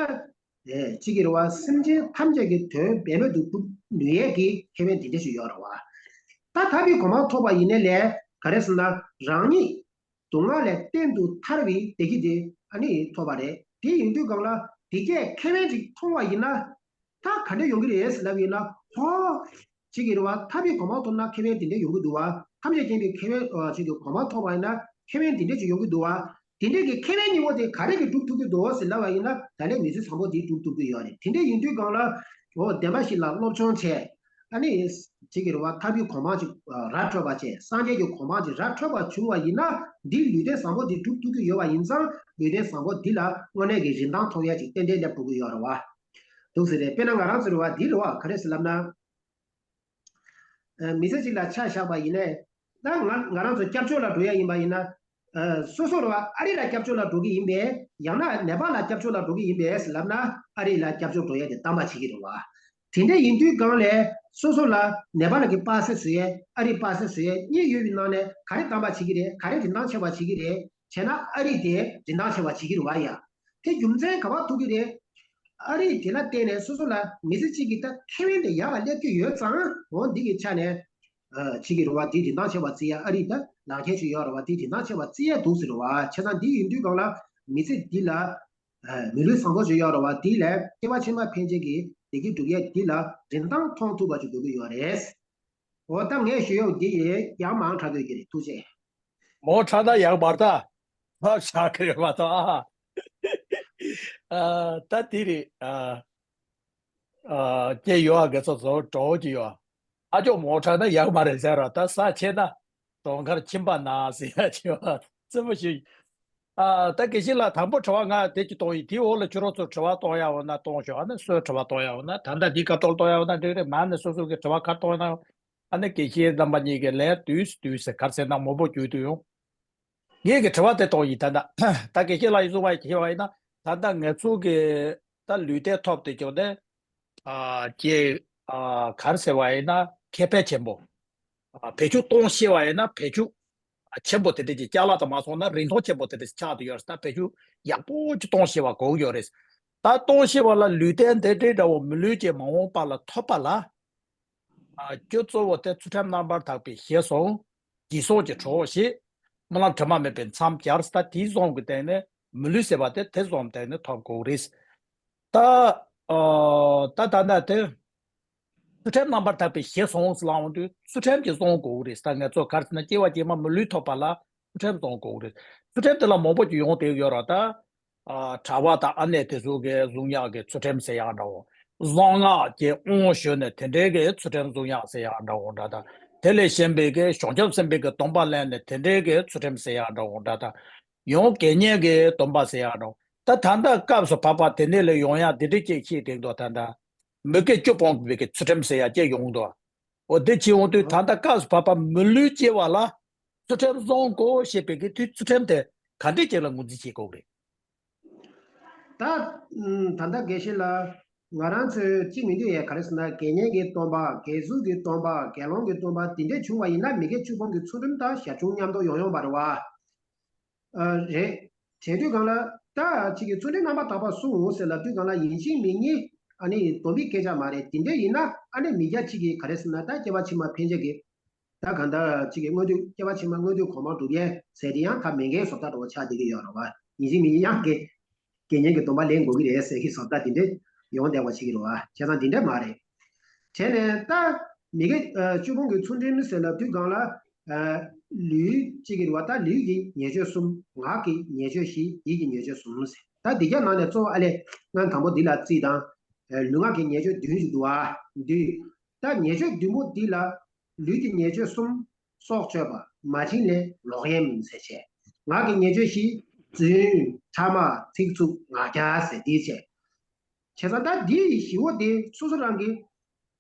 ཨེ། གཅིག་གི་རེད་བ། སེམས་ཅན་ཐམས་ཅད་ཀྱི་དོན་འབད་མེད་དུ་སྒྲུབ་ནུས་ཡས་ཀྱི་ཁེ་ཕན་དེ་འདྲ་ཞིག་ཡོད་རེད་བ། ད་ཐར་པའི་གོ་འཕང་ཐོབ་པ་ཡིན་ནའི་ལས་ག་རེ་ཟེར་ན། རང་ཉིད་སྡུག་བསྔལ་ལས་གཏན་དུ་ཐར་བའི་བདེ་སྐྱིད་དེ་ཨ་ནི་ཐོབ་པ་རེད། དེ་ཡིན་དུས་སྒང་ལ་དེ་གས་ཁེ་ཕན་ཅིག་མཐོང་བ་ཡིན་ན། ད་ག་འདྲ་ཡོང་གི་རེད་ཟེར་ལབ་ཡིན་ན། ཧོ། གཅིག་གི་རེད་བ། ཐར་པའི་གོ་འཕང་ཐོབ་ན་ཁེ་ཕན་དེ་འདྲ་ཡོང་གི་འདུག་བ། ཐམས་ཅད་མཁྱེན་པའི་ཁེ་ཕན་ཨ་གཅིག་གི་གོ་འཕང་ཐོབ་པ་ཡིན་ན་ཁེ་ཕན་དེ་འདྲ་ཅིག་ཡོང་གི་འདུག་བ། དེ་འདྲ་གི་ཁེ་ཕན་གཉིས་པོ་དེ་ག་རེ་གིས་སྒྲུབ་ཐུབ་ཀྱི་འདུག་ཟེར་ལབ་པ་ཡིན་ན། ད་ལན་མི་ཚེ་བཟང་པོ་དེ་སྒྲུབ་ཐུབ་ཀྱི་ཡོད་རེད། དེ་འདྲ་ཡིན་དུས་སྒང་ལ་འོ་བདེན་པ་བཞི་ལ་སློབ་སྦྱོང་བྱས། ཨ་ནི་གཅིག་གི་རེད་བ། ཐར་པའི་གོ་འཕང་ཅིག་ར་འཕྲོད་པ་བྱས། སངས་རྒྱས་ཀྱི་གོ་འཕང་ཅིག་ར་འཕྲོད་པ་བྱུང་བ་ཡིན་ན། འདིའི་ལུས་རྟེན་བཟང་པོ་འདི་སྒྲུབ་ཐུབ་ཀྱི་ཡོད་པ་ཡིན་ཙང་། ལུས་རྟེན་བཟང་པོ་འདི་ལ་དངོས་གནས་ཀྱི་རིན་ཐང་ཐོབ་ཡ་ཅིག་ཏན་ཏན་སླེབས་འགྲོ་གི་ཡོད་རེད་བ། འདུག་ཟེར་རེད། དཔེར་ན་ང་རང་ཚོ་རེད་བ། འདི་རེད་བ། ག་རེ་ཟེར་ལབ་ན། ཨ་མི་ཚེ་གཅིག་ལ་ཆ་བཞག་པ་ཡིན་ནའི། ད་ང་ང་རང་ཚོ་སྐྱབས་བཅོལ་ལ་འགྲོ་ཡ་ཡིན་པ་ཡིན་ན། ཨ་སོ་སོ་རེད་བ། ཨ་རི་ལ་སྐྱབས་བཅོལ་ལ་འགྲོ་གི་ཡིན་པས། ཡང་ན་ནེ་པཱལ་ལ་སྐྱབས་བཅོལ་ལ་འགྲོ་གི་ཡིན་པས་ཟེར་ལབ་ན། ཨ་རི་ལ་སྐྱབས་བཅོལ་འགྲོ་ཡ་དེ་དམ་པ་བྱེད་ཀྱི་རེད་བ། དེ་འདྲ་ཡིན་དུས་སྒང་ལ་སོ་སོ་ལ་ནེ་པཱལ་གྱི་པ་སེ་བཟོ་ཡས། ཨ་རིའི་པ་སེ་བཟོ་ཡས་གཉིས་ཡོད་པའི་ནང་ནས་ག་རེ་དམ་པ་བྱེད་ཀྱི་རེད། ག་རེ་རིན་ཐང་ཆེ་བ་བྱེད་ཀྱི་རེད་བྱས་ན། ཨ་རི་དེ་རིན་ཐང་ཆེ་བ་བྱེད་ཀྱི་རེད་བ་ཡ། དེ་རྒྱུ་མཚན་ག་པར་ཐུག་གི་རེད། ཨ་རི་དེ་ལ་བརྟེན་ནས་སོ་སོ་ལ་མི་ཚེ་གཅིག་གི་ད་ཁེ་ཕན་དེ་ཡག་ག་སླེབས་ཀྱི་ཡོད་ཙང་། འོ་འདི་གི་ཆ་ནས་ཨ་བྱེད་ཀྱི་རེད་བ། དེ་རིན་ཐང་ཆེ་བ་བརྩི་ཡ། ཨ་རི་ད་ལག་ཁྱེར་ཅིག་ཡོད་རེད་བ། དེ་རིན་ཐང་ཆེ་བ་བརྩི་ཡ་འདུག་ཟེར་རེད་བ། བྱས་ཙང་འདི་ཡིན་དུས་སྒང་ལ་མི་ཚེ་འདི་ལ་ཨ་མི་ལུས་བཟང་པོ་ཅིག་ཡོད་རེད་བ། དེ་ལས་སྐྱེ་བ་ཕྱི་མ་ཕན་ཆད་ཀྱི་བདེ་སྐྱིད་སྒྲུབ་ཡས་འདི་ལ་རིན་ཐང་མཐོང་ཐུབ་པ་ཅིག་དགོས་ཀྱི་ཡོད་རེད། འོ་ད་ངས་ཞུ་ཡག་འདི་ཡིན། ཡང་མང་དྲགས་དགོས་ཀྱི་རེད། ཐུགས་རྗེ་ཆེ། མོ་ཁྲ་ད་ཡག་པར་ད། ཕབ་བཞག་གི་རེད་མ་གཏོགས་ཨ། ཨ་ད་དེ་རེད། ཨ་ཨ་སྐྱེ་ཡོད་ཨ། དགེ་ཚོགས་ཚོ་གྲོགས་ཀྱི་ཡོད་ཨ། ཨ་ཅོ་མོ་ཁྲ་ན་ཡག་མ་རེད་ཟེར་ར། ད་ས་ཆེ་ན་གྲོང་ཁར་ཁྱིམ་པ་ན་ཟེར་ཡ་ཆེ་བ་རྩེ་མོ་ཞིག་ཨ་ད་དགེ་བཤེས་ལགས། དང་པོ་དྲི་བ་ང་དེ་གཅིག་གཏོང་ཡིན། དེའི་འོག་ལ་ཁྱོད་རང་ཚོ་དྲི་བ་གཏོང་ཡ་འོ་ན་གཏོང་ཤོག་ཨ་ནི་སུས་དྲི་བ་གཏོང་ཡ་འོ་ན། ད་ལྟ་འདི་ཁ་ཐོག་གཏོང་ཡ་འོ་ན་འགྲིག་རེད། མ་ནི་སོ་སོ་གི་དྲི་བ་ག་གཏོང་ཡ་ན། ཨ་ནི་དགེ་བཤེས་རྣམ་པ་གཉིས་ཀྱིས་ལན་དུས་སུ་དུས་སུ་ག་རེ་ཟེར་ན་མང་པོ་བརྒྱུད་དུ་ཡོང་། ངེད་ཀྱི་དྲི་བ་དེ་གཏོང་ཡིན། ད་ལྟ་ད་དགེ་བཤེས་ལགས་ཡིན་གསུངས་པ་ཡིན་བ་ཡིན་ན། ད་ལྟ་ང་ཚོ་གི་ད་ལུས་རྟེན་ཐོབ་དེ་ཀྱང་ནི་ཨ་ཀྱེ་ཨ་ག་རེ་ཟེར་བ་ཡིན་ན་ཁེ་ཕན་ཆེན་པོ། ཨ་བེད་སྤྱོད་གཏོང་ཤེས་པ་ཡིན་ན་བེད་སྤྱོད་ཨ་ཆེན་པོ་དེ་འདྲ་གྱི་ཅ་ལག་དང་མ་སོང་ན་རིན་ཐང་ཆེན་པོ་དེ་འདྲ་ཆགས་བསྡད་ཡོད་རེད། ད་བེད་སྤྱོད་ཡག་པོ་ཅིག་གཏོང་ཤེས་པ་དགོས་ཀྱི་ཡོད་རེད། ད་གཏོང་ཤེས་པ་ལ་ལུས་རྟེན་དེ་འདྲའི་འདྲ་བོ་མི་ལུས་ཀྱི་མ་འོངས་པ་ལ་ཐོབ་པ་ལ། ཨ་རྒྱུ་གཙོ་བོ་དེ་ཚུལ་ཁྲིམས་རྣམ་པར་དག་པའི་ཞེས་སོང་། བྱས་སོང་གི་གྲོགས་ཤིག་རྨི་ལམ་དྲི་མ་མེད་པའི་མཚམས་སྦྱར། ད་དེའི་བཟུང་གི་སྟེང་ནས་མི་ལུས་ཟེར་བ་དེ་དེ་བཟུང་སྟེང་ནས་ཐོབ་དགོས་རེད། ད་ཨ་ད་ད་ད་དེ་ཚུལ་ཁྲིམས་རྣམ་པར་དག་པའི་ཞེས་སོང་ཟེར་ལབ་འོང་དུས་ཚུལ་ཁྲིམས་ཀྱིས་བཟུང་དགོས་རེད། ད་ང་ཚོ་ག་རེ་ཟེར་ན་སྐྱེ་བ་རྗེས་མ་མི་ལུས་ཐོབ་པ་ལ་ཚུལ་ཁྲིམས་བཟུང་དགོས་རེད། ཚུལ་ཁྲིམས་དེ་ལ་མང་པོ་ཅིག་ཡོང་བསྡད་ཡོད་རེད། ད་ཨ་གྲྭ་པ་དང་ཨ་ནེ་དེ་ཚོ་གིས་བཟུང་ཡག་གི་ཚུལ་ཁྲིམས་ཟེར་ཡག་འདྲ་བོ། གསང་སྔགས་ཀྱི་དབང་ཞུས་ནས་དེ་འདྲའི་གི་ཚུལ་ཁྲིམས་བཟུང་ཡག་ཟེར་ཡག་འདྲ་བོ་འདྲ། ད་དེ་ལས་གཞན་པའི་གི་བྱང་ཆུབ་སེམས་དཔའི་གི་སྡོམ་པ་ལེན་ནས་དེ་འདྲའི་གི་ཚུལ་ཁྲིམས་ཟེར་ཡག་འདྲ་བོ་འདྲ། ད་ཡང་དགེ་བསྙེན་གྱི་སྡོམ་པ་ཟེར་ཡག་འདྲ་བོ། ད་ད་ལྟ་སྐབས་སུ་བབ་པ་དེ་ནས་ལས་ཡོང་ཡག་འདི་འདྲའི་ཅིག་ཤེས་བསྡད་འདུག་ད་ལྟ་མི་དགེ་བཅུ་སྤོང་བའི་གི་ཚུལ་ཁྲིམས་ཟེར་ཡག་ཅིག་ཡོང་འདུག་འོ་དེ་བྱེད་འོང་དུས་ད་ལྟ་སྐབས་སུ་བབ་པ་མི་ལུས་སྐྱེ་བ་ལ་ཚུལ་ཁྲིམས་བཟུང་དགོས་ཞེས་པའི་གི་དུས་ཚུལ་ཁྲིམས་དེ་ག་འདྲས་ཅིག་ལ་ངོས་འཛིན་བྱེད་དགོས་རེད། ད་ད་ལྟ་དགེ་བཤེས་ལགས། ང་རང་ཚོས་གཅིག་མི་འདུག་ཡས། ག་རེ་ཟེར་ན་དགེ་བསྙེན་གྱི་སྡོམ་པ། དགེ་ཚུལ་གྱི་སྡོམ་པ། དགེ་སློང་གི་སྡོམ་པ་དེ་འདྲས་བྱུང་བ་ཡིན་ན་མི་དགེ་བཅུ་སྤོང་གི་ཚུལ་ཁྲིམས་དང་ཞར་བྱུང་མཉམ་དུ་ཡོང་ཡོང་བ་རེད་བ། ཨ་རེད། བྱས་དུས་སྒང་ལ་ད་གཅིག་གི་ཚུལ་ཁྲིམས་རྣམ་པར་དག་པ་སྲུང་ཟེར་ལབ་དུས་སྒང་ལ་ཡིན་གཅིག་མིན་གཉིས་ཨ་ནི་སྡོམ་པའི་སྐད་ཆ་མ་རེད། དེ་འདྲ་ཡིན་ན་ཨ་ནི་མི་སྐྱ་གཅིག་གིས་ག་རེ་ཟེར་ན་ད་སྐྱེ་བ་ཕྱི་མ་ཕན་ཆད་ཀྱི་ད་གང་ལྟར་གཅིག་གི་མངོན་འདོད་སྐྱེ་བ་ཕྱི་མ་མངོན་འདོད་གོང་མ་སྒྲུབ་ཡས་ཟེར་དེ་ཡང་ད་མི་འགལ་བཟོ་ལྟ་འདྲ་བོ་ཆགས་བསྡད་ཀྱི་ཡོད་རེད་བ། ཡིན་གཅིག་མིན་གཉིས་ཡང་དགེ་དགེ་བསྙེན་གྱི་སྡོམ་པ་ལེན་དགོས་ཀྱི་རེད་ཟེར་གྱི་བཟོ་ལྟ་དེ་འདྲ་ཡོང་བསྡད་པ་ཞིག་རེད་བ། བྱས་ཙང་དེ་འདྲ་མ་རེད། བྱས་ནས་ད་མི་དགེ་ཨ་བཅུ་སྤོང་གི་ཚུལ་ཁྲིམས་ཟེར་ལབ་དུས་སྒང་ལ་ཨ་ལུས་གཅིག་གི་རེད་བ། ད་ལུས་ཀྱི་ཉེས་སྤྱོད་གསུམ། ངག་གི་ཉེས་སྤྱོད་བཞི། ཡིད་ཀྱི་ཉེས་སྤྱོད་གསུམ་ཟེར། ད་འདི་ག་ནང་ནས་གཙོ་བོ་ཨ་ལས་ང་དང་པོ་འདི་ལ་རྩིས་དང་། ཨ་ལུས་ངག་གི་ཉེས་སྤྱོད་བདུན་ཞིག་འདུག་བ། འདུས། ད་ཉེས་སྤྱོད་བདུན་པོ་འདི་ལ་ལུས་ཀྱི་ཉེས་སྤྱོད་གསུམ། སྲོག་གཅོད་པ། མ་བྱིན་ལེན། ལོག་གཡེམ་ཟེར་བྱས། ངག་གི་ཉེས་སྤྱོད་བཞི། རྫུན། ཕྲ་མ། ཚིག་རྩུབ། ངག་འཁྱལ་ཟེར་འདི་བྱས། བྱས་ཙང་ད་འདིའི་བཞི་བོ་དེ་སོ་སོ་རང་གིས་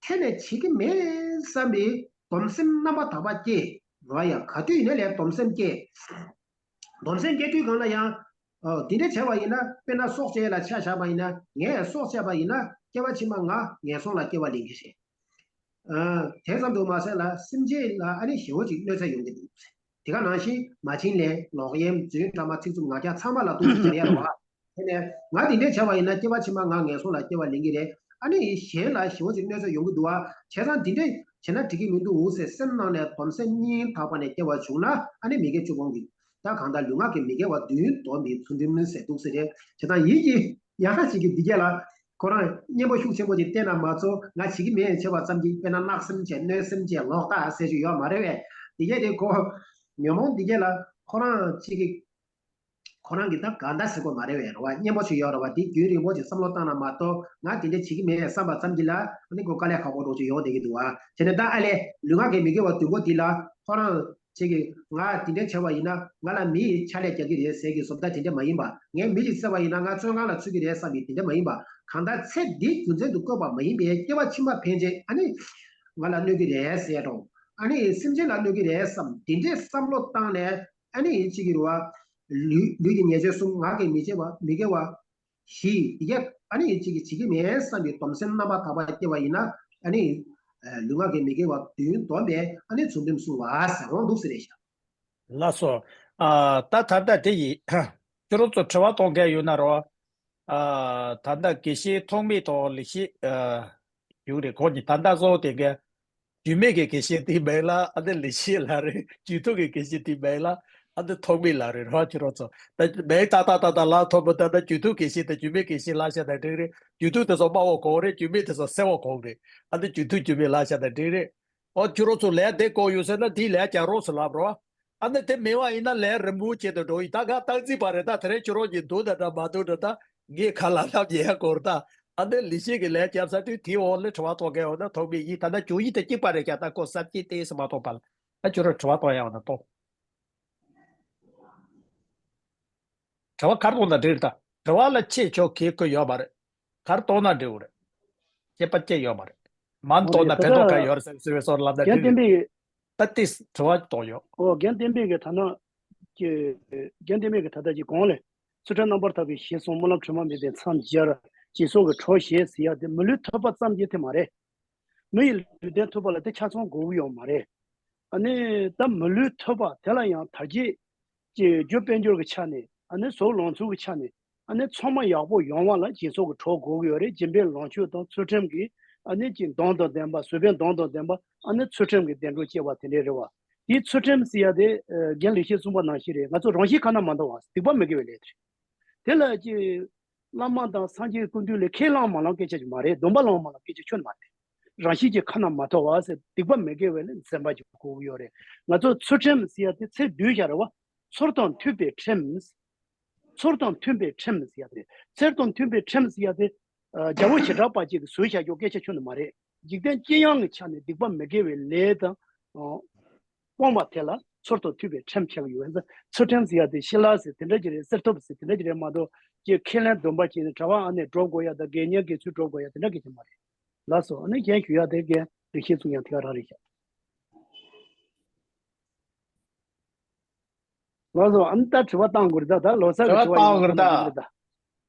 ཐད་ནས་བྱེད་ཀྱི་མེད་བསམ་པའི་སྡོམ་སེམས་རྣམ་པར་དག་པ་སྐྱེ་རོགས་ཡ། ག་དུས་ཡིན་ན་ལས་སྡོམ་སེམས་སྐྱེ། སྡོམ་སེམས་སྐྱེ་དུས་སྒང་ལ་ཡང་། ཨོ། དེ་འདྲ་བྱས་པ་ཡིན་ན། དཔེར་ན་སྲོག་བཅད་ལ་ཆ་བཞག་པ་ཡིན་ན། ངས་སྲོག་བཅད་པ་ཡིན་ན་སྐྱེ་བ་ཕྱི་མ་ང་ངན་སོང་ལ་སྐྱེ་བ་ལེན་གྱི་རེད། ཨ། དེ་ཙམ་དུ་མ་ཟད་ལ་སེམས་ཅན་ལ་ཨ་ནི་ཞེ་པོ་ཅིག་གནོད་འཚེ་ཡོང་གི་འདུག། དེ་ག་ནང་བཞིན་མ་བྱིན་ལེན། ལོག་གཡེམ། རྫུན། ཕྲ་མ། ཚིག་རྩུབ། ངག་འཁྱལ་ཚང་མ་ལ་སྡུག་སྦྱོང་བྱེད་ཡ་རེད་བ། དེ་ནས་ང་དེ་འདྲ་བྱས་པ་ཡིན་ན་སྐྱེ་བ་ཕྱི་མ་ང་ངན་སོང་ལ་སྐྱེ་བ་ལེན་གྱི་རེད། ཨ་ནི་གཞན་ལ་ཞེ་པོ་ཅིག་གནོད་འཚེ་ཡོང་གི་འདུག་བ། བྱས་ཙང་འདི་འདྲ་བྱས་ན་འགྲིག་གི་མི་འདུག་ཟེར་སེམས་ནང་ནས་སྡོམ་སེམས་སྙིང་ཐག་པ་ནས་སྐྱེ་བ་བྱུང་ན་ཨ་ནི་མི་དགེ་བཅུ་སྤོང་གི། ད་གང་ལྟར་ལུས་ངག་གི་མི་དགེ་བ་བདུན་སྡོམ་པའི་ཚུལ་ཁྲིམས་ཟེར་འདུག་ཟེར་རེད། བྱས་ཙང་ཡིད་ཀྱི་ཡང་ཅིག་གི་འདི་ག་ལ། ཁོ་རང་གཉེན་པོ་ཤུགས་ཆེན་པོ་ཅིག་བསྟེན་ན་མ་གཏོགས་ང་བྱེད་ཀྱི་མེད་བྱས་པ་ཙམ་གྱིས། དཔེར་ན་གནག་སེམས་བྱས་གནོད་སེམས་བྱས་ལོག་ལྟ་ཟེར་རྒྱུ་ཡོད་མ་རེད་པས། དེ་གས་དེ་ཁོ་ཉོན་མོངས་དེ་གས་ལ་ཁོ་རང་གཅིག་གི་ཁོ་རང་གི་ད་གང་ལྟར་ཟེར་དགོས་མ་རེད་པས། རེད་བ། གཉེན་པོ་ཞིག་ཡོད་རེད་བ། དེ་རྒྱུན་རིང་པོ་ཅིག་བསམ་བློ་བཏང་ན་མ་གཏོགས་ང་དེ་འདྲ་བྱེད་ཀྱི་མེད་བསམ་པ་ཙམ་གྱིས་ལ་ཨ་ནི་ཁོ་དཀའ་ལས་ཁག་པོ་འདྲ་ཅིག་ཡོང་བསྡད་ཀྱི་འདུག་བ། བྱས་ནས་ད་ཨ་ལས་ལུས་ངག་གི་མི་དགེ་བ་བདུན་པོ་དེ་ལ་ཁོ་རང་ཅིག་གིས་ང་དེ་འདྲ་བྱས་པ་ཡིན་ན་ང་ལ་མི་ཡིས་ཕྱག་ལས་རྒྱག་གི་རེད་ཟེར་གྱི་བཟོ་ལྟ་དེ་འདྲ་མ་ཡིན་པ། ངས་མི་ཞིག་བསད་པ་ཡིན་ན་ང་བཙོན་ཁང་ལ་ཚུད་ཀྱི་རེད་བསམ་པའི་དེ་འདྲ་མ་ཡིན་པ། གང་ལྟར་ཚེ་འདིའི་རྒྱུ་མཚན་དུ་བཀོད་པ་མ་ཡིན་པའི་སྐྱེ་བ་ཕྱི་མ་ཕན་ཆད་ཨ་ནི་ང་ལ་གནོད་ཀྱི་རེད་ཟེར་དང་། ཨ་ནི་སེམས་ཅན་ལ་གནོད་ཀྱི་རེད་བསམ་དེ་འདྲའི་བསམ་བློ་བཏང་ནས་ཨ་ནི་ཅིག་གི་རུ་བ། ལུས་ལུས་ཀྱི་ཉེས་སྤྱོད་གསུམ། ངག་གི་མི་དགེ་བ་མི་དགེ་བ་བཞི། དེ་གས་ཨ་ནི་ཅིག་གི་བྱེད་ཀྱི་མེད་བསམ་པའི་སྡོམ་སེམས་རྣམ་པར་དག་པ་སྐྱེ་བ་ཡིན་ན་ཨ་ནི་ལུས་ངག་གི་མི་དགེ་བ་བདུན་སྡོམ་པས་ཨ་ནི་ཚུལ་ཁྲིམས་བསྲུང་བ་ཟེར་འོང་འདུག་ཟེར་རེད་ཤག་ལགས་སོ། ཨ། ད་ད་ལྟ་དེ་ཡིན། ཁྱོད་རང་ཚོ་དྲི་བ་གཏོང་མཁན་ཡོད་ན་རོ། ཨ། ད་ལྟ་དགེ་བཤེས་ཐོགས་མེད་དང་ལེགས་བཤད། ཨ། ཡོད་རེད། ཁོང་གཉིས་ད་ལྟ་གཙོ་བོ་དེ་ག་རྒྱུད་སྨད་ཀྱི་དགེ་བཤེས་དེ་མེད་ལ་ཨ་ནི་ལེགས་བཤད་ལ་རེད། རྒྱུད་ཐོག་གི་དགེ་བཤེས་དེ་མེད་ལ་ཨ་ནི་ཐོགས་མེད་ལ་རེད་རོ། ཁྱོད་རང་ཚོ་ད་མེད་ད་ད་ད་ད་ལ་ཐོག་མ་ད་ད་རྒྱུད་ཐོག་དགེ་བཤེས་དང་རྒྱུད་སྨད་དགེ་བཤེས་ལ་བཤད་ན་འགྲིག་རེད། རྒྱུད་ཐོག་དེ་ཚོ་དམའ་བ་གོང་རེད། རྒྱུད་སྨད་དེ་ཚོ་གསལ་བ་གོང་རེད། ཨ་ནི་རྒྱུད་ཐོག་རྒྱུད་སྨད་ལ་བཤད་ན་འགྲིག་རེད། ཨོ་ཁྱོད་རང་ཚོ་ལས་དེ་གོ་ཡོད་ཟེར་ན་དེའི་ལས་རྒྱག་རོགས་ཟེར་ལབ་རོགས། ཨ་ནི་དེ་མེད་པ་ཡིན་ན་ལས་རིན་པོ་ཆེ་དུ་འགྲོ་ཡི། ད་ག་སྟག་རྩིས་པ་རེད། ད་དེ་རིང་ཁྱོད་རང་གཉིས་འདུག་ད་འདྲ་མ་འདུག་འདྲ་ད་ངས་ཁ་ལ་ལབ་ཉན་དགོས་རེད་ད། ཨ་ནི་ལེགས་བཤད་ཀྱི་ལས་རྒྱབ་ས་དུས་དེའི་འོག་ལ་དྲི་བ་གཏོང་མཁན་འོ་ན་ཐོགས་མེད་ཡིན། ད་ལྟ་ཇོ་ཡིས་དེ་གཅིག་པ་རེད་ཀྱང་ད་ཁོ་ས་སྐྱིད་ཏེ་སུ་མ་གཏོགས་པ་ལ་ད་ཁྱོད་རང་དྲི་བ་གཏོང་ཡ་འོ་ན་གཏོང་། དྲི་བ་གར་གཏོང་ན་འགྲིག་རེད་ད། དྲི་བ་ལ་ཆེས་ཆོག་གི་ཁོ་ཡོད་མ་རེད། གར་གཏོང་ན་འགྲིག་རེད། ཁྱད་པར་ཅི་ཡོད་མ་རེད། མ་འོ་གཏོང་རེད། ན་ད་ཕན་ཐོགས་ག་ལྟ་ཡོད་རེད་ཟེར་ཟེར་བའི་སོར་ལབ་ན་རྒན་འགྲིག་བསྟན་རེད། པའི་ད་ཏིས་དྲི་བ་གཏོང་ཡོད། ཨོ་རྒན་བསྟན་པའི་གི་ད་ན་གི་རྒན་བསྟན་པའི་གི་ད་ལྟ་གི་གོང་ལས་ཚུལ་ཁྲིམས་རྣམ་པར་དག་པའི་ཞེས་གསུངས། སྨོན་ལམ་དྲི་མ་མེད་པས་མཚམས་སྦྱར། སྦྱིན་སོགས་ཀྱི་གྲོགས་ཞེས་ཟེར་ཡ་དེ་མི་ལུས་ཐོབ་པ་ཙམ་གྱིས་དེ་མ་རེད། མི་ཡི་ལུས་རྟེན་ཐོབ་པ་ལ་དེ་ཆ་ཚང་དགོས་ཀྱི་ཡོད་མ་རེད། ཨ་ནི་ད་མི་ལུས་ཐོབ་པ་དེ་ལ་ཡང་དར་རྒྱས་ཀྱི་རྒྱུ་དཔལ་འབྱོར་གྱི་ཆ་ནས་ཨ་ནི་གཟུགས་ལོངས་ཚུལ་གྱི་ཆ་ནས་ཨ་ནི་ཚང་མ་ཡག་པོ་ཡོང་བ་ལ་སྦྱིན་སོགས་ཀྱི་གྲོགས་དགོས་ཀྱི་ཡོད་རེད། སྦྱིན་པའི་ལོངས་སྤྱོད་དང་ཚུལ་ཁྲིམས་ཀྱི་ཨ་ནི་ཀྱི་སྡོམ་དང་ལྡན་པ། བཟོད་པའི་སྡོམ་དང་ལྡན་པ། ཨ་ནི་ཚུལ་ཁྲིམས་ཀྱི་བདེ་འགྲོ་སྐྱེ་བ་དེ་འདྲའི་རེད་བ། དེའི་ཚུལ་ཁྲིམས་ཟེར་ཡ་དེ་རྒན་ལེགས་བཤད་གསུངས་པ་ནང་བཞིན་རེད། ང་ཚོ་རང་བཞིན་ཁ་ན་མ་འདུ་བ་སྡིག་པ་མི་དགེ་བའི་ལས་དེ་རེད། དེ་ལ་ཀྱི་བླ་མ་དང་སངས་རྒྱས་སྐུ་མདུན་ལས་ཁས་བླངས་མ་བླངས་སྐད་ཆ་ཅིག་མ་རེད། སྡོམ་པ་བླངས་མ་བླངས་སྐད་ཆ་ཁྱོན་མ་རེད། རང་བཞིན་གྱིས་ཁ་ན་མ་ཐོ་བ་ཟེར་སྡིག་པ་མི་དགེ་བའི་ལས་འཛེམ་པ་ཅིག་དགོས་ཀྱི་ཡོད་རེད། ང་ཚོ་ཚུལ་ཁྲིམས་ཟེར་ཡ་དེ་ཚེ་བདུན་བཞག་རེད་བ། ཚུལ་དང་མཐུན་པའི་ཁྲིམས། ཚུལ་དང་མཐུན་པའི་ཁྲིམས་ཟེར་ཡ་དེ་རེད། ཚུལ་དང་མཐུན་པའི་ཁྲིམས་ཟེར་ཡ་དེ་ཨ་རྒྱལ་པོ་བྱེ་བྲག་པ་ཅིག་གིས་བཟོས་བཞག་རྒྱུ་སྐད་ཆ་ཁྱོན་ནས་མ་རེད། འཇིག་རྟེན་སྤྱི་ཡོངས་ཀྱི་ཆ་ནས་སྡིག་པ་མི་དགེ་བའི་ལས་དང་། ཨ། སྤོང་བ་དེ་ལ་ཚུལ་དང་མཐུན་པའི་ཁྲིམས་ཆགས་ཡོད། ཚུལ་ཁྲིམས་ཟེར་ཡ་དེ་ཤི་ལ་ཟེར་དེ་འདྲ་ཅིག་རེད། གསེར་ཐུབ་ཟེར་དེ་འདྲ་ཅིག་རེད་མ་གཏོགས་ཀྱི་ཁས་ལེན་སྡོམ་པ་བྱས་ནས་གྲྭ་པ་ཨ་ནེ་སྒྲོག་དགོས་ཡ་དང་དགེ་བསྙེན་དགེ་ཚུལ་སྒྲོག་དགོས་ཡ་དེ་འདྲ་གི་ཅིག་མ་རེད། ལགས་སོ། ཨ་ནི་གཞན་ཞུ་ཡ་དེ་རྒན་ལེགས་བཤད་གསུང་ཡ་དེ་ག་རང་རེད་ཤག་ལགས་སོ། ཨ་ནི་ད་དྲི་བ་བཏང་དགོས་རེད་ད། ད་ལོ་གསར་གྱི་དྲི་བ་དྲི་བ་ཡིན་བཏང་དགོས་རེད་ད།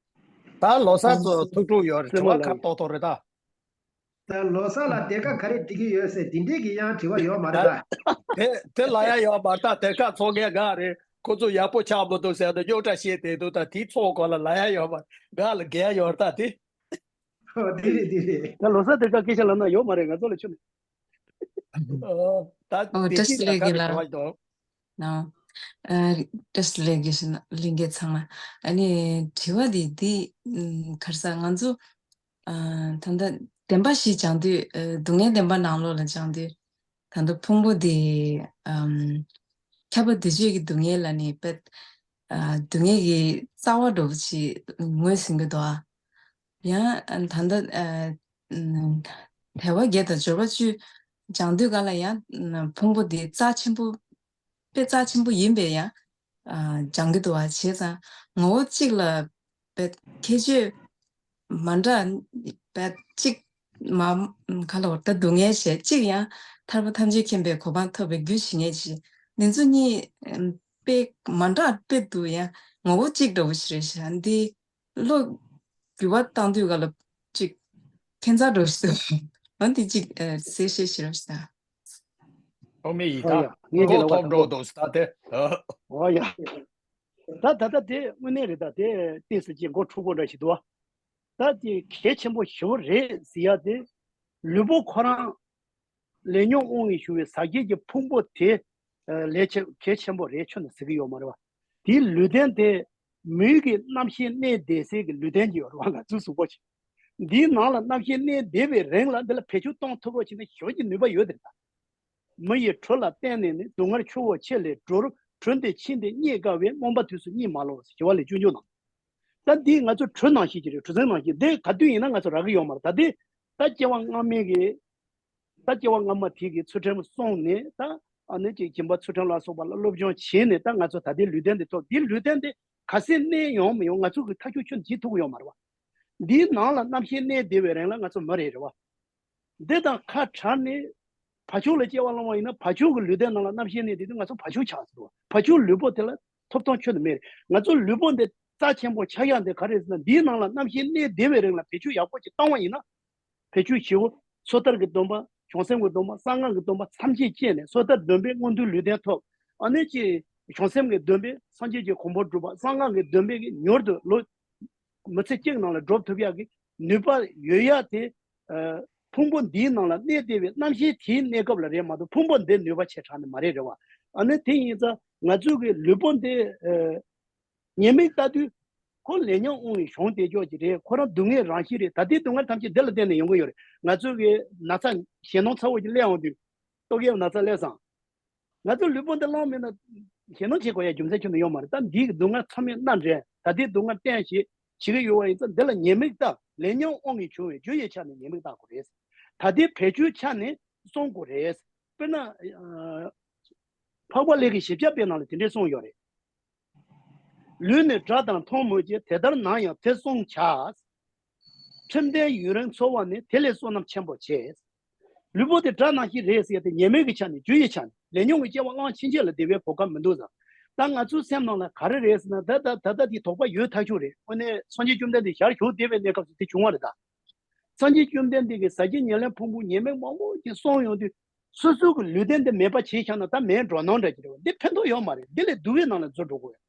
ད་ལོ་གསར་ཚོ་ཐུགས་སྤྲོ་ཡོད་རེད། དྲི་བ་ཁ་ཏོག་ཏོག་རེད་ད། ད་ལོ་གསར་ལ་དེ་ག་ག་རེ་འགྲིག་གི་ཡོད་ཟེར་དེ་འདྲས་ཀྱི་ཡང་དྲི་བ་ཡོད་མ་རེད་ད། དེ་དེ་ལ་ཡ་ཡོད་མ་རེད་ད། དེ་ག་ཚོགས་མཁན་ག་རེད། ཁོ་ཚོ་ཡག་པོ་ཆགས་མི་འདུག་ཟེར་ནས་རྙོག་དྲ་བཤད་བསྡད་འདུག་ད་དེ་ཚོགས་གོ་ལ་ལ་ཡ་ཡོད་མ་རེད། ག་ལ་རྒན་ཡོད་རེད་ད་དེ། ཨོ་དེ་རེད་དེ་རེད། ད་ལོ་གསར་དེ་ག་སྐད་ཆ་ལབ་ན་ཡོད་མ་རེད། ང་ཚོ་ལ་ཆུ་མེད། ཨོ་ད་ཨོ་དེ་བཀྲ་ཤིས་བདེ་ལེགས་ལགས། ལགས་སོ། ཨ་བཀྲ་ཤིས་བདེ་ལེགས། དགེ་བཤེས་ལྷན་རྒྱས་ཚང་མ། ཨ་ནི་དྲི་བ་འདི་འདི་ཨམ་ག་རེ་ཟེར། ང་ཚོ་ཨ་ད་ལྟ་བདེན་པ་བཞི་སྦྱང་དུས་ཨ་སྡུག་བསྔལ་བདེན་པ་ནང་ལོགས་ལ་སྦྱང་དུས་ད་ལྟ་ཕུང་པོ་འདི་ཨམ་ཁྱབ་པ་འདུས་བྱས་ཀྱི་སྡུག་བསྔལ་ལ་ནི་དཔེ་ཨ་སྡུག་བསྔལ་གྱི་རྩ་བ་འདྲ་པོ་ཅིག་ངོས་ཟིན་གྱི་འདུག་ཨ། ཡང་ཨ་ད་ལྟ་ཨ་ཨམ་དལ་བ་བརྒྱད་དང་འབྱོར་པ་བཅུ་སྦྱང་དུས་ག་ལ་ཡང་ཨམ་ཕུང་པོ་འདི་རྩ་ཆེན་པོ། དཔེ་རྩ་ཆེན་པོ་ཡིན་པས་ཡང་ཨ་སྦྱང་གི་འདུག་བ། བྱས་ཙང་ངོ་བོ་གཅིག་ལ་དཔེ་ཁྱད་ཆོས་མ་འདྲ་དཔེ་གཅིག་མ་ག་ལ་བར་ད་སྡུག་བསྔལ་བྱས་གཅིག་ཡང་ཐར་པ་ཐམས་ཅད་མཁྱེན་པའི་གོ་འཕང་ཐོབ་པའི་རྒྱུ་བྱེད་མཁན་ཅིག་འདི་ཚོ་གཉིས་ཨམ་དཔེ་མ་འདྲ་དཔེ་འདུག་ཡང་ངོ་བོ་གཅིག་འདྲ་བོ་ཞིག་རེད་ཤག་འདི་བློ་འགྱུར་བ་བཏང་དུས་ག་ལ་གཅིག་ཁྱད་མཚར་འདྲ་བོ་ཞིག་འདུག་འོ་འདི་གཅིག་ཨ་གསལ་བཤད་བྱེད་རོགས་ཞུ་ད། ཨོ་མི་ཡི་ད་ཨོ་ཡ། ངས་དེ་ལ་མགོ་ཐོམ་འགྲོ་འདུག་ད་དེ། ཨོ་ཡ། ད་ད་ལྟ་དེ་དངོས་གནས་རེད། ད་དེ་ཏོག་ཙམ་ཅིག་མགོ་འཁྲུག་པོ་འདྲ་ཞིག་འདུག་ད་དེ་གལ་ཆེན་པོ་ཞེ་པོ་རེད་ཟེར་ཡ་དེ་ལུས་པོ་ཁོ་རང་ལས་ཉོན་དབང་གིས་ཞུ་བའི་ཟག་བཅས་ཀྱི་ཕུང་པོ་དེ་ལས་ཆེ་གལ་ཆེན་པོ་རེད་ཁྱོན་ནས་ཟེར་གྱི་ཡོད་མ་རེད་བ། དེའི་ལུས་རྟེན་དེ་མིའི་གི་རྣམ་ཤེས་གནས་བསྡད་སའི་གི་ལུས་རྟེན་གྱི་ཡོད་རེད་བ། ང་ཚོའི་གཟུགས་པོ་ཆེ། འདིའི་ནང་ལ་རྣམ་ཤེས་གནས་བསྡད་པའི་རིང་ལ་འདི་ལ་བེད་སྤྱོད་གཏོང་ཐུབ་པ་བྱས་ན་ཞེ་པོ་ཅིག་ནུས་པ་ཡོད་དེ་ད། མི་ཡི་གྲོས་ལ་བརྟེན་ནས་ནི། སྡུག་བསྔལ་ཆུ་བོ་ཆེ་ལས་སྒྲོལ། གྲོལ་འདི་ཕྱིན་ཏེ་རྙེད་དཀའ་བས། སྨོན་པ་དུས་སུ་གཉིད་མ་ལོག་ཞི་བ་ལྷས་བཅུ་མཆོག་གནང་། ད་འདི་ང་ཚོ་གྲོས་ནང་བཞིན་གྱི་རེད། གྲོས་ཚན་ནང་བཞིན། འདི་ག་དུས་ཡིན་ན་ང་ཚོ་རག་གི་ཡོད་མ་རེད། ད་འདི་ད་སྐྱེ་བ་སྔ་མའི་གི་ད་སྐྱེ་བ་སྔ་མ་དེ་གི་ཚུལ་ཁྲིམས་བསྲུངས་ནས། ད་ཨ་ནི་ཅིག་སྦྱིན་པ་ཚུལ་ཁྲིམས་ལ་སོགས་པ་ལ་སློབ་སྦྱོང་བྱས་ནས། ད་ང་ཚོ་ད་ལྟའི་ལུས་རྟེན་འདི་ཐོབ། འདིའི་ལུས་རྟེན་འདི་ག་ཚད་གནས་ཡོང་མི་ཡོང་ང་ཚོ་གི་ཐག་གཅོད་ཁྱོན་ནས་བྱེད་ཐུབ་ཀྱི་ཡོད་མ་རེད་བ། འདིའི་ནང་ལ་རྣམ་ཤེས་གནས་བསྡད་པའི་རིང་ལ་ང་ཚོ་མི་རེད། རེད་བ། འདི་དང་ཁ་བྲལ་ནས་བ་ཕྱུགས་ལ་སྐྱེ་བ་བླངས་པ་ཡིན་ན། བ་ཕྱུགས་ཀྱི་ལུས་རྟེན་ནང་ལ་རྣམ་ཤེས་གནས་བསྡད་དུས་ང་ཚོ་བ་ཕྱུགས་ཆགས་ཟེར་བ། བ་ཕྱུགས་ལུས་པོ་དེ་ལ་ཐོབ་ཐང་ཁྱོན་ནས་མེད་རེད། ང་ཚོ་ལུས་པོ་འདི་རྩ་ཆེན་པོ་ཆགས་ཡག་འདི་ག་རེ་ཟེར་ན། འདིའི་ནང་ལ་རྣམ་ཤེས་གནས་བསྡད་པའི་རིང་ལ་བེད་སྤྱོད་ཡག་པོ་ཅིག་བཏང་བ་ཡིན་ན། བེད་སྤྱོད་བྱེད་པོ་སོ་ཐར་གྱི་སྡོམ་པ། བྱང་སེམས་ཀྱི་སྡོམ་པ། གསང་སྔགས་ཀྱི་སྡོམ་པ་ཐམས་ཅད་བཅད་ནས། སོ་ཐར་སྡོམ་པས་མངོན་མཐོའི་ལུས་རྟེན་ཐོབ། ཨ་ནི་ཅིག་བྱང་སེམས་ཀྱི་སྡོམ་པས་སངས་རྒྱས་ཀྱི་གོ་འཕང་སྒྲུབ་པ། གསང་སྔགས་ཀྱི་སྡོམ་པས་ཀྱི་མྱུར་དུ་ལོ་མི་ཚེ་གཅིག་ནང་ལ་སྒྲུབ་ཐུབ་ཡག་གི་ནུས་པ་ཡོད་ཡག་དེ། ཨ། ཕུང་པོ་འདིའི་ནང་ལ་གནས་བསྡད་པའི་རྣམ་ཤེས་དེའི་གནས་སྐབས་ལ་རེད་མ་གཏོགས། ཕུང་པོ་འདི་ནུས་པ་ཆེ་དྲགས་ནི་མ་རེད། རེད་བ། ཨ་ནི་དེ་ཡིན་ཙང་ང་ཚོ་གི་ལུས་པོ་འདི། ཨ། ཉེས་དམིགས་ལྟ་དུས་ཁོ་ལས་ཉོན་དབང་གིས་བྱུང་བསྡད་ཀྱོག་ཅིག་རེད། ཁོ་རང་སྡུག་བསྔལ་རང་བཞིན་རེད། ད་ལྟའི་སྡུག་བསྔལ་ཐམས་ཅད་འདི་ལ་བརྟེན་ནས་ཡོང་གི་ཡོད་རེད། ང་ཚོ་གི་ན་ཚ་ཞེད་སྣང་ཚ་བོ་ཅིག་སླེབས་འོང་དུས། ཏོག་དབྱིབས་ན་ཚ་སླེབས་སོང་། ང་ཚོ་ལུས་པོ་འདི་བླངས་མེད་ན་ཞེད་སྣང་བྱེད་དགོས་ཡ་རྒྱུ་མཚན་ཁྱོན་ནས་ཡོད་མ་རེད། ད་འདིའི་སྡུག་བསྔལ་ཚང་མས་མནར་འདྲེན། ད་ལྟའི་སྡུག་བསྔལ་བསྟེན་བྱེད་བྱེད་ཀྱི་ཡོད་པ་ཡིན་ཙང་། འདི་ལ་ཉེས་དམིགས་ལྟ། ལས་ཉོན་དབང་གིས་བྱུང་བའི་རྒྱུ་ཡི་ཆ་ནས་ཉེས་དམིགས་བལྟ་དགོས་རེད། ད་ལྟའི་བེད་སྤྱོད་ཆ་ནས་བསྲུང་དགོས་རེད། དཔེར་ན། ཨ། འཕགས་པ་ལྷ་གི་བཞི་བརྒྱ་པའི་ནང་ལ་དེ་འདྲས་གསུངས་ཡོད་རེད། ལུས་ནི་དགྲ་དང་མཐུན་མོད་ཀྱི། དེ་ལྟར་ནམ་ཡང་དེ་བསྲུང་བྱ། ཁྲིམས་ལྡན་ཡུན་རིང་འཚོ་བ་ནི། དེ་ལས་བསོད་ནམས་ཆེན་པོ་ཆེ། ལུས་པོ་དེ་དགྲ་ནང་བཞིན་རེད་ཟེར་ཡ་དེ་ཉེས་དམིགས་ཀྱི་ཆ་ནས། རྒྱུ་ཡི་ཆ་ནས། ལས་ཉོན་གྱི་སྐྱེ་བ་བླངས་ཕྱིན་ཆད་ལ་བདེ་བའི་གོ་སྐབས་མི་འདུག་ཟེར། ད་ང་ཚོའི་སེམས་ནང་ལ་ག་རེ་རེད་ཟེར་ན། ད་ད་ད་ལྟ་དེ་དོགས་པ་ཡོད་ཐག་ཆོད་རེད། དངོས་གནས་སངས་རྒྱས་བཅོམ་ལྡན་འདས་ཞལ་བཞུགས་བསྡད་པའི་གནས་སྐབས་སུ་དེ་བྱུང་བ་རེད་ད། སངས་རྒྱས་བཅོམ་ལྡན་འདས་ཀྱིས་ཟག་བཅས་ཉེར་ལེན་ཕུང་པོ་ཉེས་དམིགས་མང་པོ་ཅིག་གསུངས་ཡོང་དུས། སོ་སོ་གི་ལུས་རྟེན་འདི་མེད་པ་བྱས་བཞག་ན་ད་མེད་འགྲོ་སྣང་འདྲ་ཅིག་རེད་བ། འདི་ཕན་ཐོགས་ཡོད་མ་རེད། འདི་ལས་སྡུག་པའི་ནང་ལ་འཛུལ་འགྲོ་གི་ཡོད།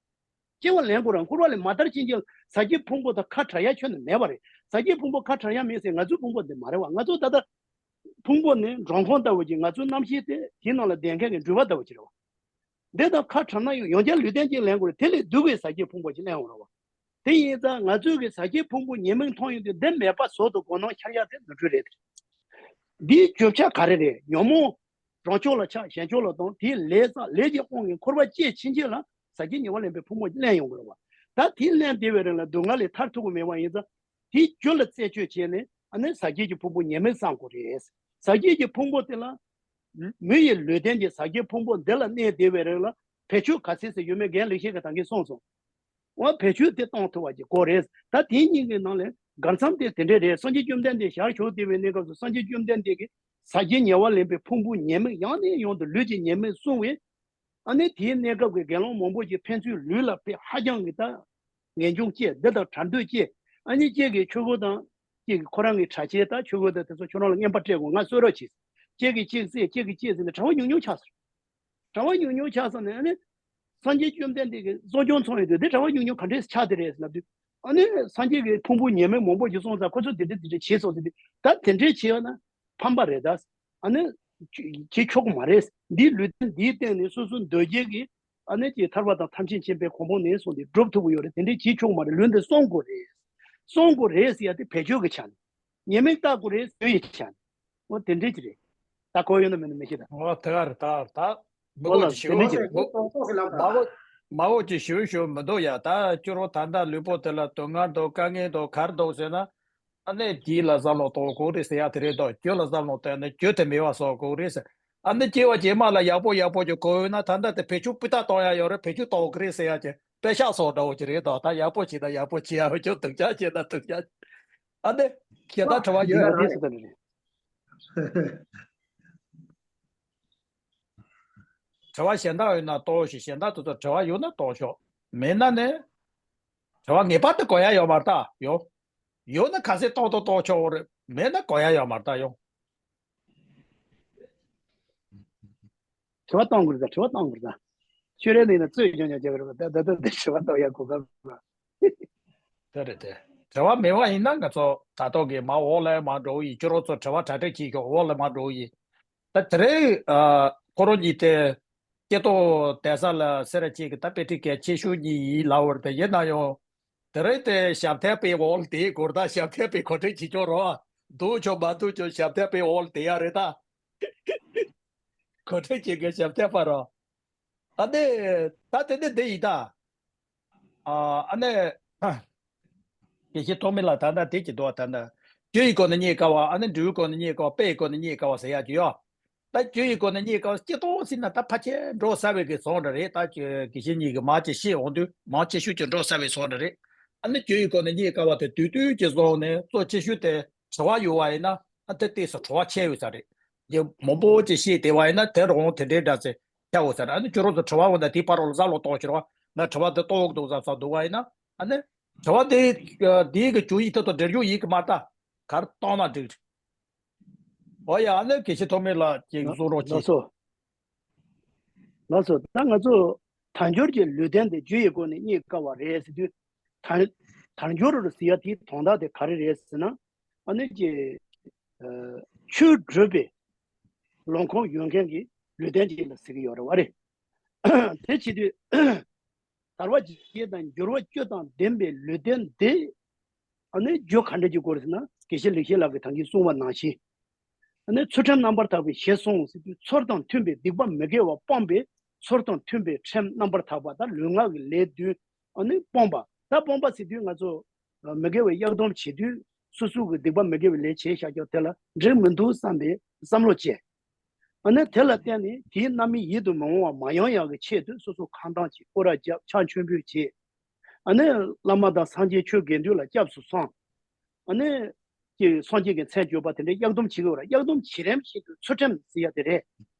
སྐྱེ་བ་ལེན་དགོས་རང་འཁོར་བ་ལས་མ་ཐར་ཕྱིན་ཆད་ཟག་བཅས་ཕུང་པོ་དང་ཁ་བྲལ་ཡ་ཁྱོན་ནས་མེད་པ་རེད། ཟག་བཅས་ཕུང་པོ་ཁ་བྲལ་ཡ་མེད་ཟེར། ང་ཚོའི་ཕུང་པོ་འདི་མ་རེད་བ། ང་ཚོ་ད་ལྟ་ཕུང་པོ་ནི་མགྲོན་ཁང་ལྟ་བུ་ཅིག་ང་ཚོའི་རྣམ་ཤེས་དེ་དེའི་ནང་ལ་བསྡད་མཁན་གྱི་འགྲུལ་པ་ལྟ་བུ་ཅིག་རེད་བ། འདི་དང་ཁ་བྲལ་ན་ཡང་ཡང་བསྐྱར་ལུས་རྟེན་གཅིག་ལེན་དགོས་རེད། དེ་ལས་སྡུག་པའི་ཟག་བཅས་ཕུང་པོ་ཅིག་ལེན་འོང་རེད་བ། དེ་ཡིན་ཙང་ང་ཚོས་ཀྱི་ཟག་བཅས་ཕུང་པོ་ཉེས་དམིགས་མཐོང་ཡོང་དུས། འདི་མེད་པ་བཟོ་དུ་དགོས་སྣང་འཆར་ཡ་དེ་ནོར་འཁྲུལ་རེད། འདིའི་བརྗོད་བྱ་ག་རེ་རེད། ཉོན་མོངས་རང་ཕྱོགས་ལ་ཆགས། གཞན་ཕྱོགས་ལ་གཏོང་། དེའི་ལས་བསགས། ལས་ཀྱི་དབང་གིས་འཁོར་བ་སྐྱེ་ཕྱིན་ཆད་ལ་ཟག་བཅས་ཉེ་བར་ལེན་པའི་ཕུང་པོ་ལེན་ཡོང་དགོས་རེད་བ། ད་དེ་ལེན་བསྡད་པའི་རིང་ལ་སྡུག་བསྔལ་ལས་ཐར་ཐུབ་ཀྱི་མེད་པ་ཡིན་ཙང་། དེའི་རྒྱུ་ལ་རྩད་གཅོད་བྱས་ནས། ཨ་ནི་ཟག་བཅས་ཀྱི་ཕུང་པོ་ཉེས་དམིགས་བསྲུང་དགོས་རེད། ཟག་བཅས་ཀྱི་ཕུང་པོ་དེ་ལ་མི་ཡི་ལུས་རྟེན་གྱི་ཟག་བཅས་ཕུང་པོ་འདི་ལ་གནས་བསྡད་པའི་རིང་ལ་བེད་སྤྱོད་ག་ཚད་ཟེར་ཡོད་མེད་རྒན་ལེགས་བཤད་ཀྱིས་ད་གིན་གསུངས་སོང་། འོ་བེད་སྤྱོད་དེ་གཏོང་ཐུབ་པ་ཅིག་དགོས་རེད། ད་དེ་གཉིས་ཀྱི་ནང་ལས་གར་མཚམས་དེ་དེ་འདྲས་རེད། སངས་རྒྱས་བཅོམ་ལྡན་འདས་ཞལ་བཞུགས་བསྡད་པའི་གནས་སྐབས་སུ་སངས་རྒྱས་བཅོམ་ལྡན་འདས་ཀྱིས་ཟག་བཅས་ཉེ་བར་ལེན་པའི་ཕུང་པོ་ཉེས་དམིགས་ཡང་ནས་ཡང་དུ་ལུས་ཀྱི་ཉེས་དམིགས་བསྲུང་བས། ཨ་ནི་དེའི་གནས་སྐབས་ཀྱི་དགེ་སློང་མང་པོ་ཞིག་ཕན་ཚུན་ལུས་ལ་དཔེ་ཧ་ཅང་གི་ད་ངེས་འབྱུང་སྐྱེས། འདི་དང་བྲལ་འདོད་སྐྱེས། ཨ་ནི་གཅིག་གིས་ཆོས་གོས་དང་། གཅིག་གིས་ཁོ་རང་གི་གྲྭ་ཆས་དང་ཆོས་གོས་དང་དེ་ཚོ་ཁྱོད་རང་ལ་རྔན་པ་སྤྲད་དགོས། ང་གསོད་རོགས་གྱིས། གཅིག་གིས་གཅིག་བསད། གཅིག་གིས་གཅིག་བསད་ནས་གྲྭ་པ་ཉུང་ཉུང་ཆགས་སོང་། གྲྭ་པ་ཉུང་ཉུང་ཆགས་སོང་ནས། ཨ་ནི་སངས་རྒྱས་བཅོམ་ལྡན་འདས་ཀྱིས་གསོ་སྐྱོང་ཚོང་ཡོད་དུས། འདི་གྲྭ་པ་ཉུང་ཉུང་ག་འདྲས་ཆགས་དེ་རེད་ལབ་དུས། ཨ་ནི་སངས་རྒྱས་ཀྱིས་ཕུང་པོ་ཉེས་དམིགས་མང་པོ་ཞིག་གསུངས་ཙང་ཁོ་ཚོས་དེ་འདྲས་དེ་འདྲས་བྱས་སོང་ཟེར་དུས། ད་དེ་འདྲས་བྱས་ན་ཕམ་པ་རེད་ད། ཨ་ནི་བྱེད་ཆོག་གི་མ་རེད། འདིའི་ལུས་རྟེན་འདིའི་སྟེང་ནས་སོ་སོ་འདོད་རྒྱལ་གྱི། ཨ་ནི་ཀྱི་ཐར་པ་དང་ཐམས་ཅད་མཁྱེན་པའི་གོ་འཕང་ནས་གསུངས་ཏེ་སྒྲུབ་ཐུབ་ཀྱི་ཡོད་རེད། དེ་འདྲས་བྱེད་ཆོག་གི་མ་རེད། ལུས་འདི་བསྲུང་དགོས་རེད། བསྲུང་དགོས་རེད་ཟེར་ཡ་དེ་བེད་སྤྱོད་ཀྱི་ཆ་ནས། ཉེས་དམིགས་བལྟ་དགོས་རེད། རྒྱུ་ཡི་ཆ་ནས། འོ་དེ་འདྲས་ཀྱི་རེད། ད་གོ་ཡོད་ན་མེད་ན་མི་ཤེས་ད། འོ་དེ་ག་རེད། ད་ད་མི་འོ་གོ་ལ་ཅི་ཞིག་དེ་འདྲས་ཀྱི་རེད། མ་གོ་མ་གོ་ཅི་ཞིག་ཞུ་མི་འདུག་ཡ། ད་སྐྱུར་བོ་ད་ལྟ་ལུས་པོ་དེ་ལ་སྡུག་བསྔལ་འདུག། དཀའ་ངལ་འདུག། ག་རེ་འདུག་ཟེར་ན། ཨ་ནི་དེ་ལ་བསམ་བློ་གཏོང་དགོས་རེད་ཟེར་ཡ་དེ་རེད་དོ། རྒྱུ་ལ་བསམ་བློ་བཏང་ནས་རྒྱུ་དེ་མེད་པ་བཟོ་དགོས་རེད་ཟེར། ཨ་ནི་སྐྱེ་བ་རྗེས་མ་ལ་ཡག་པོ་ཡག་པོ་ཅིག་དགོས་ཡོད་ན། ད་ལྟ་དེ་བེད་སྤྱོད་སྤུས་དག་གཏོང་ཡ་ཡོད་རེད། བེད་སྤྱོད་གཏོང་དགོས་རེད་ཟེར་ཡ་ཅིག་དཔེ་ཤག་བཟོ་འདྲ་བོ་ཅིག་རེད་དོ། ད་ཡག་པོ་བྱེད་ན་ཡག་པོ་བྱེད་ཡ་ཡོད་ཀྱང་སྡུག་ཅག་བྱེད་ན་སྡུག་ཅག་ཨ་ནི་གཞན་དག་དྲི་བ་ཡོད་ཡ་རེད། དྲི་བ་གཞན་དག་ཡོད་ན་གཏོང་ཞིག། གཞན་དག་དེ་ཚོ་དྲི་བ་ཡོད་ན་གཏོང་ཤོག། མེད་ན་ནི། དྲི་བ་ངེས་པར་དུ་དགོས་ཡ་ཡོད་མ་རེད་ད། ཡོད། ཡོད་ན་ག་ཚད་གཏོང་དང་གཏོང་ཆོག་རེད། མེད་ན་དགོས་ཡ་ཡོད་མ་རེད་ད། ཡོང་། དྲི་བ་གཏོང་དགོས་རེད་ད། དྲི་བ་གཏོང་དགོས་རེད་ད། ཁྱོད་རེ་ནས་ན་རྩོད་ཡོང་ཡོང་རྒྱག་གི་རེད་པ། ད་ད་ད་ད་དྲི་བ་གཏོང་ཡ་གོ་སྐབས་མ། དེ་རེད་དེ། དྲི་བ་མེད་པ་ཡིན་ན་ང་ཚོ་ད་ཐོག་གི་མ་འོག་ལ་མ་འགྲོ་ཡི། སྐྱོ་རོགས་ཚོ་དྲི་བ་གྲ་སྒྲིག་བྱེད་ཤོག། འོག་ལ་མ་འགྲོ་ཡི། ད་དེ་རིང་ཨ་ཁོ་རང་གཉིས་དེ་སྐྱེ་ཐོག་བསྡད་ས་ལ་སེ་ར་བྱེས་ཀྱི་ད་དཔེ་ཁྲིད་གལ་ཆེ་ཤོས་གཉིས་ཡིན་ལབ་པ་རེད། དེ་ཡིན་ན་ཡང་ དེ་རིང་དེ་ཞབས་ཐལ་པའི་འོག་ལ་དེའི་སྐོར་ད་ཞབས་ཐལ་པའི་གོ་སྒྲིག་བྱེད་ཆོག་རོགས། འདུག་ཆོག་མ་འདུག་ཆོག་ཞབས་ཐལ་པའི་འོག་ལ་དེ་ཡ་རེད་ད། གོ་སྒྲིག་བྱེད་དགོས་ཞབས་ཐལ་པ་རོ། ཨ་ནི། ད་དེ་ནི་འདི་ཡིན་ད། ཨ་ཨ་ནི། དགེ་བཤེས་ཐོགས་མེད་ལགས་ད་ལྟ་དེ་གྱི་འདུག་ད་ལྟ། རྒྱུ་ཡི་སྒོ་ནས་རྙེད་དཀའ་བ་ཨ་ནི་འབྲས་བུའི་སྒོ་ནས་རྙེད་དཀའ་བ་དཔེ་ཡི་སྒོ་ནས་རྙེད་དཀའ་བ་ཟེར་ཡག་ཅིག་ཡོད། ད་རྒྱུ་ཡི་སྒོ་ནས་རྙེད་དཀའ་བ་སྤྱི་ལྟོ་ཟེར་ན་ད་ཕལ་ཆེར་འགྲོ་ས་བའི་གི་བཟོ་འདྲ་རེད། ད་དགེ་བཤེས་གཉིས་ཀྱི་མང་ཆེ་ཤེས་འོང་དུས་མང་ཆེ་ཤོས་ཀྱི་འགྲོ་ས་བའི་བཟོ་འདྲ་རེད། ཨ་ནི་རྒྱུ་ཡི་སྒོ་ནས་རྙེད་དཀའ་བ་དེ་དུས་དུས་ཀྱི་བཟོ་ནས་གཙོ་ཆེ་ཤོས་དེ་དྲི་བ་ཡོད་བ་ཡིན་ན་ཨ་དེ་ཏོག་ཙམ་བྲོ་བ་ཆེ་ཡོད་ས་རེད། རྒྱུ་མང་པོ་ཅིག་ཤེས་བསྡད་པ་ཡིན་ན་དེ་རང་དེ་འདྲའི་འདྲ་ཚེ་ཆ་འོ་ཟེར། ཨ་ནི་ཁྱོད་རང་ཚོ་དྲི་བ་འོ་ན་དེའི་བར་རོ་ལ་ཟ་ལོ་གཏོང་ཕྱིར་བ་ང་དྲི་བ་དེ་གཏོང་འོག་འདུག་ཟ་ཟ་འདུག་བ་ཡིན་ན་ཨ་ནི་དྲི་བ་དེ་དེའི་གི་བཅུ་ཡིག་ཐོག་ཏུ་འགྲེལ་བརྗོད་ཡིག་གི་མ་ལྟ་གར་གཏོང་ན་འགྲིག་འོ་ཡ་ཨ་ནི་དགེ་བཤེས་ཐོགས་མེད་ལགས་ཀྱིས་གསུང་རོགས་ལགས་གྱིས། སོ། ལགས་སོ། ད་ང་ཚོ་དལ་འབྱོར་གྱི་ལུས་རྟེན་དེ་རྒྱུ་ཡི་སྒོ་ནས་རྙེད་དཀའ་བ་རེད་ཟེར་དུས། དལ་དལ་འབྱོར་ཟེར་ཡ་དེའི་དོན་དག་དེ་ག་རེ་རེད་ཟེར་ན། ཨ་ནི་ཀྱི། ཆོས་སྒྲུབ་པའི་ལོངས་ཁོག་ཡོད་མཁན་གྱི་ལུས་རྟེན་ཅིག་ལ་ཟེར་གྱི་ཡོད་རེད་བ་རེད། དེ་བྱེད་དུས། དལ་བ་བརྒྱད་དང་འབྱོར་བ་བཅུ་དང་ལྡན་པའི་ལུས་རྟེན་འདི། ཨ་ནི་རྒྱུ་ག་འདྲ་ཅིག་དགོས་རེད་ཟེར་ན་དགེ་བཤེས་ལེགས་བཤད་ལགས་ཀྱིས་ད་གིན་གསུངས་པ་ནང་བཞིན། ཨ་ནི་ཚུལ་ཁྲིམས་རྣམ་པར་དག་པའི་ཞེས་གསུངས་ཟེར་དུས་ཚུལ་དང་མཐུན་པའི་སྡིག་པ་མི་དགེ་བ་སྤོང་བའི་ཚུལ་དང་མཐུན་པའི་ཁྲིམས་རྣམ་པར་དག་པ་དང་ལུས་ངག་གི་ལས་བདུན། ཨ་ནི་སྤོང་བ་ད་སྤོང་བ་ཟེར་དུས་ང་ཚོ་མི་དགེ་བའི་གཡག་སྡོམ་བྱེད་དུས་སོ་སོ་གི་སྡིག་པ་མི་དགེ་བའི་ལས་བྱས་བཞག་ཀྱང་དེ་ལ་འགྲིག་མི་འདུག་བསམ་པའི་བསམ་བློ་བསྐྱེད། ཨ་ནི་དེ་ལ་བརྟེན་ནས་དེའི་རྣམ་སྨིན་ཡིད་དུ་མི་འོང་བ་མ་ཡོང་ཡག་གི་ཆེད་དུ་སོ་སོ་ཁ་འདོན་བྱེད། སྐོར་ར་རྒྱབ། ཕྱག་མཆོད་འབུལ་བྱེད། ཨ་ནི་བླ་མ་དང་སངས་རྒྱས་ཆོས་དགེ་འདུན་ལ་སྐྱབས་སུ་སོང་། ཨ་ནི་ཀྱི་སངས་རྒྱས་ཀྱི་མཚན་བརྗོད་པ་དེ་འདྲའི་གཡག་སྡོམ་བྱེད་དགོས་ར། གཡག་སྡོམ་བྱེད་རིམ་བཞིན་དུ་ཚུལ་ཁྲིམས་ཟེར་ཡ་དེ་རེད།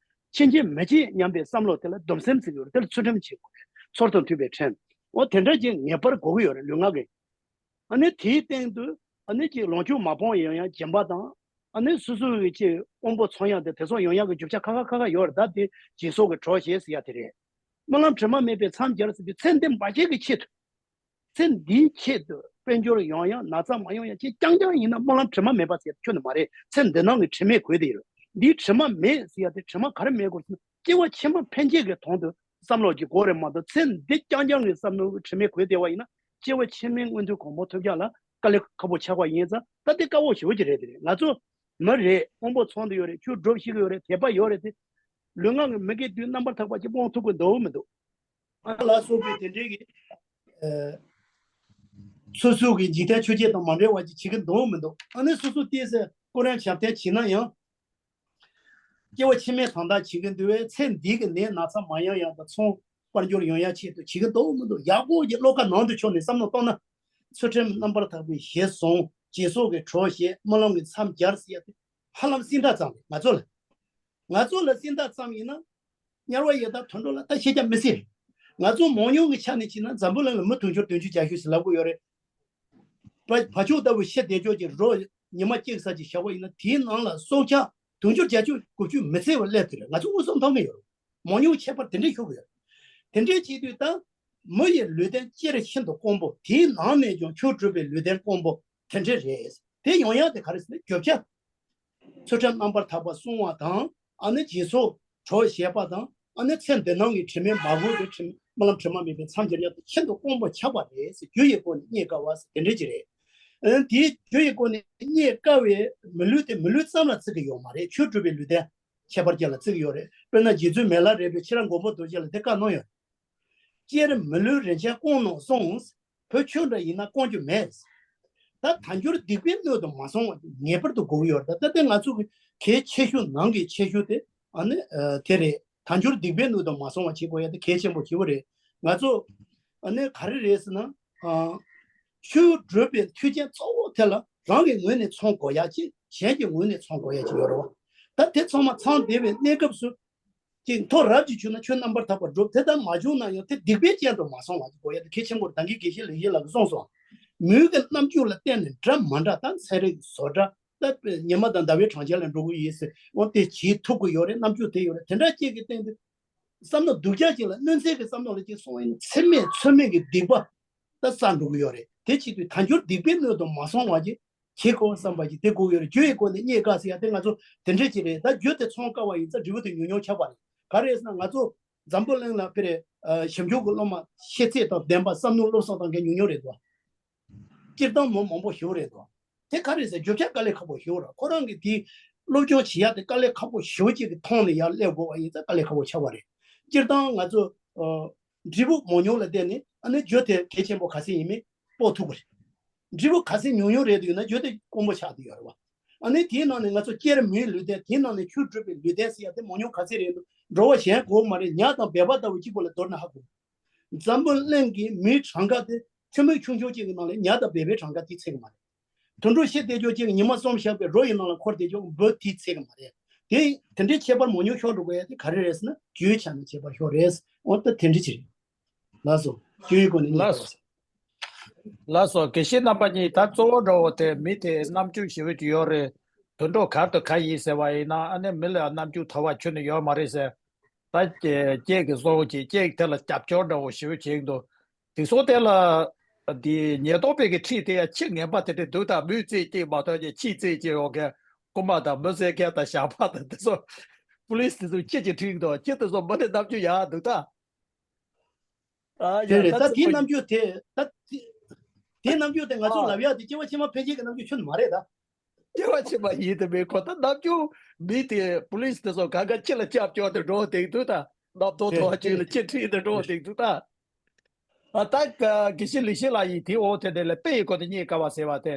ཕྱིན་ཆད་མི་བྱེད་སྙམ་པའི་བསམ་བློ་དེ་ལ་སྡོམ་སེམས་ཟེར་གྱི་ཡོད་རེད། དེ་ལ་ཚུལ་ཁྲིམས་བྱེད་དགོས་རེད། ཚུལ་དང་མཐུན་པའི་ཁྲིམས། འོ་དེ་འདྲ་ཅིག་ངེས་པར་དགོས་ཀྱི་ཡོད་རེད་ལུས་ངག་གི། ཨ་ནི་དེའི་སྟེང་དུ་ཨ་ནི་ཅིག་ལོངས་སྤྱོད་མ་སྤོང་ཡང་ཡང་སྦྱིན་པ་དང་། ཨ་ནི་སོ་སོ་གི་ཅིག་དབང་པོ་ཚང་ཡང་དེ་དེ་ཚོ་ཡོང་ཡག་གི་རྒྱུ་ཆ་ཁ་ཁ་ཁ་ཁ་ཡོད་རེད། ད་དེ་སྦྱིན་སོགས་ཀྱི་གྲོགས་ཞེས་ཟེར་ཡ་དེ་རེད། སྨོན་ལམ་དྲི་མ་མེད་པས་མཚམས་སྦྱར་ཟེར་དུས་ཚེ་འདི་མ་སྐྱེལ་གྱི་ཆེད་དུ། ཚེ་འདིའི་ཆེད་དུ་དཔལ་འབྱོར་ཡོང་ཡང་ན་ཚ་མ་ཡོང་ཡང་ཅིག་རྐྱང་རྐྱང་ཡིན་ན་སྨོན་ལམ་དྲི་མ་མེད་པ་ཟེར་ཁྱོན་ནས་མ་རེད། ཚེ་འདི་ནང་གི་དྲི་མས་གོས་ཏེ་ཡོད། འདིའི་དྲི་མ་མེད་ཟེར་ཡ་དེ་དྲི་མ་ག་རེ་མེད་དགོས་ཟེར་ན་སྐྱེ་བ་ཕྱི་མ་ཕན་ཆད་ཀྱི་དོན་དུ་བསམ་བློ་ཅིག་དགོས་རེད་མ་གཏོགས་ཚེ་འདི་རྐྱང་རྐྱང་གི་བསམ་བློ་གི་དྲི་མས་གོས་བསྡད་པ་ཡིན་ན་སྐྱེ་བ་ཕྱི་མའི་མངོན་མཐོའི་གོ་འཕང་ཐོབ་ཡག་ལ་དཀའ་ལས་ཁག་པོ་ཆགས་པ་ཡིན་ཙང་ད་དེ་དཀའ་བ་ཞེ་པོ་ཅིག་རེད། དེ་རེད། ང་ཚོ་མི་རེད། དབང་པོ་ཚང་དུ་ཡོད་རེད། ཆོས་སྒྲུབ་ཤེས་ཀྱི་ཡོད་རེད། དད་པ་ཡོད་རེད་དེ། ལུས་ངག་གི་མི་དགེ་བདུན་རྣམ་པར་དག་པ་ཅིག་སྤོང་ཐུབ་ཀྱི་འདུག་མི་འདུག་ཨ་ལ་སོགས་པའི་དེ་འདྲའི་གི། ཨ། སོ་སོ་གི་འཇིག་རྟེན་ཆོས་བརྒྱད་དང་མ་འབྲེལ་བ་ཅིག་བྱེད་ཀྱི་འདུག་མི་འདུག་ཨ་ནི་སོ་སོ་བལྟས་ཚེ་ཁོ་རང་ཞབས་བརྟན་བྱེད་ན་ཡང་། སྐྱེ་བ་ཕྱི་མའི་དོན་དག་བྱེད་ཀྱི་འདུག་བས་ཚེ་འདི་གི་ནད་ན་ཚ་མ་ཡོང་ཡག་དང་ཚོང་དཔལ་འབྱོར་ཡོང་ཡག་ཆེད་དུ་བྱེད་ཀྱི་འདུག་མི་འདུག་ཡག་པོ་གི་བློ་ཁ་ནང་དུ་ཕྱོགས་ནས་བསམ་བློ་གཏོང་ན། ཚུལ་ཁྲིམས་རྣམ་པར་དག་པའི་གཞི་བཟུང་། སྦྱིན་སོགས་ཀྱི་གྲོགས་བྱེད། སྨོན་ལམ་གྱི་མཚམས་སྦྱར་ཟེར་ཡ་དེ་ཧ་ལམ་སེམས་ཐག་ཙམ་རེད་ང་ཚོ་ལ། ང་ཚོ་ལ་སེམས་ཐག་ཙམ་ཡིན་ན། དམྱལ་བ་ཡི་དྭགས་དུད་འགྲོ་ལ་ད་ཤེས་རྒྱ་མི་སྲིད་རེད། ང་ཚོ་མང་ཉུང་གི་ཆ་ནས་བྱས་ན་འཛམ་བུ་གླིང་ལ་མི་དུང་ཕྱུར་བདུན་ཅུ་བརྒྱད་ཅུ་ཞིག་ལབ་དགོས་ཡོད་རེད། བ་བ་ཕྱུགས་ལྟ་བུ་ཤི་བསྡད་ཆོག་ཅིག་རོ་ཉི་མ་གཅིག་ས་ཅིག་བཞག་པ་ཡིན་ན་དེའི་ནང་ལ་སྲོག་ཆགས་དུང་ཕྱུར་བརྒྱད་ཅུ་དགུ་བཅུ་མི་ཚེ་བ་སླེབས་ཐུབ་རེད། ང་ཚོ་དངོས་སུ་མཐོང་གི་ཡོད་རེད། མང་ཉུང་ཁྱད་པར་དེ་འདྲས་ཤོར་གི་ཡོད་རེད། དེ་འདྲས་བྱེད་དུས་ད་མི་ཡི་ལུས་རྟེན་སྤྱིར་ཤིན་ཏུ་དཀོན་པོ་དེའི་ནང་ནས་ཀྱང་ཆོས་སྒྲུབ་པའི་ལུས་རྟེན་དཀོན་པོ་དེ་འདྲས་རེད། དེ་ཡོང་ཡག་དེ་ག་རེ་ཟེར་ན་རྒྱུ་ཆ། ཚུལ་ཁྲིམས་རྣམ་པར་དག་པ་སྲུང་བ་དང་། ཨ་ནི་སྦྱིན་སོགས་གྲོགས་བྱེད་པ་དང་། ཨ་ནི་ཚེ་འདི་ནང་གི་དྲི་མས་མ་གོས་པའི་ཁྲིམས་སྨོན་ལམ་དྲི་མ་མེད་པའི་མཚམས་སྦྱར་ཡག་དེ་ཤིན་ཏུ་དཀོན་པོ་ཆགས་པ་རེད་ཟེར། རྒྱུ་ཡི་སྒོ་ནས་རྙེད་དཀའ་བ་ཟེར་དེ་འདྲ་ཅིག་རེད། ཨ་ནི་དེའི་རྒྱུ་ཡི་སྒོ་ནས་རྙེད་དཀའ་བའི་མི་ལུས་དེ་མི་ལུས་ཙམ་ལ་བརྩི་གི་ཡོད་མ་རེད། ཆོས་སྒྲུབ་པའི་ལུས་རྟེན་ཁྱད་པར་ཅན་ལ་བརྩི་གི་ཡོད་རེད། དཔེར་ན་རྗེ་བཙུན་མི་ལ་རས་པས་ཕྱི་ར་མགོན་པོ་རྡོ་རྗེ་ལ་དེ་བཀའ་གནང་ཡོད། སྤྱིར་མི་ལུས་རིན་ཆེན་ཀུན་རྣམས་བཟུང་། བུ་ཁྱོད་འདྲ་ཡིན་ན་དཀོན་རྒྱུ་མེད། ད་དལ་འབྱོར་སྡིག་པའི་སྣོད་དུ་མ་སོང་བ་ངེས་པར་དུ་དགོས་ཀྱི་ཡོད་རེད། ད་ལྟ་ང་ཚོ་གི་གལ་ཆེ་ཤོས་ནང་གི་ཆེ་ཤོས་དེ་ཨ་ནི་ཨ་དེ་རེད། དལ་འབྱོར་སྡིག་པའི་སྣོད་དུ་མ་སོང་བ་བྱེད་དགོས་ཡ་དེ་གལ་ཆེན་པོ་ཞེ་པོ་རེད། ང་ཚོ་ཨ་ནི་ག་རེ་རེད་ཟེར་ན། ཨ་ཆོས་སྒྲུབ་པའི་མཐུན་རྐྱེན་གཙོ་བོ་དེ་ལ་རང་གི་ངོས་ནས་ཚང་དགོས་ཡ་ཅིག་གཞན་གྱི་ངོས་ནས་ཚང་དགོས་ཡ་ཅིག་ཡོད་རེད་བ། ད་དེ་ཚང་མ་ཚང་བསྡད་པའི་གནས་སྐབས་སུ། ཅིག་མཐོ་རབ་ཀྱིས་ཞུས་ན་ཆོས་རྣམ་པར་དག་པ་སྒྲུབ། དེ་ལྟར་མ་བྱུང་ན་ཡང་དེ་སྡིག་པའི་རྐྱེན་དུ་མ་སོང་བ་ཅིག་དགོས་ཡ་དེ་གལ་ཆེན་པོ་རེད། ད་གིན་དགེ་བཤེས་ལེགས་བཤད་ལགས་ཀྱིས་གསུངས་སོང་། མོས་གུས་རྣམ་འགྱུར་ལ་བརྟེན་ནས་འདྲ་མ་འདྲ་ད་ཚན་རིག་བཟོ་གྲྭ་ད་ཉི་མ་དང་ཟླ་བའི་གྲངས་ཅན་ལ་འགྲོ་གི་ཡིན་ཟེར། འོ་དེ་བྱེད་ཐུབ་ཀྱི་ཡོད་རེད། རྣམ་འགྱུར་དེ་ཡོད་རེད། དེ་འདྲ་ཅིག་གི་སྟེང་དུ་བསམ་བློ་སྡུག་ཅག་ཅིག་ལ་གནོད་འཚེ་གི་བསམ་བློ་ལ་ཅིག་སོང་བ་ཡིན་ན་ཚེགས་མེད་ཚོད་མེད་ཀྱི་སྡིག་པ་ད་བསགས་འགྲོ་གི་ཡོད་རེད། དེ་བྱེད་དུས་དལ་འབྱོར་སྡིག་པའི་སྣོད་དུ་མ་སོང་བ་ཅིག་བྱེད་དགོས་བསམ་པ་ཞིག་དེ་དགོས་ཡོད་རེད། རྒྱུ་ཡི་སྒོ་ནས་རྙེད་དཀའ་ཟེར་ཡ་དེ་ང་ཚོ་དེ་འདྲས་ཅིག་རེད། ད་རྒྱུ་དེ་ཚང་དཀའ་བ་ཡིན་ཙང་འབྲས་བུ་དེ་ཉུང་ཉུང་ཆགས་པ་རེད། ག་རེ་ཟེར་ན་ང་ཚོ་འཛམ་བུ་གླིང་ལ་དཔེར་ཨ་ཞིབ་འཇུག་གི་སློབ་མ་ཤེས་ཚད་དང་ལྡན་པ་བསམ་བློ་སློབ་གསོ་གཏོང་མཁན་ཉུང་ཉུང་རེད་འདུག་སྤྱིར་བཏང་མི་མང་པོ་ཞིག་རེད་དོ། དེ་ག་རེ་ཟེར་རྒྱུ་ཆ་དཀའ་ལས་ཁག་པོ་ཞིག་རེད། ཁོ་རང་གི་དེ་སློབ་སྦྱོང་བྱེད་ཡ་དེ་དཀའ་ལས་ཁག་པོ་ཞིག་ཅིག་གི་ཐོག་ནས་ཡར་སླེབས་དགོས་པ་ཡིན་ཙང་དཀའ་ལས་ཁག་པོ་ཆགས་པ་རེད། སྤྱིར་བཏང་ང་ཚོ་ཨ་འབྲས་བུ་མང་ཉུང་ལ་བལྟས་ནས་ཨ་ནི་རྒྱུ་དེ་གལ་ཆེན་པོ་ག་ཚད་ཡིན་མིན་དཔོག་ཐུབ་ཀྱི་རེད། འབྲས་བུ་ག་ཚད་ཉུང་ཉུང་རེད་འདུག་ན་རྒྱུ་དེ་དཀོན་པོ་ཆགས་བསྡད་ཡོད་རེད་བ། ཨ་ནི་དེའི་ནང་ནས་ང་ཚོ་སྐྱེར་མིའི་ལུས་རྟེན། དེའི་ནང་ནས་ཆུས་གྲུབ་པའི་ལུས་རྟེན་ཟེར་ཡ་དེ་མང་ཉུང་ག་ཚད་རེད་འདུག་འགྲོ་བ་གཞན་གོ་མ་རེད། ཉ་དང་སྦལ་པ་ལྟ་བུ་གཅིག་པོ་ལ་མདོར་ན་ཧ་གོ། འཛམ་བུ་གླིང་གི་མིའི་གྲངས་ཀ་དེ་ཁྱུ་མིག་ཆུང་ཆུང་གཅིག་གི་ནང་ལ་ཉ་དང་སྦལ་པའི་གྲངས་ཀ་དེ་ཚད་ཀྱི་མ་རེད། དུད་འགྲོ་ཤི་བསྡད་ཆོག་ཅིག་ཉི་མ་གསུམ་བཞག་པའི་རོ་ཡི་ནང་ལ་འཁོར་བསྡད་ཆོག་འབུ་དེ་ཚད་ཀྱི་མ་རེད། དེ་དེ་འདྲའི་ཁྱད་པར་མང་ཉུང་ཤོར་འགྲོ་དགོས་ཡ་དེ་ག་རེ་རེད་ཟེར་ན་རྒྱུའི་ཆ་ནས་ཁྱད་པར་ཤོར་རེད། འོ་ད་དེ་འདྲ་ཅིག་རེད། ལགས་སོ། རྒྱུ་ཡི་སྒོ་ནས་རྙེད་ལགས་དཀའ་བ། སོ། ལགས་སོ། དགེ་བཤེས་རྣམ་པ་གཉིས། ད་གཙོ་བོ་འདྲ་བོ་དེ་མི་དེ་རྣམ་འགྱུར་ཞེ་པོ་ཅིག་ཡོད་རེད། དུད་འགྲོ་གར་དང་ག་ཡིན་ཟེར་བ་ཡིན་ན་ཨ་ནི་མི་ལ་རྣམ་འགྱུར་དར་བ་ཁྱོན་ནས་ཡོད་མ་རེད་ཟེར། ད་ཀྱེ་ཀྱེ་གི་བཟོ་བོ་ཅིག་ཀྱེ་དེ་ལ་རྒྱབ་སྐྱོར་འདྲ་བོ་ཞེ་པོ་བྱེད་ཀྱི་འདུག་དེ་ཚོ་དེ་ལ་དེ་ཉེན་རྟོག་པའི་གི་ཁྲིད་དེ་ཡ་ཁྱི་ངན་པ་དེ་འདྲ་འདུག་ད་མི་རྩེད་ཅིག་མ་གཏོགས་ཀྱི་ཁྱི་རྩེད་ཅིག་ཡོད་མཁན། རྐུན་མ་དང་མི་བསད་མཁན་དང་ཞག་པ་དང་དེ་ཚོ་པུ་ལིས་དེ་ཚོ་ཁྱི་ཅིག་ཁྲིད་ཀྱི་འདུག་ཁྱི་དེ་ཚོ་མི་ལ་རྣམ་འགྱུར་ཡག་འདུག་ད། ཨ་དེ་ཡ་རེད། ད་ད་དེའི་ཚོ་རྣམ་འགྱུར་དེ་ད་དེ་དེའི་རྣམ་འགྱུར་དེ་ང་ཚོ་ཨ་ལབ་ཡག་དེ་སྐྱེ་བ་ཕྱི་མ་ཕལ་ཆེར་གྱི་རྣམ་འགྱུར་ཁྱོན་ནས་མ་རེད་ད། སྐྱེ་བ་ཕྱི་མ་ཡིན་དུ་མེད་ཁོ། ད་རྣམ་འགྱུར་མི་དེ་པུ་ལིས་དེ་ཚོ་གང་ག་ཁྱི་ལ་སྐྱབས་བཅོལ་དུ་འགྲོ་བསྡད་འདུག་ད་རྣམ་རྟོག་དེ་ཐོག་ཅིག་ལ་ཁྱི་ཁྲིད་དུ་འགྲོ་བསྡད་འདུག་ད། ཨ་ད་དགེ་བཤེས་ལེགས་བཤད་ལགས་ཡིན་དེའི་འོག་དེ་འདྲ་ལ་དཔེ་ཡི་སྒོ་ནས་རྙེད་དཀའ་བ་ཟེར་བ་དེ།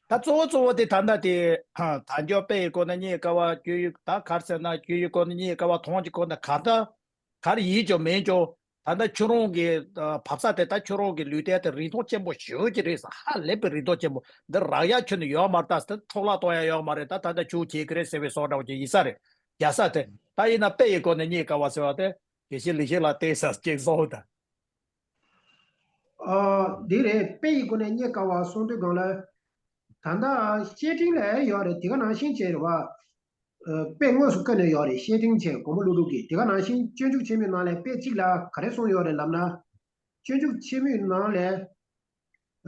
ད་གཙོ་བོ་གཙོ་བོ་དེ་ད་ལྟ་དེ་དལ་འབྱོར་དཔེ་ཡི་སྒོ་ནས་རྙེད་དཀའ་བ། རྒྱུ་ཡི་ད་ག་རེ་ཟེར་ན་རྒྱུ་ཡི་སྒོ་ནས་རྙེད་དཀའ་བ། དོན་གྱི་སྒོ་ནས་ག་ད་ག་རེ་ཡིན་ཀྱང་མིན་ཀྱང་ད་ལྟ་ཁྱོད་རང་གི་ཨ་བབས་ས་དེ། ད་ཁྱོད་རང་གི་ལུས་རྟེན་དེ་རིན་ཐང་ཆེན་པོ་ཞེ་པོ་ཅིག་རེད་ཟེར། ཧ་ལས་པའི་རིན་ཐང་ཆེན་པོ། འདི་རག་ཡག་ཁྱོན་ནས་ཡོད་མ་རེད། ད་དེ་འཕྲོ་བརླག་གཏོང་ཡག་ཡོད་མ་རེད། ད་ད་ལྟ་ཁྱོད་བྱེད་ཀྱི་རེད་ཟེར་བའི་བཟོ་འདྲ་བོ་ཅིག་ཡིན་ས་རེད། རྒྱལ་ས་དེ་ད་ཡིན་ན་དཔེ་ཡི་སྒོ་ནས་རྙེད་དཀའ་བ་ཟེར་བ་དེ་དགེ་བཤེས་ལེགས་བཤད་ལགས་བལྟས་ས་ཅིག་བཟོ་ད། ཨ། འདི་རེད། དཔེ་ཡི་སྒོ་ནས་རྙེད་དཀའ་བ་གསུང་དུས་སྒང་ལ། ད་ལྟ་བཤེས་སྤྲིང་ལ་ཡོད་རེད། དེ་ག་ནང་བཞིན་བྱས་རེད་བ། ཨ། དཔེ་དངོས་སུ་བཀོད་ནས་ཡོད་རེད། བཤེས་སྤྲིང་བྱས་མགོན་པོ་ཀླུ་སྒྲུབ་ཀྱིས། དེ་ག་ནང་བཞིན་སྤྱོད་འཇུག་ཆེན་མོའི་ནང་ལ་དཔེ་གཅིག་ལ་ག་རེ་གསུངས་ཡོད་རེད་ལབ་ན། སྤྱོད་འཇུག་ཆེན་མོའི་ནང་ལ། ཨ།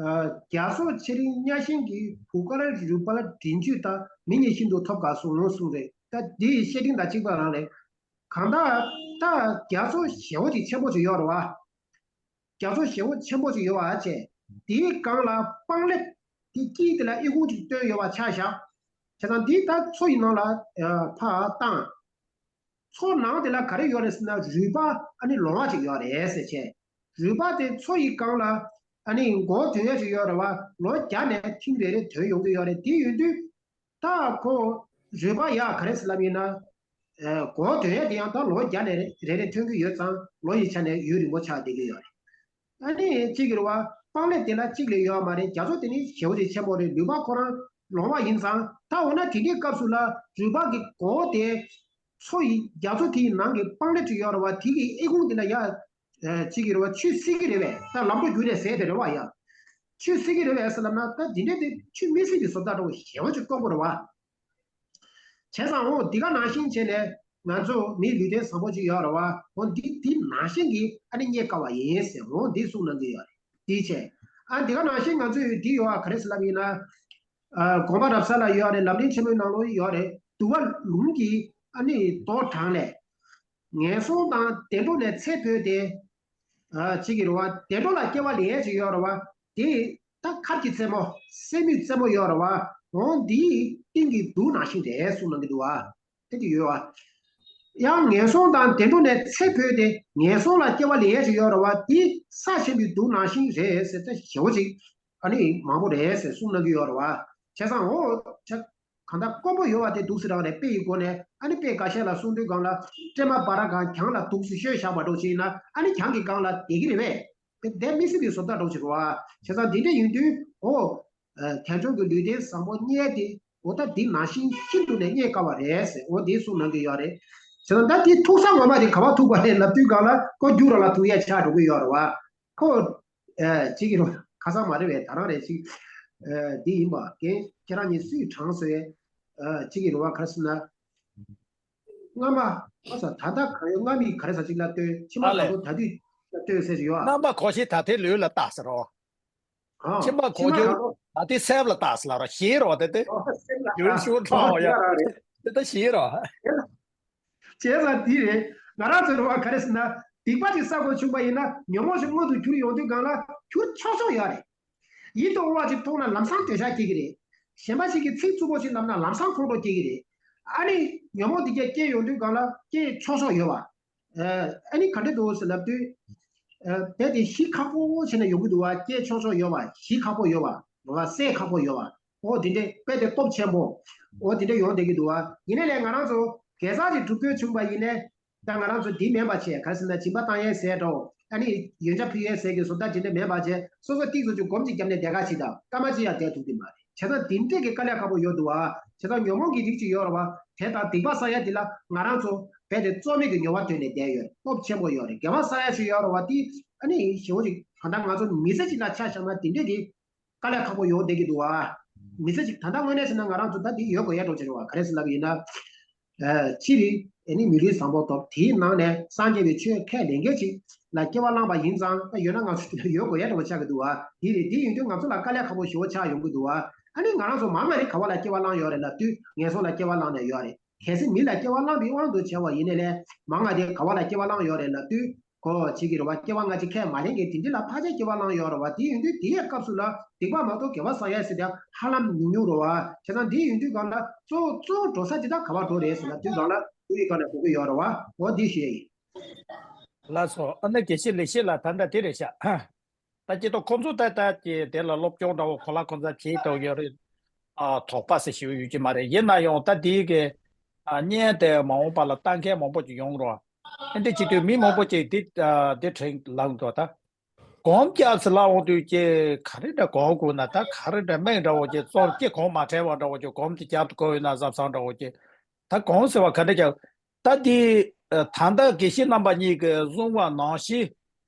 རྒྱ་མཚོ་ཆེ་འབྲིང་གཉའ་ཤིང་གི་བུ་དཀར་རུས་སྦལ་མགྲིན་བཅུ་དང་། མི་ཉིད་ཤིན་ཏུ་ཐོབ་དཀའ་གསུངས་གསུངས་རེད། ད་འདི་བཤེས་སྤྲིང་དང་གཅིག་པ་རང་རེད། གང་ལྟར་ད་རྒྱ་མཚོ་ཞེ་པོ་ཅིག་ཆེན་པོ་ཅིག་ཡོད་རེད་བ། རྒྱ་མཚོ་ཞེ་པོ་ཆེན་པོ་ཅིག་ཡོད་པ་བྱས། དེའི་སྒང་ལ་སྤང་ལེབ་དེ་དཀྱིལ་དེ་ལ་ཨི་ཁུང་ཅིག་བཏོན་ཡོད་པ་ཆ་བཞག་བྱས་ཙང་འདི་ད་མཚོ་ཡི་ནང་ལ་ཨ་ཕར་བཏང་། མཚོ་ནང་དེ་ལ་ག་རེ་ཡོད་རེད་ཟེར་ན་རུས་སྦལ་ཨ་ནི་ལོང་བ་ཅིག་ཡོད་རེད་ཟེར་བྱས། རུས་སྦལ་དེ་མཚོ་ཡི་སྒང་ལ་ཨ་ནི་མགོ་དོན་ཡ་ཅིག་ཡོད་རེད་བ། ལོ་བརྒྱ་ནས་ཐེངས་རེ་རེ་ཐོན་ཡོང་གི་ཡོད་རེད། དེ་ཡོད་དུས། ད་ཁོ་རུས་སྦལ་ཡག་ག་རེ་ཟེར་ལབ་ཡིན་ན། ཨ། མགོ་དོན་ཡ་དེ་ཡང་ད་ལོ་བརྒྱ་ནས་རེ་རེ་ཐོན་གྱི་ཡོད་ཙང་ལོ་ཡི་ཆ་ནས་ཡུན་རིང་པོ་ཆགས་བསྡད་ཀྱི་ཡོད་རེད། ཨ་ནི་གཅིག་གི་རེད་བ། སྤང་ལེབ་དེ་ལ་གཅིག་ལས་ཡོད་མ་རེད། རྒྱ་མཚོ་དེ་ནི་ཞེ་པོ་ཅིག་ཆེན་པོ་རེད། རུས་སྦལ་ཁོ་རང་ལོང་བ་ཡིན་ཙང་། ད་འོ་ན་དེ་འདྲའི་སྐབས་སུ་ལ་རུས་སྦལ་གྱི་མགོ་དེ་མཚོ་ཡི་རྒྱ་མཚོ་དེའི་ནང་གི་སྤང་ལེབ་ཅིག་ཡོད་རེད་བ། དེ་གི་ཨི་ཁུང་དེ་ལ་ཡ། ཨ། གཅིག་གི་རེད་བ། ཆུས་བསྲིགས་ཀྱི་རེད་པས། ད་ལམ་འགྲོ་རྒྱུག་ནས་ཟེར་དེ་རེད་བ་ཡ། ཆུས་བསྲིགས་ཀྱི་རེད་པས་ཟེར་ལབ་ན་ད་འདི་འདྲ་དེ་ཆུས་མི་བསྲིགས་པའི་བཟོ་ལྟ་འདྲ་བོ་ཞེ་པོ་ཅིག་དཀོན་པོ་རེད་བ། བྱས་ཙང་འོ་འདི་ག་ནང་བཞིན་བྱས་ནས་ང་ཚོ་མིའི་ལུས་རྟེན་བཟང་པོ་ཅིག་ཡོད་རེད་བ། འོ་འདི་འདི་ནང་བཞིན་གྱི་ཨ་ནི་རྙེད་དཀའ་བ་ཡིན་ཟེར་འོ་འདི་གསུངས་གནང་གི་ཡོད་རེད། འདི་བྱས། ཨ་འདི་ག་ནང་བཞིན་ང་ཚོས་འདི་ཡོད་ཨ་ག་རེ་ཟེར་ལབ་ཡིན་ན། ཨ་དགོངས་པ་རབ་གསལ་ལ་ཡོད་རེད། ལམ་རིམ་ཆེན་མོའི་ནང་ལོགས་ཡོད་རེད། དུ་བ་ལུང་གི་ཨ་ནི་རྡོ་གྲངས་ལས། ངན་སོང་དང་བདེ་འགྲོ་ནས་ཚེ་འཕོས་ཏེ། ཨ་གཅིག་གི་རེད་བ། བདེ་འགྲོ་ལ་སྐྱེ་བ་ལེན་ཡས་ཅིག་ཡོད་རེད་བ། དེ་ད་མཁར་གྱི་རྩེ་མོ། སེན་མོའི་རྩེ་མོ་ཡོད་རེད་བ། འོ་འདིའི་གཏིང་གི་དུག་ནང་བཞིན་རེད་གསུངས་གནང་གི་འདུག་བ། དེ་འདྲ་ཡོད་བ། ཡང་ངན་སོང་དང་བདེ་འགྲོ་ནས་ཚེ་འཕོས་ཏེ་ངན་སོང་ལ་སྐྱེ་བ་ལེན་ཡས་ཅིག་ཡོད་རེད་བ། འདི་ས་ཆེན་པོའི་དུག་ནང་བཞིན་རེད་ཟེར་ཏེ་ཞེ་པོ་ཅིག་ཨ་ནི་མང་པོ་རེད་ཟེར་གསུངས་གནང་གི་ཡོད་རེད་བ། བྱས་ཙང་འོ་ཆ། གང་ལྟར་དཀོན་པོ་ཡོད་པ་དེ་འདུག་སེ་རང་རེད། དཔེ་ཡི་སྒོ་ནས་ཨ་ནི་དཔེ་འགའ་ཤས་ལ་གསུང་དུས་སྒང་ལ་སྲན་མ་འབར་གང་གྱང་ལ་འདུག་སེ་བཤོས་བཞག་པ་འདྲ་བོ་ཅིག་ཡིན་ན་ཨ་ནི་གྱང་གི་སྒང་ལ་བསྡད་ཀྱི་རེད་པས། དེ་བསྡད་མི་སྲིད་པའི་བཟོ་ལྟ་འདྲ་བོ་ཅིག་རེད་བ། བྱས་ཙང་འདི་འདྲ་ཡིན་དུས་འོ། དལ་འབྱོར་གྱི་ལུས་རྟེན་བཟང་པོ་རྙེད་དེ་འོ་ད་འདི་ནང་བཞིན་ཤིན་ཏུ་ནས་རྙེད་དཀའ་བ་རེད་ཟེར་འོ་འདི་གསུངས་གནང་གི་ཡོད་རེད། བྱས་ཙང་ད་འདི་ཐུག་ས་ངོ་མ་དེ་ག་པར་ཐུག་པ་རེད་ལབ་དུས་སྒང་ལ་ཁོ་རྒྱུགས་ར་ལ་ཐུག་ཡས་ཆགས་འགྲོ་གི་ཡོད་རེད་བ། ཁོ། ཨ་གཅིག་གི་རོ་ཁ་སང་མ་རེད་པས། ད་རང་རེད་ཅིག་ཨ་འདི་ཡིན་པ་རྒན་ཁྱེད་རང་གཉིས་སུས་དྲངས་སོང་ཡས། ཨ་གཅིག་གི་རོ་བ་ག་རེ་ཟེར་ན། སྔ་མ་ཨ་ས་ད་ལྟ་གང་ཡོད་སྔ་མི་ག་རེ་ཟ་ཅིག་ལ་ལྟོས། ཕྱི་མ་ཨ་ལས། གང་པོ་ད་དུས་ལ་ལྟོས་ཟེར་ཡོད་ཨ། རྣམ་པ་གོ་ཤེས་ད་ལྟའི་ལུས་ལ་བལྟ་ཟེར་རོ། ཨ་ཕྱི་མ་གོ་ཕྱི་མ་རྒྱུ་གང་པོ། ད་ལྟའི་སེམས་ལ་བལྟ་ཟེར་ལ་རོ། ཞེས་རོ་དེ་དེ། ཨ་སེམས་ལ་ཡུན་ཨ་ཤུགས་ཨ་ཐང་བ་ཡ། ཡ་ར་རེད། དེ་ད་ཞེས་རོ། དེ་ལ། བྱས་ཙང་འདི་རེད། ང་རང་ཚོའི་རེ་བ་ག་རེ་ཟེར་ན། སྡིག་པ་ཅིག་བསགས་དགོས་བྱུང་པ་ཡིན་ན་ཉོན་མོངས་ཤིག་མངོན་དུ་གྱུར་ཡོང་དུས་སྒང་ལ་གྱུར་ཆོག་ཆོག་ཡོད་རེད། ཡིད་དུ་འོང་བ་ཅིག་མཐོང་ན་ལམ་སང་འདོད་ཆགས་སྐྱེ་གི་རེད། གཞན་པ་ཞིག་གིས་ཚིག་རྩུབ་པོ་ཞིག་ལབ་ན་ལམ་སང་ཁོང་ཁྲོ་སྐྱེ་གི་རེད། ཨ་ནི་ཉོན་མོངས་འདི་གས་སྐྱེ་ཡོང་དུས་སྒང་ལ་སྐྱེ་ཆོག་ཆོག་ཡོད་པ། ཨ་ནི་ག་འདྲ་འདུག་ཟེར་ལབ་དུས། རྦད་དེ་ཞི་ཁག་པོ་བྱས་ནས་ཡོང་གི་འདུག་བ། སྐྱེ་ཆོག་ཆོག་ཡོད་པ། ཞི་ཁག་པོ་ཡོད་པ། རེད་བ། སེལ་ཁག་པོ་ཡོད་པ། འོ་དེ་འདྲ་རྦད་དེ་སྟོབས་ཆེན་པོ། འོ་དེ་འདྲ་ཡོང་བསྡད་ཀྱི་འདུག་བ། ཡིན་ནའི་ལས་ང་རང་ཚོ་གེ་སར་གྱི་སྒྲུབ་དགོས་བྱུང་བ་ཡིན་ནའི། ད་ང་རང་ཚོ་འདི་མིན་པ་བྱས། ག་རེ་ཟེར་ན་སྦྱིན་པ་བཏང་ཡས་ཟེར་འགྲོ། ཨ་ནི་ཡོན་ཆབ་ཕུལ་ཡས་ཟེར་གྱི་བཟོ་ལྟ་དེ་འདྲ་མིན་པ་བྱས། སོ་སོ་ཏིག་ཙམ་ཅིག་སྒོམ་ཅིག་བརྒྱབ་ནས་བསྡད་ག་ཅིག་དང་སྐར་མ་གཅིག་ཡང་བསྡད་ཐུབ་ཀྱི་མ་རེད། བྱས་ཙང་འདི་འདྲས་ཀྱི་དཀའ་ལས་ཁག་པོ་ཡོད་འདུག་བ། བྱས་ཙང་ཉོན་མོངས་ཀྱི་རིགས་ཅིག་ཡོད་རེད་བ། དེ་དང་སྡིག་པ་བསགས་ཡ་འདི་ལ་ང་རང་ཚོ་རྦད་དེ་རྩོལ་མེད་ཀྱི་མྱོང་བ་ཐོན་ནས་བསྡད་ཡོད། སྟོབས་ཆེན་པོ་ཡོད་རེད། དགེ་བ་བསགས་ཡ་ཞིག་ཡོད་རེད་བ། དེ་ཨ་ནི་ཞེ་བོ་ཅིག་ད་ལྟ་ང་ཚོ་མི་ཚེ་གཅིག་ལ་ཆ་བཞག་ན་འདི་འདྲས་ཀྱི་དཀའ་ལས་ཁག་པོ་ཡོང་བསྡད་ཀྱི་འདུག་བ། མི་ཚེ་གཅིག་ད་ལྟ་དངོས་གནས་བྱས་ན་ང་རང་ཚོ་ད་འདི་ཡོད་དགོས་ཡ་འགྲོ་ཆེ་རེད་བ། ག་རེ་ཟེར་ལབ་ཡིན་ན། ཨ་སྤྱིར་ཨ་ནི་མི་ལུས་བཟང་པོ་ཐོབ། དེའི་ནང་ནས་སངས་རྒྱས་པའི་ཆོས་ཁས་ལེན་མཁན་ཅིག་ལ་སྐྱེ་བ་བླངས་པ་ཡིན་ཙང་། ད་ཡོད་ན་ང་ཚོ་ཡོད་དགོས་ཡ་འདྲ་བོ་ཆགས་ཀྱི་འདུག་བ། དེ་རེད། དེ་ཡིན་དུས་ང་ཚོ་ལ་དཀའ་ལས་ཁག་པོ་ཞེ་བོ་ཆགས་ཡོང་གི་འདུག་བ། ཨ་ནི་ང་རང་ཚོ་མང་ང་རེ་ག་བ་ལ་སྐྱེ་བ་བླངས་ཡོད་རེད་ལབ་དུས་ངན་སོང་ལ་སྐྱེ་བ་བླངས་ནས་ཡོད་རེད། གལ་སྲིད་མི་ལ་སྐྱེ་བ་བླངས་པའི་དབང་དུ་བྱས་པ་ཡིན་ནའི་ལས་མང་ང་དེ་ག་བ་ལ་སྐྱེ་བ་བླངས་ཡོད་རེད་ལབ་དུས། གོ་བྱེད་ཀྱི་རེད་བ། སྐྱེ་བ་སྔ་ཕྱི་ཁས་མ་ལེན་མཁན་དེ་འདྲ་ལ་ཕལ་ཆེར་སྐྱེ་བ་བླངས་ཡོད་རེད་བ། དེ་ཡིན་དུས་དེའི་སྐབས་སུ་ལ་སྡིག་པ་མ་གཏོགས་དགེ་བ་བསགས་ཡ་ཟེར་དེ་ཧ་ལམ་ཉུང་ཉུང་རེད་བ། བྱས་ཙང་དེ་ཡིན་དུས་སྒང་ལ་གཙོ་གཙོ་འགྲོ་ས་དེ་ད་ག་བ་འགྲོ་རེད་ཟེར་ན། དུས་སྒང་ལ་དུས་ཡི་སྒང་ལ་འགྲོ་གི་ཡོད་རེད་བ། འོ་འདི་ཞུ་ཡ་ཡིན། ལགས་སོ། ཨ་ནི་དགེ་བཤེས་ལེགས་བཤད་ལགས། ད་ལྟ་དེ་རེད་ཤག་ད་སྐྱེ་ཐོག་ཁོང་ཚོ་ད་ལྟ་ཀྱི་དེ་ལ་སློབ་སྦྱོང་འདྲ་བོ་གོ་ལ་གོ་འཛའ་བྱེད་ཐུབ་ཡོད་རེད། ཨ་དོགས་པ་ཟེར་ཞིག་ཡོད་ཀྱི་མ་རེད། ཡིན་ན་ཡང་ད་དེའི་གི་ཨ་བརྙན་དེ་མ་འོངས་པ་ལ་ལྟ་མཁན་མང་པོ་ཅིག་ཡོང་རོགས། ཨ་འདི་བྱེད་དུས་མི་མང་པོ་ཅིག་འདི་ཨ་འདི་དྲན་ལངས་འདུག་ད་སྒོམ་རྒྱག་ཟེར་ལབ་འོང་དུས་ཀྱི་ག་རེ་འདྲ་སྒོམ་དགོས་ན། ད་ག་རེ་འདྲ་སྨན་འདྲ་བོ་ཅིག་བཙོང་སྐྱེ་གོང་མ་བྲལ་བ་འདྲ་བོ་ཅིག་སྒོམ་དེ་རྒྱབ་ཏུ་བཀོད་ཡོད་ན་བསམ་བསམ་འདྲ་བོ་ཅིག་ད་སྒོམ་ཟེར་བ་ག་འདྲ་ཀྱང་། ད་འདི་ཨ་ད་ལྟ་དགེ་བཤེས་རྣམ་པ་གཉིས་ཀྱིས་གསུངས་པ་ནང་བཞིན།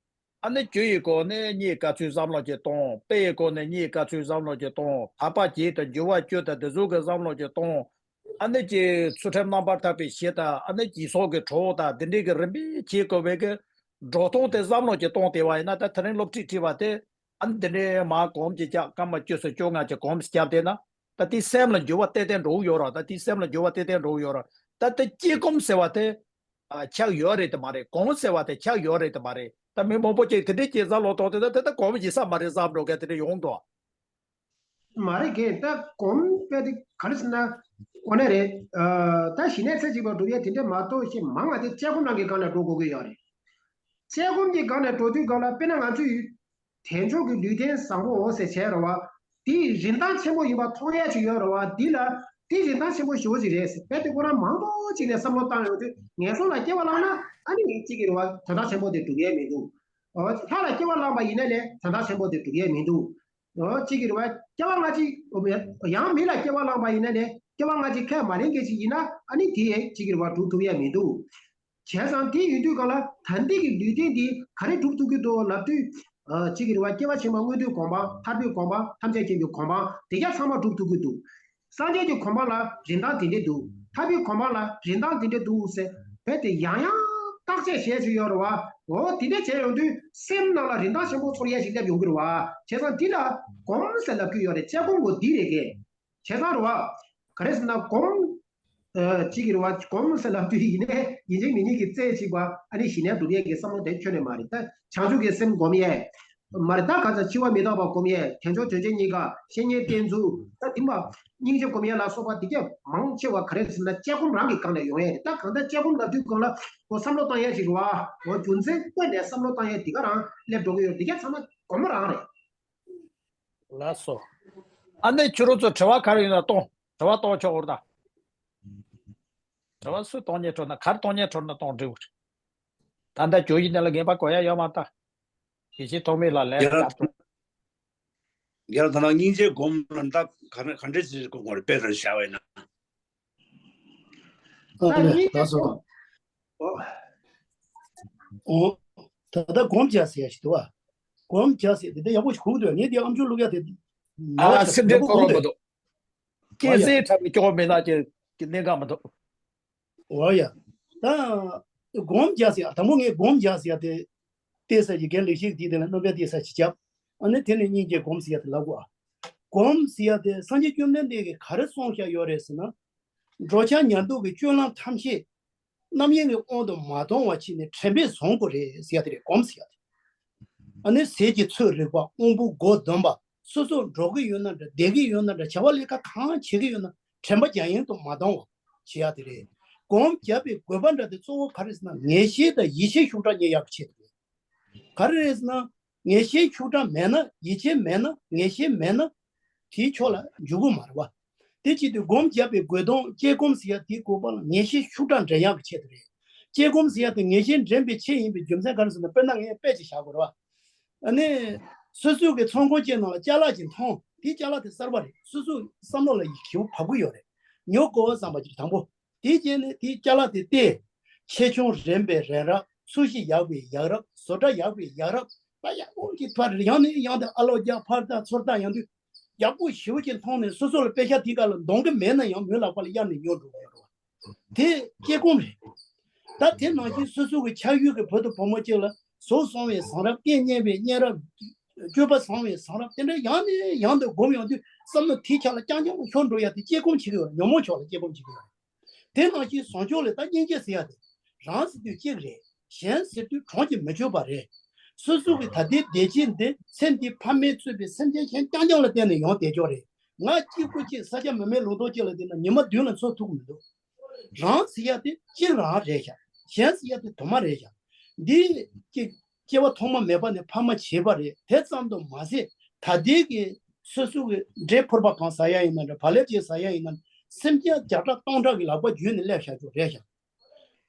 ཨ་ནི་རྒྱུ་ཡི་སྒོ་ནས་གཉིད་དཀའ་ཚུལ་བསམ་བློ་ཅིག་གཏོང་། དཔེ་ཡི་སྒོ་ནས་གཉིད་དཀའ་ཚུལ་བསམ་བློ་ཅིག་གཏོང་། དག་པ་བརྒྱད་དང་འགྱུར་བ་བཅུ་དང་འདི་ཚོ་གི་བསམ་བློ་ཅིག་གཏོང་། ཨ་ནི་ཅིག་ཚུལ་ཁྲིམས་རྣམ་པར་དག་པའི་གཞི་དང་། ཨ་ནི་སྦྱིན་སོགས་ཀྱི་གྲོགས་དང་། འདི་འདྲའི་གི་རིམ་པས་བྱེད་དགོས་པའི་གི་འགྲོ་སྟངས་དེ་བསམ་བློ་ཅིག་གཏོང་བསྡད་པ་ཡིན་ན། ད་དེ་རིང་སློབ་ཁྲིད་ཁྲིད་པ་དེ་ཨ་ནི་འདི་འདྲའི་མར་སྒོམ་ཅིག་རྒྱག་སྐར་མ་བཅུ་ཙམ་བཅོ་ལྔ་ཅིག་སྒོམ་རྒྱབ་བསྡད་ན། ད་དེ་སེམས་ལ་འགྱུར་བ་ཏན་ཏན་འགྲོ་གི་ཡོད་རེད། ད་དེ་སེམས་ལ་འགྱུར་བ་ཏན་ཏན་འགྲོ་གི་ཡོད་རེད། ད་དེ་སྐྱེ་སྒོམ་ཟེར་བ་དེ། ཨ་ཆགས་ཡོད་རེད་དེ་མ་རེད། སྒོམ་ཟེར་བ་དེ་ཆགས་ཡོད་རེད་དེ་མ་རེད། ད་མི་མང་པོ་ཅིག་དེ་འདྲའི་སྐྱེ་བཟང་ལོ་ཏོག་དེ་ད་དེ་ད་སྒོམ་ཡིན་ས་མ་རེད་བསམ་འགྲོ་མཁན་དེ་འདྲ་ཡོང་འདུག་མ་རེད་གས། ད་སྒོམ་དཔེ་དེ་ག་རེ་ཟེར་ན། དངོས་གནས་རེད། ཨ་ད་ཞི་གནས་ཚེ་གཅིག་པ་སྒྲུབ་ཡས་དེ་འདྲ་མ་གཏོགས་ཞེ་མང་བ་དེ་དཔྱད་སྒོམ་རང་གི་སྒང་ནས་འགྲོ་དགོས་ཀྱི་ཡོད་རེད། དཔྱད་སྒོམ་གྱི་སྒང་ནས་འགྲོ་དུས་སྒང་ལ་དཔེར་ན་ང་ཚོས་དལ་འབྱོར་གྱི་ལུས་རྟེན་བཟང་པོའོ་ཟེར་བྱས་རེད་བ། དེའི་རིན་ཐང་ཆེན་པོ་ཡིན་པ་མཐོང་ཡས་ཅིག་ཡོད་རེད་བ། འདི་ལ་དེ་རིན་ཐང་ཆེན་པོ་ཞེ་པོ་ཅིག་རེད་ཟེར། རྦད་དེ་ཁོ་རང་མང་པོ་ཅིག་ནས་བསམ་བློ་བཏང་ཡོང་དུས་ངན་སོང་ལ་སྐྱེ་བ་བླངས་ན་ཨ་ནི་གཅིག་གི་རེད་བ། དོན་དག་ཆེན་པོ་དེ་འགྲུབ་ཡས་མི་འདུག་ལྷ་ལ་སྐྱེ་བ་བླངས་པ་ཡིན་ན་ལས་དོན་དག་ཆེན་པོ་དེ་འགྲུབ་ཡས་མི་འདུག་གཅིག་གི་རེད་བ། སྐྱེ་བ་སྔ་ཕྱི་ཡང་མི་ལ་སྐྱེ་བ་བླངས་པ་ཡིན་ན་ལས་སྐྱེ་བ་སྔ་ཕྱི་ཁས་མ་ལེན་མཁན་ཅིག་ཡིན་ན་ཨ་ནི་དེ་ཡས་གཅིག་གི་རེད་བ། འགྲུབ་ཐུབ་ཡས་མི་འདུག་བྱས་ཙང་དེ་ཡིན་དུས་སྒང་ལ་ད་ལྟའི་གི་ལུས་རྟེན་འདི་ག་རེ་སྒྲུབ་ཐུབ་ཀྱི་འདུག་ལབ་དུས། ཨ་གཅིག་གི་རེད་བ། སྐྱེ་བ་ཕྱི་མ་མངོན་མཐོའི་གོ་འཕང་། ཐར་པའི་གོ་འཕང་། ཐམས་ཅད་མཁྱེན་པའི་གོ་འཕང་། དེ་ག་ཚང་མ་སྒྲུབ་ཐུབ་ཀྱི་འདུག་སངས་རྒྱས་ཀྱི་གོ་འཕང་ལ་རིན་ཐང་དེ་འདྲ་འདུག་ཐར་པའི་གོ་འཕང་ལ་རིན་ཐང་དེ་འདྲ་འདུག་ཟེར་རྦད་དེ་ཡང་ཡང་བརྟག་དཔྱད་བྱས་བྱས་ཡོད་རེད་བ། འོ་དེ་འདྲ་བྱས་ཡོང་དུས་སེམས་ནང་ལ་རིན་ཐང་ཆེན་པོ་ཚོར་ཡས་ཤིག་སླེབས་ཡོང་གི་རེད་བ། བྱས་ཙང་འདི་ལ་སྒོམ་ཟེར་ལབ་ཀྱི་ཡོད་རེད། དཔྱད་སྒོམ་པོ་འདི་རེད་གས། བྱས་ཙང་རེད་བ། ག་རེ་ཟེར་ན་སྒོམ། ཨ་གཅིག་གི་རེད་བ། སྒོམ་ཟེར་ལབ་དུས་ཡིན་ནའི་ཡིན་གཅིག་མིན་གཉིས་ཀྱི་རྩེ་གཅིག་པ་ཨ་ནི་ཞི་གནས་སྒྲུབ་ཡས་ཀྱི་བསམ་བློ་དེ་ཁྱོན་ནས་མ་རེད། ད་བྱང་ཆུབ་ཀྱི་སེམས་སྒོམ་ཡས་མ་རེད། ད་ག་ཚ་འཆི་བ་མི་རྟག་པ་སྒོམ་ཡས། དལ་འབྱོར་དོན་ཆེན་གཉིས་ཀ། བཤེས་གཉེན་བསྟེན་ཚུལ། ད་དེ་མ་སྙིང་རྗེ་སྒོམ་ཡས་ལ་སོགས་པ་དེ་གས་མང་ཆེ་བ་ག་རེ་ཟེར་ན་དཔྱད་སྒོམ་རང་གི་སྒང་ནས་ཡོང་ཡས་རེད། ད་གང་ལྟར་དཔྱད་སྒོམ་ལབ་དུས་སྒང་ལ་འོ་བསམ་བློ་བཏང་ཡས་ཞིག་རེད་བ། འོ་རྒྱུ་མཚན་བཀོད་ནས་བསམ་བློ་བཏང་ཡས་དེ་ག་རང་སླེབས་འགྲོ་གི་ཡོད། དེ་གས་ཚང་མ་སྒོམ་རང་རེད། ལགས་སོ། ཨ་ནི་ཁྱོད་རང་ཚོ་དྲི་བ་ག་རེ་ཡོད་ན་གཏོང་། དྲི་བ་གཏོང་ཆོག་འོར་ད། དྲི་བ་སུས་གཏོང་སྙིང་བྲོ་ན། ག་རེ་གཏོང་སྙིང་བྲོ་ན་གཏོང་འགྲིག་གི་རེད། ད་ལྟ་ཇོ་ཡི་ནས་ལ་རྒན་པ་གོ་ཡ་ཡོད་མ་ད། དེ་བཞིན་ཐོགས་མེད་ལ་ལན་རྒྱལ་ལ་བརྒྱབ་འགྲོ། རྒྱལ་ལ་ད་ནང་སྙིང་རྗེ་སྒོམ་ལ་ད་ག་ག་འདྲས་ཞིག་སྒོམ་དགོས་རེད། དཔེ་རེ་བཞག་པ་ཡིན་ན། ད་ལགས་སོ། ཨོ། ད་ལྟ་སྒོམ་རྒྱག་ཟེར་ཡ་ཞིག་འདུག་བ། སྒོམ་རྒྱག་ཟེར་དེ་ད་ཡག་པོ་ཞིག་གོ་གི་འདུག་ངས་དེ་ཨམ་ཅོག་བླུག་ཡ་དེ། ཨ་སེམས་ཁྲལ་གཏོང་རོགས་མི་འདུག་སྐད་ཆའི་ཁྲ་མི་སྐྱོ་བོ་མེད་ན་ཀྱི་ཀྱི་གནད་འགག་མི་འདུག་འོ་ཡ། ད་སྒོམ་རྒྱག་ཟེར་ཡ། དང་པོ་ངས་སྒོམ་རྒྱག་ཟེར་ཡ་དེ། བལྟས་ས་ཀྱི་རྒན་ལེགས་བཤད་དེའི་སྟེང་ལ་རྣམ་པའི་བལྟས་ས་ཞིག་བརྒྱབ། ཨ་ནི་དེ་ནས་སྙིང་རྗེ་སྒོམ་ཟེར་ཡ་དེ་ལབ་དགོས་ཨ། སྒོམ་ཟེར་ཡ་དེ་སངས་རྒྱས་བཅོམ་ལྡན་འདས་ཀྱིས་ག་རེ་གསུངས་བཞག་ཡོད་རེད་ཟེར་ན། འགྲོ་འཆག་ཉལ་འདུག་གི་སྤྱོད་ལམ་ཐམས་ཅད་རྣམ་གཡེང་གི་དབང་དུ་མ་གཏོང་བ་བྱས་ནས་དྲན་པས་བཟུང་དགོས་རེད་ཟེར་ཡ་དེ་རེད། སྒོམ་ཟེར་ཡ་དེ། ཨ་ནི་ཟས་ཀྱི་ཚོད་རིག་པ། དབང་པོ་སྒོ་འདོན་པ། སོ་སོ་འགྲོ་གི་ཡོད་ན་འདྲ། བསྡད་ཀྱི་ཡོད་ན་འདྲ། བྱ་བ་ལས་ཀ་གང་བྱེད་ཀྱི་ཡོད་ན་དྲན་པ་རྒྱ་ཡན་དུ་མ་བཏང་བ་བྱེད་ཡ་དེ་རེད། སྒོམ་བརྒྱབ་པའི་དགོས་པ་འདྲ་དེ་གཙོ་བོ་ག་རེ་ཟེར་ན། ངེས་ཤེས་དང་ཡིད་ཆེས་ཤུགས་དྲག་རྙེད་ཡག་གི་ཆེད་དུ་རེད། ག་རེ་རེད་ཟེར་ན། ངེས་ཤེས་ཤུགས་དྲག་མེད་ན། ཡིད་ཆེས་མེད་ན། ངེས་ཤེས་མེད་ན། དེའི་ཕྱོགས་ལ་འཇུག་གི་མ་རེད་བ། དེ་བྱེད་དུས་སྒོམ་བརྒྱབ་པའི་དགོས་དོན་དཔྱད་སྒོམ་ཟེར་ཡ་དེའི་དགོས་པ་ལ་ངེས་ཤེས་ཤུགས་དྲག་འདྲེན་ཡག་གི་ཆེད་དུ་རེད། དཔྱད་སྒོམ་ཟེར་ཡ་དེ་ངེས་ཤེས་འདྲེན་པའི་ཆེད་ཡིན་པའི་རྒྱུ་མཚན་ག་རེ་ཟེར་ན། དཔེར་ན་ངས་དཔེ་ཅིག་བཞག་དགོས་རེད་བ། ཨ་ནི། སོ་སོའི་གི་ཚོང་ཁང་ཅིག་ནང་ལ་ཅ་ལག་ཅིག་མཐོང་། དེའི་ཅ་ལག་དེ་གསར་པ་རེད། སོ་སོའི་བསམ་བློ་ལ་ཡི་ཞེ་པོ་བབས་ཀྱི་ཡོད་རེད། ཉོ་དགོས་བསམ་པ་ཅིག་དང་པོ། དེའི་རྗེས་ནས་དེའི་ཅ་ལག་དེ་བལྟས། ཆེ་ཆུང་རན་པས་རན་རབས། ཚོས་གཞི་ཡག་པས་ཡག་རབས། བཟོ་གྲྭ་ཡག་པས་ཡག་རབས། ད་ཡག་པོ་ཅིག་ཐོག་རེད། ཡང་ནས་ཡང་དུ་ཨ་ལོ་རྒྱག་ཕར་ལྟ་ཚུར་ལྟ་ཡོང་དུས། ཡག་པོ་ཞེ་པོ་ཅིག་མཐོང་ནས་སོ་སོ་ལ་པེ་ཤ་དེའི་སྒང་ལ་འདང་གི་མེད་ན་ཡང་མོའི་ལག་པ་ལ་གཡར་ནས་ཉོ་འགྲོ་གི་ཡོད་རེད་བ། དེ་དཔྱད་སྒོམ་རེད། ད་དེ་ནང་བཞིན་སོ་སོ་གི་ཆགས་ཡུལ་གྱི་བུ་དང་བུ་མོ་གཅིག་ལ་གཟུགས་བཟང་བས་བཟང་རབས། སྐད་སྙན་པས་སྙན་རབས། སྤྱོད་པ་བཟང་བས་བཟང་རབས། དེ་འདྲ་ཡང་ནས་ཡང་དུ་སྒོམ་ཡོང་དུས་བསམ་བློ་དེའི་ཆ་ལ་རྐྱང་རྐྱང་ཤོར་འགྲོ་ཡ་དེ་དཔྱད་སྒོམ་བྱེད་ཀྱི་ཡོད་རེད། ཉོན་མོངས་ཕྱོགས་ལ་དཔྱད་སྒོམ་བྱེད་ཀྱི་ཡོད་རེད། དེ་ནང་བཞིན་བཟང་ཕྱོགས་ལ་ད་སྙིང་རྗེ་ཟེར་ཡ་དེ། རང་ཟེར་དུས་གཅིག་རེད། གཞན་ཟེར་དུས་གྲངས་ཀྱིས་མི་ཆོད་པ་རེད། སོ་སོ་གི་ད་ལྟའི་བདེ་སྐྱིད་འདི་ཚེ་འདི་ཕ་མས་གཙོས་པའི་སེམས་ཅན་གཞན་རྐྱང་རྐྱང་ལ་བརྟེན་ནས་ཡོང་བསྡད་ཀྱོག་རེད། ང་གཅིག་པུ་གཅིག་ས་ཆ་མི་མེད་ལུང་སྟོང་གཅིག་ལ་བསྡད་ན་ཉི་མ་བདུན་ལ་འཚོ་ཐུབ་ཀྱི་མི་འདུག་རང་ཟེར་ཡ་དེ་གཅིག་རང་རེད་ཤག་གཞན་ཟེར་ཡ་དེ་དུ་མ་རེད་ཤག་འདི་གཅིག་སྐྱེ་བ་ཐོག་མ་མེད་པ་ནས་ཕ་མ་བྱས་པ་རེད། དེ་ཙམ་དུ་མ་ཟད། ད་ལྟའི་གི་སོ་སོ་གི་འབྲས་ཕུར་པ་གང་ཟ་ཡ་ཡིན་ན་འདྲ། བག་ལེབ་ཅིག་ཟ་ཡ་ཡིན་ན། སེམས་ཅན་བརྒྱ་ཕྲག་སྟོང་ཕྲག་གི་ལག་པ་བརྒྱུད་ནས་སླེབས་བཞག་རྒྱུ་རེད་ཤག་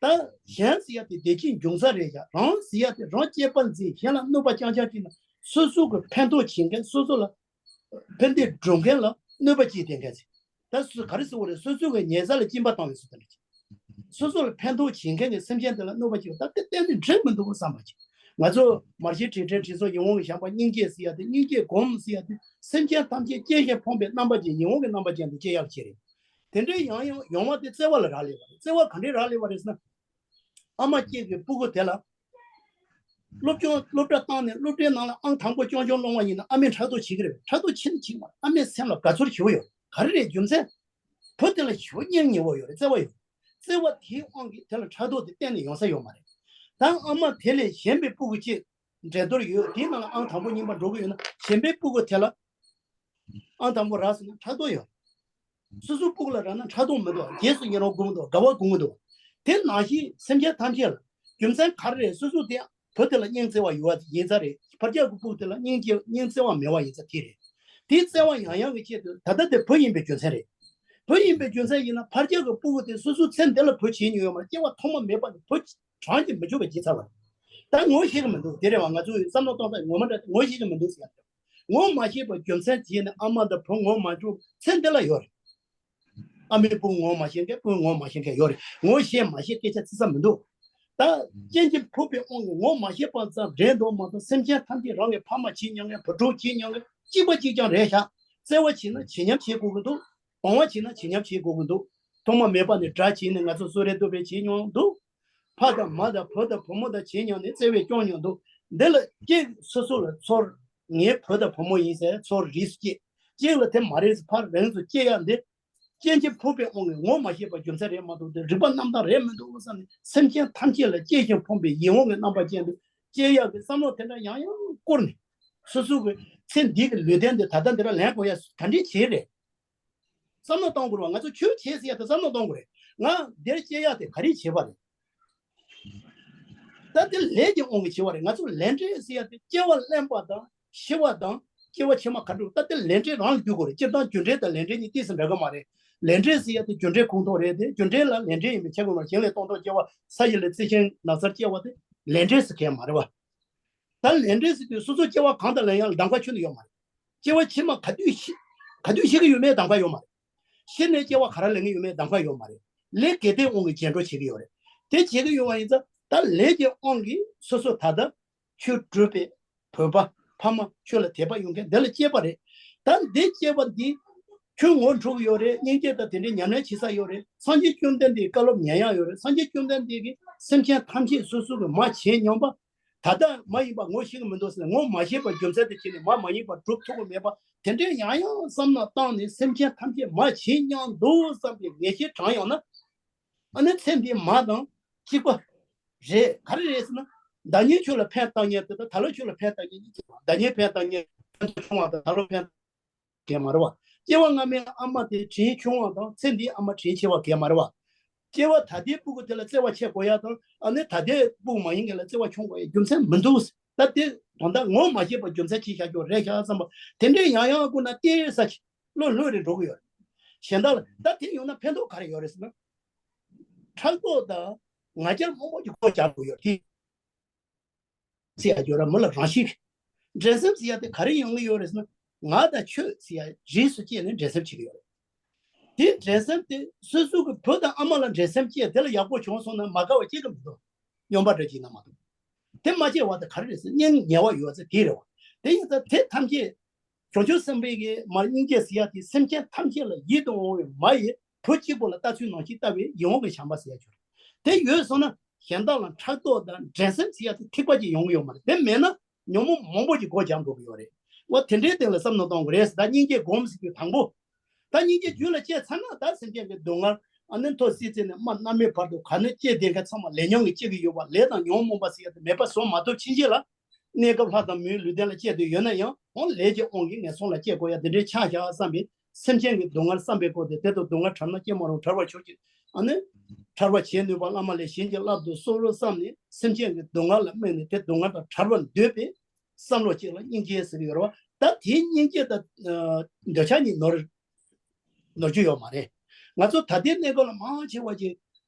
ད་གཞན་ཟེར་ཡ་དེ་བདེ་སྐྱིད་འབྱུང་ས་རེད་ཤག་རང་ཟེར་ཡ་དེ་རང་གཅེས་པར་འཛིན། གཞན་ལ་གནོད་པ་རྐྱང་རྐྱང་བྱས་ན། སོ་སོ་གི་ཕན་ཐོགས་བྱེད་མཁན། སོ་སོ་ལ་ཕན་བདེ་སྒྲུབ་མཁན་ལ་གནོད་པ་བྱེད་བསྡད་མཁན་ཟེར། ད་སུ་ག་རེ་ཟེར་བ་རེད། སོ་སོ་གི་ཉེས་ས་ལ་སྦྱིན་པ་བཏང་བའི་བཟོ་ལྟ་རེད། སོ་སོ་ལ་ཕན་ཐོགས་བྱེད་མཁན་གྱི་སེམས་ཅན་དེ་ལ་གནོད་པ་བྱེད་པ་ད་དེ་གཏན་ནས་འགྲིག་མི་འདུག་བསམ་པ་ཅིག་ང་ཚོ་མར་ཤེས་དྲིན་ཕྲན་དྲིན་གཟོ་ཡིད་འོང་གི་བྱམས་པ་སྙིང་རྗེ་ཟེར་ཡ་དེ། སྙིང་རྗེ་སྒོམ་ཟེར་ཡ་དེ། སེམས་ཅན་ཐམས་ཅད་སྐྱེ་ཞིང་ཕོངས་པའི་རྣམ་པ་ཅན། ཡིད་འོང་གི་རྣམ་པ་ཅན་དུ་སྐྱེ་ཡག་ཆེད་རེད། དེ་འདྲའི་ཡང་ཡང་ཡོང་བ་དེ་བརྩེ་བ་ལ་རག་ལས་པ་རེད། བརྩེ་བ་ག་འདྲའི་རག་ལས་པ་རེད་ཟེར་ན། ཨ་མ་སྐྱེས་ཀྱི་སྤུ་གུ་དེ་ལ། སློབ་སྦྱོང་སློབ་གྲྭ་བཏང་ནས་སློབ་གྲྭའི་ནང་ལ་ཨང་དང་པོ་རྐྱང་རྐྱང་སློང་བ་ཡིན་ན། ཨ་མས་ཕྲག་དོག་བྱེད་ཀྱི་རེད། ཕྲག་དོག་བྱེད་ནི་བྱེད་མ་རེད། ཨ་མའི་སེམས་ལ་དགའ་ཚོར་ཞེ་པོ་ཡོད། ག་རེ་རེད་རྒྱུ་མཚན། བུ་དེ་ལ་ཞེ་པོ་སྙིང་ཉེ་བོ་ཡོད་རེད། བརྩེ་བ་ཡོད། བརྩེ་བ་དེའི་དབང་གིས་དེ་ལ་ཕྲག་དོག་དེ་གཏན་ནས་ཡོང་ས་ཡོད་མ་རེད། ད་ཨ་མ་དེ་ལས་གཞན་པའི་སྤུ་གུ་གཅིག་འགྲན་བསྡུར་ཡོད། དེའི་ནང་ལ་ཨང་དང་པོ་གཉིས་པ་འགྲོ་གི་ཡོད་ན། གཞན་པའི་སྤུ་གུ་དེ་ལ་ཨང་དང་པོ་རག་སོང་ན་ཕྲག་དོག་ཡོད། སོ་སོའི་སྤུ་གུ་ལ་རག་ན་ཕྲག་དོག་མི་འདུག་རྗེས་སུ་ཡི་རང་སྒོམ་འདུག་དགའ་བ་སྒོམ་འདུག་དེ་ནང་བཞིན་སེམས་ཅན་ཐམས་ཅད་ལ། རྒྱུ་མཚན་ག་རེ་རེད། སོ་སོ་དེ་བུ་དེ་ལ་སྙིང་བརྩེ་བ་ཡོད་པ་ཡིན་ཙང་རེད། ཕར་རྒྱག་གི་སྤུ་གུ་དེ་ལ་སྙིང་རྗེ་སྙིང་བརྩེ་བ་མེད་པ་ཡིན་ཙང་དེ་རེད། དེའི་བརྩེ་བ་ཡང་ཡང་གི་ཆེད་དུ་ད་ལྟ་དེ་བུ་ཡིན་པའི་རྒྱུ་མཚན་རེད། བུ་ཡིན་པའི་རྒྱུ་མཚན་ཡིན་ན་ཕར་རྒྱག་གི་སྤུ་གུ་དེ་སོ་སོའི་ཚེ་འདི་ལ་བུ་བྱེད་མྱོང་ཡོད་མ་རེད། སྐྱེ་བ་ཐོག་མ་མེད་པ་ནས་བུ་གྲངས་ཀྱིས་མི་ཆོད་པ་བྱས་ཚར་བ་རེད། ད་ངོ་ཤེས་ཀྱི་མི་འདུག་དེ་རེད་བ། ང་ཚོས་བསམ་བློ་གཏོང་སྟངས་ངོ་མ་འདྲ། ངོ་ཤེས་ཀྱི་མི་འདུག་ཟེར་ཡ་རེད། ངོ་མ་ཤེས་པ་རྒྱུ་མཚན་བྱས་ནས་ཨ་མ་དང་བུ་ངོ་མ་ཆོད་ཚེ་འདི་ལ་ཡོད་རེད། ཨ་མའི་སྤུ་གུ་ངོ་མ་ཤེས་མཁན། བུ་ངོ་མ་ཤེས་མཁན་ཡོད་རེད། ངོ་ཤེས་མ་ཤེས་སྐད་ཆ་བརྩི་ས་མི་འདུག་ད་རྐྱེན་གྱིས་ཕོག་པའི་དབང་གིས་ངོ་མ་ཤེས་པ་ཙམ་རེད་འདུག་མ་གཏོགས། སེམས་ཅན་ཐམས་ཅད་རང་གི་ཕ་མ་བྱེད་མྱོང་མཁན། བུ་ཕྲུག་བྱེད་མྱོང་མཁན། གཅིག་པ་གཅིག་རྐྱང་རེད་ཤག་བརྩེ་བ་བྱེད་ན་བྱེད་སྙམ་བྱེད་དགོས་ཀྱི་འདུག་སྤང་བ་བྱེད་ན་བྱེད་སྙམ་བྱེད་དགོས་ཀྱི་འདུག་ཐོག་མ་མེད་པ་ནས་དགྲ་བྱས་ནས་ང་ཚོ་གསོད་རེས་གཏོར་རེས་བྱེད་མྱོང་འདུག་ཕ་དང་མ་དང་བུ་དང་བུ་མོ་དང་བྱེད་མྱོང་ནས་བརྩེ་བས་སྐྱོང་མྱོང་འདུག་འདི་ལ་གཅིག་སོ་སོ་ལ་ཚོར། ངའི་བུ་དང་བུ་མོ་ཡིན་ཟེར་ཚོར་རིས་སུ་སྐྱེས། གཅིག་ལ་དེ་མ་རེད་ཟེར་ཕར་རིས་སུ་སྐྱེ་ཡ་འདི། རྐྱེན་གྱིས་ཕོག་པའི་དབང་གིས་ངོ་མ་ཤེས་པ་རྒྱུ་མཚན་རེད་མ་གཏོགས། དེ་རིག་པ་རྣམ་དག་རེད་མི་འདུག་བསམ་ནས། སེམས་ཅན་ཐམས་ཅད་ལ་སྐྱེ་ཞིང་ཕོངས་པའི་ཡིད་འོང་གི་རྣམ་པ་ཅན་དུ་སྐྱེ་ཡག་གི་བསམ་བློ་དེ་འདྲ་ཡང་ཡང་བསྐོར་ནས། སོ་སོ་གི་ཚེ་འདི་གི་ལུས་རྟེན་འདི་ད་ལྟ་འདི་འདྲ་ལེན་དགོས་ཡ་ག་འདྲས་བྱས་རེད། བསམ་བློ་གཏོང་དགོས་རེད་བ། ང་ཚོ་ཆོས་བྱེད་ཟེར་ཡ་དེ་བསམ་བློ་གཏོང་དགོས་རེད། ང་འདིར་སྐྱེ་ཡ་དེ་ག་རེ་བྱས་པ་རེད། ད་དེ་ལས་ཀྱི་དབང་གིས་བྱས་པ་རེད། ང་ཚོ་ལས་འབྲས་ཟེར་ཡ་དེ་སྐྱེ་བ་ལེན་པ་དང་ཤི་བ་དང་། སྐྱེ་བ་ཕྱི་མ་ག་འགྲོ། ད་དེ་ལས་འབྲས་རང་ལ་འདུས་དགོས་རེད། སྤྱིར་བཏང་རྒྱུ་འབྲས་དང་ལས་འབྲས་གཉིས་ཏོག་ཙམ་འདྲ་གི་མ་རེད། ལས་འབྲས་ཟེར་ཡ་དེ་རྒྱུ་འབྲས་ཁོངས་གཏོགས་རེད་དེ། རྒྱུ་འབྲས་ལ་ལས་འབྲས་ཡིན་པས་ཁྱབ་དགོས་མ་རེད། ཞིང་ལས་སྟོང་ཕྲག་སྐྱེ་བ། ས་གཞི་ལ་རྩི་ཤིང་ནགས་ཚལ་སྐྱེ་བ་དེ་ལས་འབྲས་ཟེར་མཁན་མ་རེད་བ། ད་ལས་འབྲས་ཟེར་དུས་སོ་སོ་སྐྱེ་བ་གང་དང་ལེན་ཡ་ལ་གདམ་ག་ཁྱོན་ནས་ཡོད་མ་རེད། སྐྱེ་བ་ཕྱི་མ་ག་དུས་ཤི། ག་དུས་ཤི་གི་ཡོད་མེད་གདམ་ག་ཡོད་མ་རེད། ཤི་ནས་སྐྱེ་བ་ག་རེ་ལེན་གི་ཡོད་མེད་གདམ་ག་ཡོད་མ་རེད། ལས་དགེ་སྡིག་དབང་གིས་རྒྱན་སྤྲོ་བྱེད་ཀྱི་ཡོད་རེད། དེ་བྱེད་ཀྱི་ཡོད་པ་ཡིན་ཙང་ད་ལས་ཀྱི་དབང་གིས་སོ་སོ་ད་ལྟ་ཆོས་སྒྲུབ་པའི་བོད་པ་ཕ་མ་ཆོས་ལ་དད་པ་ཡོད་མཁན་འདི་ལ་སྐྱེས་པ་རེད། ད་འདི་སྐྱེས་པ་འདི་ཆོས་ངོ་འཕྲོད་ཀྱི་ཡོད་རེད། སྙིང་རྗེ་དང་དེ་འདྲའི་ཉམས་ལེན་བྱེད་ས་ཡོད་རེད། སངས་རྒྱས་བཅོམ་ལྡན་འདས་ཀྱི་བཀའ་སློབ་ཉན་ཡག་ཡོད་རེད། སངས་རྒྱས་བཅོམ་ལྡན་འདས་ཀྱིས་སེམས་ཅན་ཐམས་ཅད་སོ་སོ་གི་མ་བྱས་སྙམ་པ། ད་ལྟ་མ་ཡིན་པ་ངོ་ཤེས་ཀྱི་མི་འདུག་ཟེར་ནས་ངོ་མ་ཤེས་པ་རྒྱུ་མཚན་དེ་བྱས་ནས་མ་མ་ཡིན་པ་སྒྲུབ་ཐུབ་ཀྱི་མེད་པ་དེ་འདྲའི་ཡང་ཡང་བསམ་བློ་བཏང་ནས། སེམས་ཅན་ཐམས་ཅད་མ་བྱས་སྙམ་འདུག་བསམ་པའི་ངེས་ཤེས་དྲངས་ཡོང་ན། ཨ་ནི་ཚེ་འདིའི་མ་དང་གཅིག་པ་རེད། ག་རེ་རེད་ཟེར་ན། བདག་ཉིད་ཆོས་ལ་ཕན་བཏགས་མཁན་དེ་དང་ད་ལོ་ཆོས་ལ་ཕན་བཏགས་མཁན་གཉིས་གཅིག་པ། བདག་ཉིད་ཕན་བཏགས་མཁན། ཕན་ཐོགས་བྱུང་བ་དང་ད་ལོ་ཕན་ཐོགས་གས་མ་རེད་བ། སྐྱེ་བ་སྔ་མའི་ཨ་མ་དེ་དྲིན་ཆུང་བ་དང་ཚེ་འདིའི་ཨ་མ་དྲིན་ཆེ་བ་གས་མ་རེད་བ། སྐྱེ་བ་ད་ལྟའི་སྤུ་གུ་དེ་ལ་བརྩེ་བ་ཆེ་དགོས་ཡ་དང་ཨ་ནི་ད་ལྟའི་སྤུ་གུ་མ་ཡིན་མཁན་ལ་བརྩེ་བ་ཆུང་དགོས་ཡ་རྒྱུ་མཚན་མི་འདུག་ད་དེ་དོན་དག་ངོ་མ་ཤེས་པ་རྒྱུ་མཚན་ཅི་བཞག་རྒྱུ་རེད་ཤག་བསམ་པ་དེ་འདྲའི་ཡང་ཡང་སྒུག་ན་ལྟས་ས་ཆེ་བློ་ལྷོད་རེ་འགྲོ་གི་ཡོད་རེད། གཞན་དག་ལ་ད་དེ་ཡོང་ན་ཕན་ཐོགས་ག་རེ་ཡོད་རེད་ཟེར་ན། ཕྲག་དོག་དང་ང་རྒྱལ་མང་པོ་ཅིག་སྒོ་རྒྱག་དགོས་ཡོད་དེ། ཟེར་ཡ་ཡོད་ར་མི་ལ་རང་ཤེས། འགྲན་སེམས་ཟེར་ཡ་དེ་ག་རེ་ཡོང་གི་ཡོད་རེད་ཟེར་ན། ང་དང་ཁྱོད་ཟེར་ཡ་རིས་སུ་སྐྱེས་ནས་འགྲན་སེམས་བྱེད་ཀྱི་ཡོད་རེད། དེ་འགྲན་སེམས་དེ་སོ་སོ་གི་བུ་དང་ཨ་མ་ལ་འགྲན་སེམས་སྐྱེས་དེ་ལ་ཡག་པོ་བྱུང་སོང་ན་མ་དགའ་བ་སྐྱེ་གི་མི་འདུག་སྨྱོན་པ་འདྲ་བྱས་ན་མ་གཏོགས། དེ་མ་སྐྱེས་བ་དེ་ག་རེ་རེད་ཟེར་སྙིང་ཉེ་བ་ཡོད་ཚེ་དེ་རེད་བ། དེ་ཡིན་ཙང་དེ་ཐམས་ཅད། བྱང་ཆུབ་སེམས་དཔའི་གི་མ་སྙིང་རྗེ་ཟེར་ཡ་དེ་སེམས་ཅན་ཐམས་ཅད་ལ་ཡིད་དུ་འོང་བའི་མ་ཡི་བུ་གཅིག་པོ་ལ་ལྟ་ཚུལ་ནང་བཞིན་ལྟ་བའི་ཡིད་འོང་གི་བྱམས་པ་ཟེར་ཡ་ཅིག་ཡོད་རེད། དེ་ཡོད་སོང་ན་གཞན་དག་ལ་ཕྲག་དོག་དང་འགྲན་སེམས་ཟེར་ཡ་དེ་ཐིགས་པ་ཅིག་ཡོང་གི་ཡོད་མ་རེད། དེ་མེད་ན་ཉོན་མོངས་མང་པོ་ཅིག་སྒོ་རྒྱག་འགྲོ་གི་ཡོད་རེད། འོ་དེ་འདྲའི་སྟེང་ལ་བསམ་བློ་གཏོང་དགོས་རེད་ཟེར། ད་སྙིང་རྗེ་སྒོམ་ཟེར་རྒྱུ་དང་པོ། ད་སྙིང་རྗེ་རྒྱུད་ལ་སྐྱེས་ཚར་ན་ད་སེམས་ཅན་གྱི་སྡུག་བསྔལ་ཨ་ནི་མཐོ་སྲིད་རྩེ་ནས་དམའ་གནམ་མེད་བར་དུ་ག་ནས་སྐྱེ་བསྡད་མཁན་ཚང་མ་ལས་ཉོན་གྱིས་སྐྱེ་གི་ཡོད་པ་ལས་དང་ཉོན་མོངས་པ་ཟེར་ཡ་དེ་མེད་པ་བཟོ་མ་ཐུབ་ཕྱིན་ཆད་ལ། གནས་སྐབས་ལྷ་དང་མིའི་ལུས་རྟེན་ལ་སྐྱེས་བསྡད་ཡོད་ན་ཡང་འོ་ལས་ཀྱི་དབང་གིས་ངན་སོང་ལ་སྐྱེ་དགོས་ཡ་དེ་འདྲའི་ཆ་བཞག་བསམ་པས་སེམས་ཅན་གྱི་སྡུག་བསྔལ་བསམ་པའི་སྐོར་དེ་དེ་དང་སྡུག་བསྔལ་བྲལ་ན་སྐྱེ་མ་རུང་བྲལ་བར་གྱུར་ཅིག་ཨ་ནི་ཐར་པ་བྱེད་ནུས་པ་བླ་མ་ལས་གཞན་གྱིས་བསླབ་ཏུ་གསོལ་ལོ་བསམ་ནས་སེམས་ཅན་གྱི་སྡུག་བསྔལ་ལ་དམིགས་ནས་དེ་སྡུག་བསྔལ་དང་བྲལ་བར་འདོད་པའི་བསམ་བློ་གཅིག་ལ་སྙིང་རྗེ་ཟེར་གྱི་ཡོད་རེད་བ། ད་དེའི་སྙིང་རྗེ་དང་འདོད་ཆགས་གཉིས་ནོར་ནོར་རྒྱུ་ཡོད་མ་རེད། ང་ཚོ་ད་ལྟའི་གནས་སྐབས་ལ་མང་ཆེ་བ་ཅིག་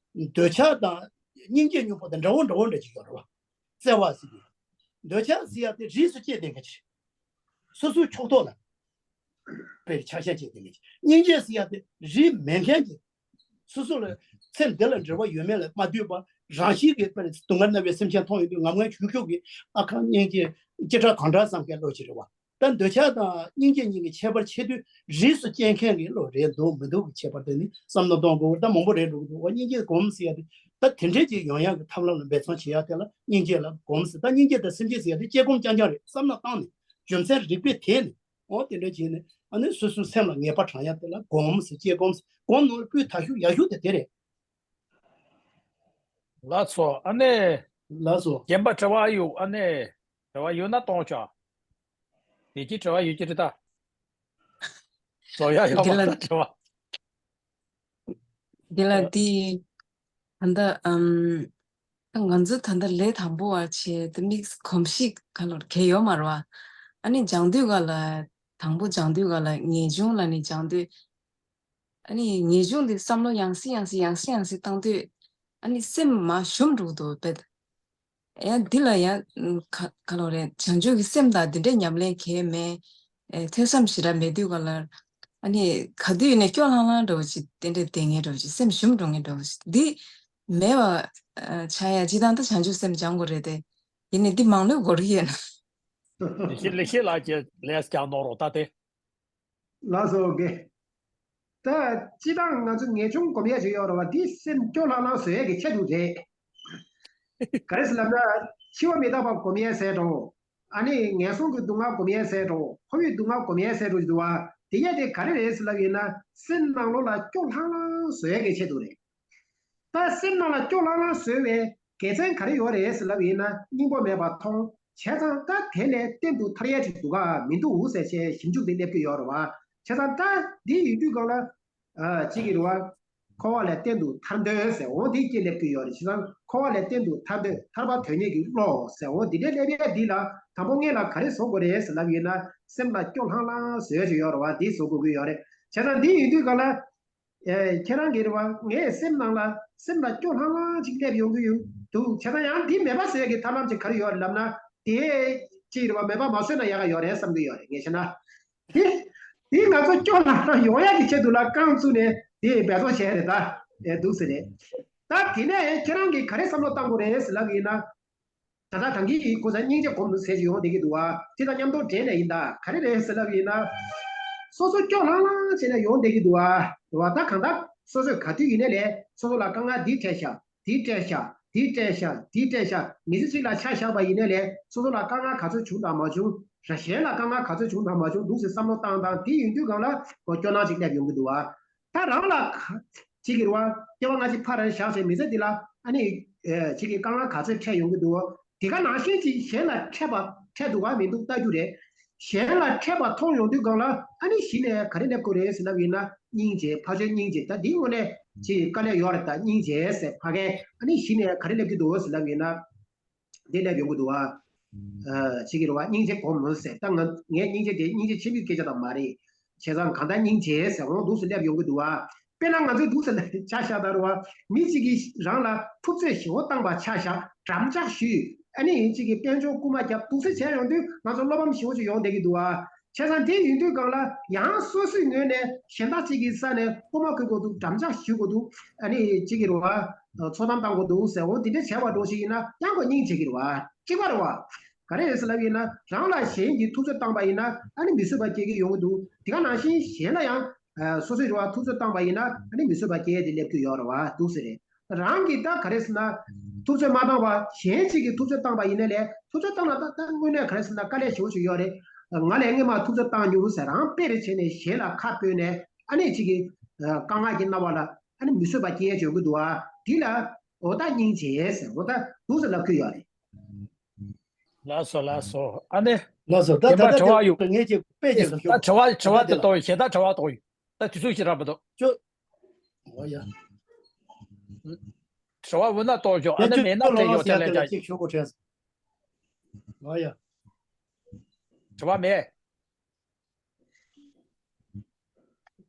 འདོད་ཆགས་དང་སྙིང་རྗེ་སྙོམས་པོ་དང་འདྲ་བོ་འདྲ་བོ་འདྲ་ཅིག་ཡོད་རེད་བ། བརྩེ་བ་ཟེར་གྱི། འདོད་ཆགས་ཟེར་ཡ་དེ་རིས་སུ་སྐྱེས་བསྡད་མཁན་ཅིག་སོ་སོའི་ཕྱོགས་གཏོགས་ལ་དཔེར་ཆ་ཤས་སྐྱེས་བསྡད་མཁན་ཅིག་སྙིང་རྗེ་ཟེར་ཡ་དེ་རིས་མེད་མཁན་ཅིག་སོ་སོ་ལ་ཚེ་འདི་ལ་འབྲེལ་བ་ཡོད་མེད་ལ་མ་ལྟོས་པར་རང་བཞིན་གྱིས་དཔེར་ན་སྡུག་བསྔལ་ན་བའི་སེམས་ཅན་མཐོང་ཡོང་དུས་ངམ་ངམ་ཤུགས་ཤུགས་ཀྱིས་ཨ་ཁ་སྙིང་རྗེ་ཅི་དྲག་གང་དྲག་བསམ་མཁན་བློ་ཅིག་རེད་བ། ད་འདོད་ཆགས་དང་སྙིང་རྗེ་གཉིས་ཀྱི་ཁྱད་པར་ཕྱེ་དུས་རིས་སུ་སྐྱེས་མཁན་གྱི་བློ་རེད་འདུག་མི་འདུག་གི་ཁྱད་པར་དེ་ནི་བསམ་བློ་གཏོང་དགོས། ད་མང་པོ་རེད་འགྲོ་གི་འདུག་འོ་སྙིང་རྗེ་སྒོམ་ཟེར་ཡ་དེ་ད་དེ་འདྲས་ཅིག་ཡོང་ཡག་གི་ཐབས་ལམ་ལ་འབད་བརྩོན་བྱེད་ཡ་དེ་ལ་སྙིང་རྗེ་ལ་སྒོམ་ཟེར། ད་སྙིང་རྗེ་དང་སེམས་བསྐྱེད་ཟེར་ཡ་དེ་དཔྱད་སྒོམ་རྐྱང་རྐྱང་རེད། བསམ་བློ་བཏང་ནས་རྒྱུ་མཚན་རིགས་པས་དེད་ནས་འོ་དེ་འདྲས་བྱས་ནས་ཨ་ནི་སོ་སོའི་སེམས་ལ་ངེས་པ་དྲངས་ཡ་དེ་ལ་སྒོམ་ཟེར། དཔྱད་སྒོམ་ཟེར། སྒོམ་ནང་ལ་སྤུས་དག་ཤོས་ཡག་ཤོས་དེ་དེ་རེད། ལགས་སོ། ཨ་ནི། ལགས་སོ། རྒན་པ་དྲི་བ་ཡོད། ཨ་ནི། དྲི་བ་ཡོད་ན་གཏོང་ཆོག་བདེ་སྐྱིད་དྲི་བ་ཡོད་ཀྱི་རེད་ད། བཟོ་ཡ་ཡོད་པ་ད་དྲི་བ། འདི་ལ་འདི། ད་ལྟ་ཨམ། ང་ཚོ་ད་ལྟ་ལས་དང་པོ་བ་བྱས་ཏེ་དམིགས་གོམས་གཤིས་ག་ལོར་གལ་ཡོད་མ་རེད་བ། ཨ་ནི་སྦྱང་དུས་ག་ལ་དང་པོ་སྦྱང་དུས་ག་ལ་ངེས་འབྱུང་ལ་ནི་སྦྱང་དུས། ཨ་ནི་ངེས་འབྱུང་འདི་བསམ་བློ་ཡང་སེ་ཡང་སེ་ཡང་སེ་ཡང་སེ་བཏང་དུས། ཨ་ནི་སེམས་མ་ཞུམ་འགྲོ་གི་འདུག་པས། ཡང་འདི་ལ་ཡང་ག་ག་ལོ་རེད། བྱང་ཆུབ་ཀྱི་སེམས་དང་འདི་འདྲའི་ཉམས་ལེན་གལ་མེད། ཨེ་ཐོས་བསམ་ཞེ་དྲག་མེད་དུས་ག་ལ། ཨ་ནི་ག་དུས་ནས་སྐྱོ་ལྷང་ལྷང་འདྲ་བོ་ཅིག་དེ་འདྲའི་བསྡད་མཁན་འདྲ་བོ་ཅིག་སེམས་ཞུམ་འགྲོ་མཁན་འདྲ་བོ་ཅིག་འདི་མེད་པ་ཆགས་ཡ་ཅི་དང་ད་བྱང་ཆུབ་སེམས་སྦྱང་དགོས་རེད་དེ། ཡིན་ནའི་འདི་མང་ལོས་འགོར་གྱི་ཡོད་ན། ལེགས་བཤད་ལེགས་བཤད་ལགས་ཀྱིས་ལས་ཀྱང་གནང་རོགས་ད་དེ། ལགས་སོ་དགེ། ད་སྤྱི་བཏང་ང་ཚོ་ངེས་འབྱུང་སྒོམ་ཡས་ཅིག་ཡོད་རེད་བ། འདི་སེམས་སྐྱོ་ལྷང་ལྷང་བཟོ་ཡས་ཀྱི་ཆེད་དུ་རེད། ག་རེ་ཟེར་ལབ་ན། འཆི་བ་མི་རྟག་པ་སྒོམ་ཡས་ཟེར་འགྲོ། ཨ་ནི་ངན་སོང་གི་སྡུག་བསྔལ་སྒོམ་ཡས་ཟེར་འགྲོ། འཁོར་བའི་སྡུག་བསྔལ་སྒོམ་ཡས་ཟེར་འགྲོ་ཅིག་འདུག་བ། དེ་ཡས་དེ་ག་རེ་རེད་ཟེར་ལབ་ཡིན་ན་སེམས་ནང་ལོགས་ལ་སྐྱོ་ལྷང་ལྷང་བཟོ་ཡས་ཀྱི་ཆེད་དུ་རེད། ད་སེམས་ནང་ལ་སྐྱོ་ལྷང་ལྷང་བཟོ་བའི་དགེ་མཚན་ག་རེ་ཡོད་རེད་ཟེར་ལབ་ཡིན་ན་སྙིང་པོ་མེད་པ་མཐོང་། བྱས་ཙང་ད་དེ་ལས་གཏན་དུ་ཐར་ཡས་ཅིག་འདུག་ག་མི་འདུག་ཟེར་བྱས་ཞིབ་འཇུག་དེ་སླེབས་ཀྱི་ཡོད་རེད་བ། བྱས་ཙང་ད་འདི་ཡིན་དུས་སྒང་ལ། ཨ་ཅིག་གི་རེད་བ། འཁོར་བ་ལས་གཏན་དུ་ཐར་འདོད་ཟེར་འོ་འདི་སྐྱེ་སླེབས་ཀྱི་ཡོད་རེད། བྱས་ཙང་འཁོར་བ་ལས་གཏན་དུ་ཐར་འདོད་ཐར་པ་དོན་གཉེར་གྱི་བློ་ཟེར་འོ་འདི་འདྲའི་སླེབས་ཡས་འདི་ལ་དང་པོ་སྔོན་ལ་ག་རེ་བཟོ་དགོས་རེད་ཟེར་ལབ་ཡིན་ན་སེམས་ལ་སྐྱོ་ལྷང་ལྷང་བཟོ་ཡས་ཅིག་ཡོད་རེད་བ། འདི་བཟོ་དགོས་ཀྱི་ཡོད་རེད། བྱས་ཙང་འདི་ཡིན་དུས་སྒང་ལ། ཨེ་ཁྱེད་རང་གིས་རེད་བ། ངའི་སེམས་ནང་ལ་སེམས་ལ་སྐྱོ་ལྷང་ལྷང་ཅིག་སླེབས་ཡོང་གི་ཡོད་འདུག་བྱས་ཙང་ཡང་འདི་མེད་པ་བཟོ་ཡས་ཀྱི་ཐབས་ལམ་ཅིག་ག་རེ་ཡོད་རེད་ལབ་ན། དེ་ཅིག་རེད་བ། མེད་པ་མ་བཟོས་ན་ཡག་ག་ཡོད་རེད་བསམ་གྱི་ཡོད་རེད། ངས་བཤད་ན། དེ་དེ་ང་ཚོ་སྐྱོ་ལྷང་ལྷང་ཡོང་ཡག་གི་ཆེད་དུ་ལ་རྐང་བཙུགས་ནས་དེ་འབད་རྩོལ་བྱས་རེད་ད། ཨེ་འདུག་ཟེར་རེད། ད་དེ་ནས་ཁྱེད་རང་གིས་ག་རེ་བསམ་བློ་བཏང་དགོས་རེད་ཟེར་ལབ་ཡིན་ན། ད་ལྟ་ད་གིན་གྱི་ཁོ་ཚོ་སྙིང་རྗེ་སྒོམ་ཟེར་གྱི་ཡོང་བསྡད་ཀྱི་འདུག་བ། དེ་དང་མཉམ་དུ་འབྲེལ་ནས་ཡིན་ད། ག་རེ་རེད་ཟེར་ལབ་ཡིན་ན། སོ་སོ་སྐྱོ་ལྷང་ལྷང་བྱས་ནས་ཡོང་བསྡད་ཀྱི་འདུག་བ། རེད་བ། ད་གང་ལྟར་སོ་སོས་ག་དུས་ཡིན་ནའི་ལས་སོ་སོ་ལ་དཀའ་ངལ་འདི་འཕྲད་ཤག་འདི་སྤྲད་ཤག་འདི་སྤྲད་ཤག་འདི་སྤྲད་ཤག་མི་ཚེ་གཅིག་ལ་ཆ་བཞག་པ་ཡིན་ནའི་ལས་སོ་སོ་ལ་དཀའ་ངལ་ག་ཚོད་བྱུང་དང་མ་བྱུང་། ར་གཞན་ལ་དཀའ་ངལ་ག་ཚོད་བྱུང་དང་མ་བྱུང་འདུག་ཟེར་བསམ་བློ་བཏང་དང་དེ་ཡིན་དུས་སྒང་ལ་ཁོ་སྐྱོ་སྣང་ཅིག་སླེབས་ཡོང་གི་འདུག་བ། ད་རང་ལ་གཅིག་གི་རེད་བ། སྐྱེ་བ་སྔ་ཕྱི་ཕར་ར་བཞག་བྱས་མི་ཚེ་འདི་ལ་ཨ་ནི་ཅིག་གི་དཀའ་ངལ་ག་ཚོད་འཕྲད་ཡོང་གི་འདུག་དེ་ག་ནང་བཞིན་ཅིག་གཞན་ལ་འཕྲད་པ་འཕྲད་འདུག་ག་མི་འདུག་ལྟ་རྒྱུ་རེད། གཞན་ལ་འཕྲད་པ་མཐོང་ཡོང་དུས་སྒང་ལ་ཨ་ནི་གཞི་ནས་ག་རེ་སླེབས་དགོས་རེད་ཟེར་ལབ་ཡིན་ན། སྙིང་རྗེ། ཕར་ཕྱོགས་སྙིང་རྗེ། ད་འདིའི་ངོས་ནས་ཅིག་དཀའ་ལས་ཡོད་རེད། ད་སྙིང་རྗེ་ཟེར་ཕ་གིར་ཨ་ནི་གཞི་ནས་ག་རེ་སླེབས་ཀྱི་འདུག་ཟེར་ལབ་ཡིན་ན། འདི་སླེབས་ཡོང་གི་འདུག་བ། ཨ་ཅིག་གི་རེད་བ། སྙིང་རྗེ་སྒོམ་ཟེར། ད་ང་ངས་སྙིང་རྗེ་དེ་སྙིང་རྗེ་ཆེན་པོའི་སྐད་ཆ་ད་མ་རེད། བྱས་ཙང་གང་ལྟར་སྙིང་རྗེ་ཟེར་འོང་འདུག་ཟེར་སླེབས་ཡོང་གི་འདུག་བ། དཔེར་ན་ང་ཚོའི་འདུག་ཟེར་ལ་ཆ་བཞག་ད་རེད་བ། མི་གཅིག་གིས་རང་ལ་ཐུབ་ཚོད་ཞེ་པོ་བཏང་པ་ཆ་བཞག་འགྲམ་ལྕག་གཞུས། ཨ་ནི་གཅིག་གིས་དཔལ་འབྱོར་རྐུ་མ་བརྒྱབ་འདུག་ཟེར་བྱས་ཡོང་དུས་ང་ཚོ་བློ་ཕམ་ཞེ་པོ་ཅིག་ཡོང་བསྡད་ཀྱི་འདུག་བ། བྱས་ཙང་དེ་ཡིན་དུས་སྒང་ལ་ཡང་སོ་སོའི་ངོས་ནས་གཞན་དག་ཅིག་གི་ས་ནས་རྐུ་མ་རྐུ་དགོས་འདུག་འགྲམ་ལྕག་གཞུ་དགོས་འདུག་ཨ་ནི་ཅིག་གི་རེད་བ། ཚོགས་གཏམ་བཏང་དགོས་འདུག་ཟེར་འོ་དེ་འདྲ་བྱས་པ་འགྲོ་ཞིག་ཡིན་ན་ཡང་ཁོ་སྙིང་རྗེ་གི་རེད་བ། གཅིག་པ་རེད་བ། ག་རེ་རེད་ཟེར་ལབ་ཡིན་ན་རང་ལ་གཞན་གྱིས་ཐུབ་ཚོད་བཏང་པ་ཡིན་ན་ཨ་ནི་མི་བཟོད་པ་སྐྱེ་གི་ཡོང་གི་འདུག་དེ་ག་ནང་བཞིན་གཞན་ལ་ཡང་སོ་སོའི་རེད་བ་ཐུབ་ཚོད་བཏང་པ་ཡིན་ན་ཨ་ནི་མི་བཟོད་པ་སྐྱེ་དེ་སླེབས་ཀྱི་ཡོད་རེད་བ་འདུག་ཟེར་རེད། རང་གིས་ད་ག་རེ་ཟེར་ན། ཐུབ་ཚོད་མ་བཏང་བ་གཞན་གཅིག་གིས་ཐུབ་ཚོད་བཏང་པ་ཡིན་ནའི་ལས་ཐུབ་ཚོད་བཏང་ན་ད་ད་དངོས་གནས་ག་རེ་ཟེར་ན་དཀའ་ལས་ཞེ་པོ་ཞིག་ཡོད་རེད། ང་ལས་སྔོན་མ་ཐུབ་ཚོད་བཏང་མྱོང་ཟེར་རང་དཔེ་རེ་བྱས་ནས་གཞན་ལ་ཁ་སྤོས་ནས་ཨ་ནི་གཅིག་གིས་དཀའ་ངལ་གྱི་སྣང་བ་ལ་ཨ་ནི་མི་བཟོད་པ་སྐྱེ་ཡས་བྱེད་ཀྱི་འདུག་ཨ། འདི་ལ་འོ་ད་སྙིང་རྗེ་ཟེར་འོ་ད་འདུག་ཟེར་ལབ་ཀྱི་ཡོད་རེད། ལགས་སོ་ལགས་སོ། ཨ་ནི། ལགས་སོ། ད་རྒན་པ་ད་དྲི་བ་ཡོད། ངས་ཅིག་དཔེ་ཅིག་ད་ཞུ། དྲི་བ་དྲི་བ་དེ་གཏོང་ཡོད། གཞན་དག་དྲི་བ་གཏོང་ཡོད། ད་དུས་ཚོད་ཞིག་རག་མི་འདུག་ཅོ། འོ་ཡ། དྲི་བ་འོ་ན་གཏོང་ཤོག་ཨ་ནི་མེད་ན་དེ་ཡོད་ཚད་ལས་ཀྱང་། ཅིག་ཞུ་དགོས་དྲན་སོང་། འོ་ཡ། དྲི་བ་མེད།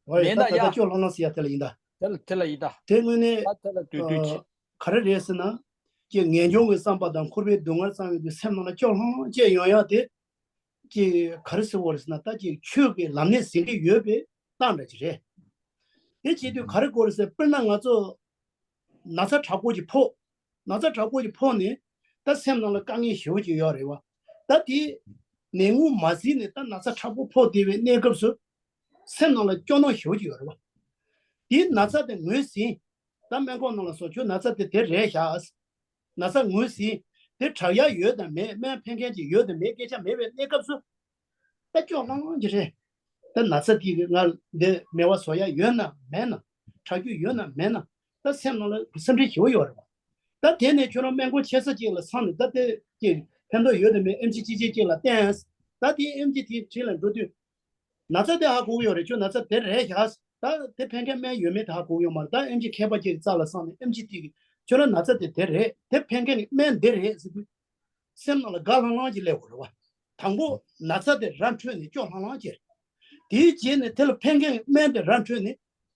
འོ་ཡ། མེད་ན་ད་ད་ཡ། ཅོ་ལྷང་ལྷང་ཟེར་ཡ་དེ་ལ་ཡིན་ད། དེ་ལ་དེ་ལ་ཡིན་ད། དེ་དངོས་གནས་ད་དེ་ལ་དུས་དུས་ཅི། ག་རེ་རེད་ཟེར་ན། ཀྱི་ངེས་འབྱུང་གི་བསམ་པ་དང་འཁོར་བའི་སྡུག་བསྔལ་བསམ་ཡོད་དུས་སེམས་ནང་ལ་ཅོ་ལྷང་ལྷང་བྱས་ཡོང་ཡ་དེ། ཀྱི་ག་རེ་ཟེར་བ་རེད་ཟེར་ན་ད་ཀྱི་ཆོས་ཀྱི་ལམ་སྣེ་ཟིན་གྱི་ཡོད་པའི་རྟགས་འདྲ་ཅིག་རེད། དེ་བྱེད་དུས་ག་རེ་དགོས་རེད་ཟེར་དཔེར་ན་ང་ཚོ་ན་ཚ་དྲག་པོ་ཅིག་ཕོག་ན་ཚ་དྲག་པོ་ཅིག་ཕོག་ནས་ད་སེམས་ནང་ལ་དཀའ་ངལ་ཞེ་པོ་ཅིག་ཡོད་རེད་བ། ད་དེ་ནད་ངོ་མ་ཟིན་ནས་ད་ན་ཚ་དྲག་པོ་ཕོག་བསྡད་པའི་གནས་སྐབས་སུ་སེམས་ནང་ལ་སྐྱོ་སྣང་ཞེ་པོ་ཅིག་ཡོད་རེད་བ། དེའི་ན་ཚ་དེ་ངོས་ཟིན། ད་སྨན་ཁང་ནང་ལ་སོང་ཁྱོད་ན་ཚ་དེ་དེ་རེད་ཤག་ན་ཚ་ངོས་ཟིན། དེ་དྲག་ཡག་ཡོད་དམ་མེད་སྨན་ཕན་མཁན་ཅིག་ཡོད་དམ་མེད་སྐད་ཆ་མེད་པའི་གནས་སྐབས་སུ། ད་སྐྱོ་ལྷང་ལྷང་གི་རེད། ད་ན་ཚ་དེ་གི་ང་འདི་མེད་པ་བཟོ་ཡག་ཡོད་ན་མེད་ན། དྲག་རྒྱུ་ཡོད་ན་མེད་ན། ད་སེམས་ནང་ལ་སེམས་ཁྲལ་ཞེ་པོ་ཡོད་རེད་བ། ད་དེ་ནས་ཁྱོད་རང་སྨན་ཁང་ཆེ་ས་ཅིག་ལ་སོང་ནས་ད་དེ་ཅིག་ཕན་ཐོགས་ཡོད་དམ་མེད་ཨེམ་ཆི་ཅི་ཅི་ཅིག་ལ་བསྟན། ད་དེ་ཨེམ་ཆི་དེ་འཁྲིས་ལ་འགྲོ་དུས། ན་ཚ་དེ་ཧ་གོ་གི་ཡོད་རེད། ཁྱོད་ན་ཚ་དེ་རེད་ཤག་ད་དེ་ཕན་མཁན་སྨན་ཡོད་མེད་དེ་ཧ་གོ་གི་ཡོད་མ་རེད། ད་ཨེམ་ཆི་མཁས་པ་ཅིག་གི་རྩ་ལ་སོང་ནས་ཨེམ་ཆི་དེ་གིས་ཁྱོད་རང་ན་ཚ་དེ་དེ་རེད། དེ་ཕན་མཁན་གྱི་སྨན་འདི་རེད་ཟེར་དུས། སེམས་ནང་ལ་དགའ་ལྷང་ལྷང་ཅིག་སླེབས་དགོས་རེད་བ། དང་པོ་ན་ཚ་དེ་ར་འཕྲོད་ནས་སྐྱོ་ལྷང་ལྷང་ཅིག་རེད། དེའི་རྗེས་ནས་དེ་ལ་ཕན་མཁན་གྱི་སྨན་དེ་ར་འཕྲོད་ནས་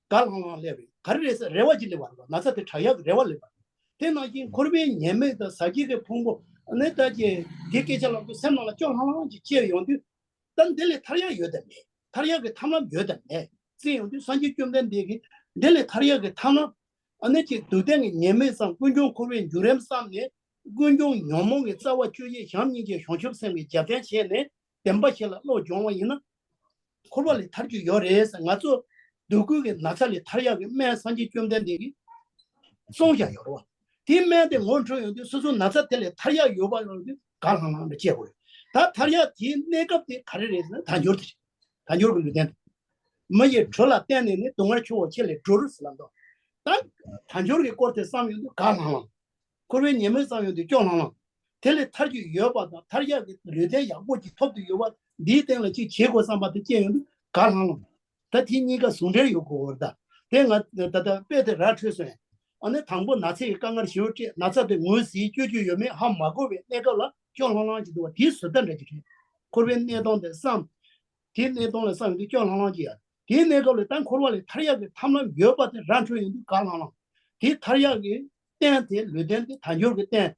དགའ་ལྷང་ལྷང་སླེབས་རེད། ག་རེ་རེད་ཟེར་རེ་བ་ཅིག་སླེབས་པ་རེད་བ། ན་ཚ་དེ་དྲག་ཡག་གི་རེ་བ་སླེབས་པ་རེད། དེ་ནང་བཞིན་འཁོར་བའི་ཉེས་དམིགས་དང་ཟ་བྱེད་ཀྱི་ཕུང་པོ་ནི་ད་ཅེ་དེ་སྐད་ཆ་ལབ་དུས་སེམས་ནང་ལ་སྐྱོ་ལྷང་ལྷང་ཅིག་སྐྱེས་ཡོང་དུས། ད་འདི་ལས་ཐར་ཡག་ཡོད་དམ་མེད། ཐར་ཡག་གི་ཐབས་ལམ་ཡོད་དམ་མེད་བརྩིས་ཡོང་དུས་སངས་རྒྱས་བཅོམ་ལྡན་འདས་ཀྱིས་འདི་ལས་ཐར་ཡག་གི་ཐབས་ལམ། ཨ་ནི་ཅིག་སྡུག་བདེན་གྱི་ཉེས་དམིགས་སམ་ཀུན་འབྱུང་འཁོར་བའི་འགྱུར་རིམ་བསམ་ནས་ཀུན་འབྱུང་ཉོན་མོངས་ཀྱི་རྩ་བ་བཅུ་ཡི་བྱམས་སྙིང་རྗེ་བྱང་ཆུབ་སེམས་ཀྱི་རྒྱབ་རྟེན་བྱས་ནས་བདེན་པ་བཞི་ལ་བློ་སྦྱོང་བ་ཡིན་ན། འཁོར་བ་ལས་ཐར་རྒྱུ་ཡོད་རེད་ཟེར། ང་ཚོ་སྡུག་ཀུན་གྱི་ན་ཚ་ལས་ཐར་ཡག་གི་སྨན་སངས་རྒྱས་བཅོམ་ལྡན་འདས་ཀྱིས་གསུངས་བཞག་ཡོད་རེད་བ། དེའི་སྨན་དེ་ངོ་འཕྲོད་ཡོང་དུས་སོ་སོ་ན་ཚ་དེ་ལས་ཐར་ཡག་ཡོད་པ་ཡོང་དུས་དགའ་ལྷང་ལྷང་དུ་སྐྱེ་དགོས་རེད། ད་ཐར་ཡག་དེའི་གནས་སྐབས་དེ་ག་རེ་རེད་ཟེར་ན་དལ་འབྱོར་དེ་རེད། དལ་འབྱོར་གྱི་ལུས་རྟེན་དེ། མི་ཡི་གྲོགས་ལ་བརྟེན་ནས་ནི་སྡུག་བསྔལ་ཆུ་བོ་ཆེ་ལས་སྒྲོལ་ཟེར་ལབ་འདུག་ད་དལ་འབྱོར་གྱི་སྐོར་དེ་བསམ་ཡོང་དུས་དགའ་ལྷང་ལྷང་། འཁོར་བའི་ཉེས་དམིགས་བསམ་ཡོང་དུས་སྐྱོ་ལྷང་ལྷང་། དེ་ལས་ཐར་རྒྱུ་ཡོད་པ་དང་ཐར་ཡག་གི་ལུས་རྟེན་ཡག་པོ་ཅིག་ཐོབ་ཏུ་ཡོད་པ་འདིའི་སྟེང་ལ་ཅིག་བྱེད་དགོས་བསམ་པ་དེ་སྐྱེ་ཡོང་དུས་དགའ་ལྷང་ལྷང་། ད་དེ་གཉིས་ཀ་ཟུང་འབྲེལ་ཡོད་དགོས་པར་གདའ། དེ་ང་ད་ལྟ་དཔེ་དེ་ར་འཕྲོད་སོང་ཡང་། ཨ་ནི་དང་པོ་ན་ཚ་ཡི་དཀའ་ངལ་ཞེ་པོ་སྤྲད། ན་ཚ་དེ་ངོས་ཟིན་བཅོས་བཅོས་ཡོད་མེད་ཧ་མ་གོ་བའི་གནས་སྐབས་ལ་སྐྱོ་ལྷང་ལྷང་ཅིག་འདུག་བ། དེའི་བཟོ་ལྟ་འདྲ་ཅིག་རེད། འཁོར་བའི་གནས་སྟངས་དེ་བསམ། དེའི་གནས་སྟངས་ལ་བསམ་ཡོང་དུས་སྐྱོ་ལྷང་ལྷང་ཅིག་ཡ། དེའི་གནས་སྐབས་ལ་ད་འཁོར་བ་ལས་ཐར་ཡག་གི་ཐབས་ལམ་ཡོད་པ་དེ་ར་འཕྲོད་ཡོང་དུས་དགའ་ལྷང་ལྷང་། དེའི་ཐར་ཡག་གི་རྟེན་དེ་ལུས་རྟེན་དེ་དལ་འབྱོར་གྱི་རྟེན།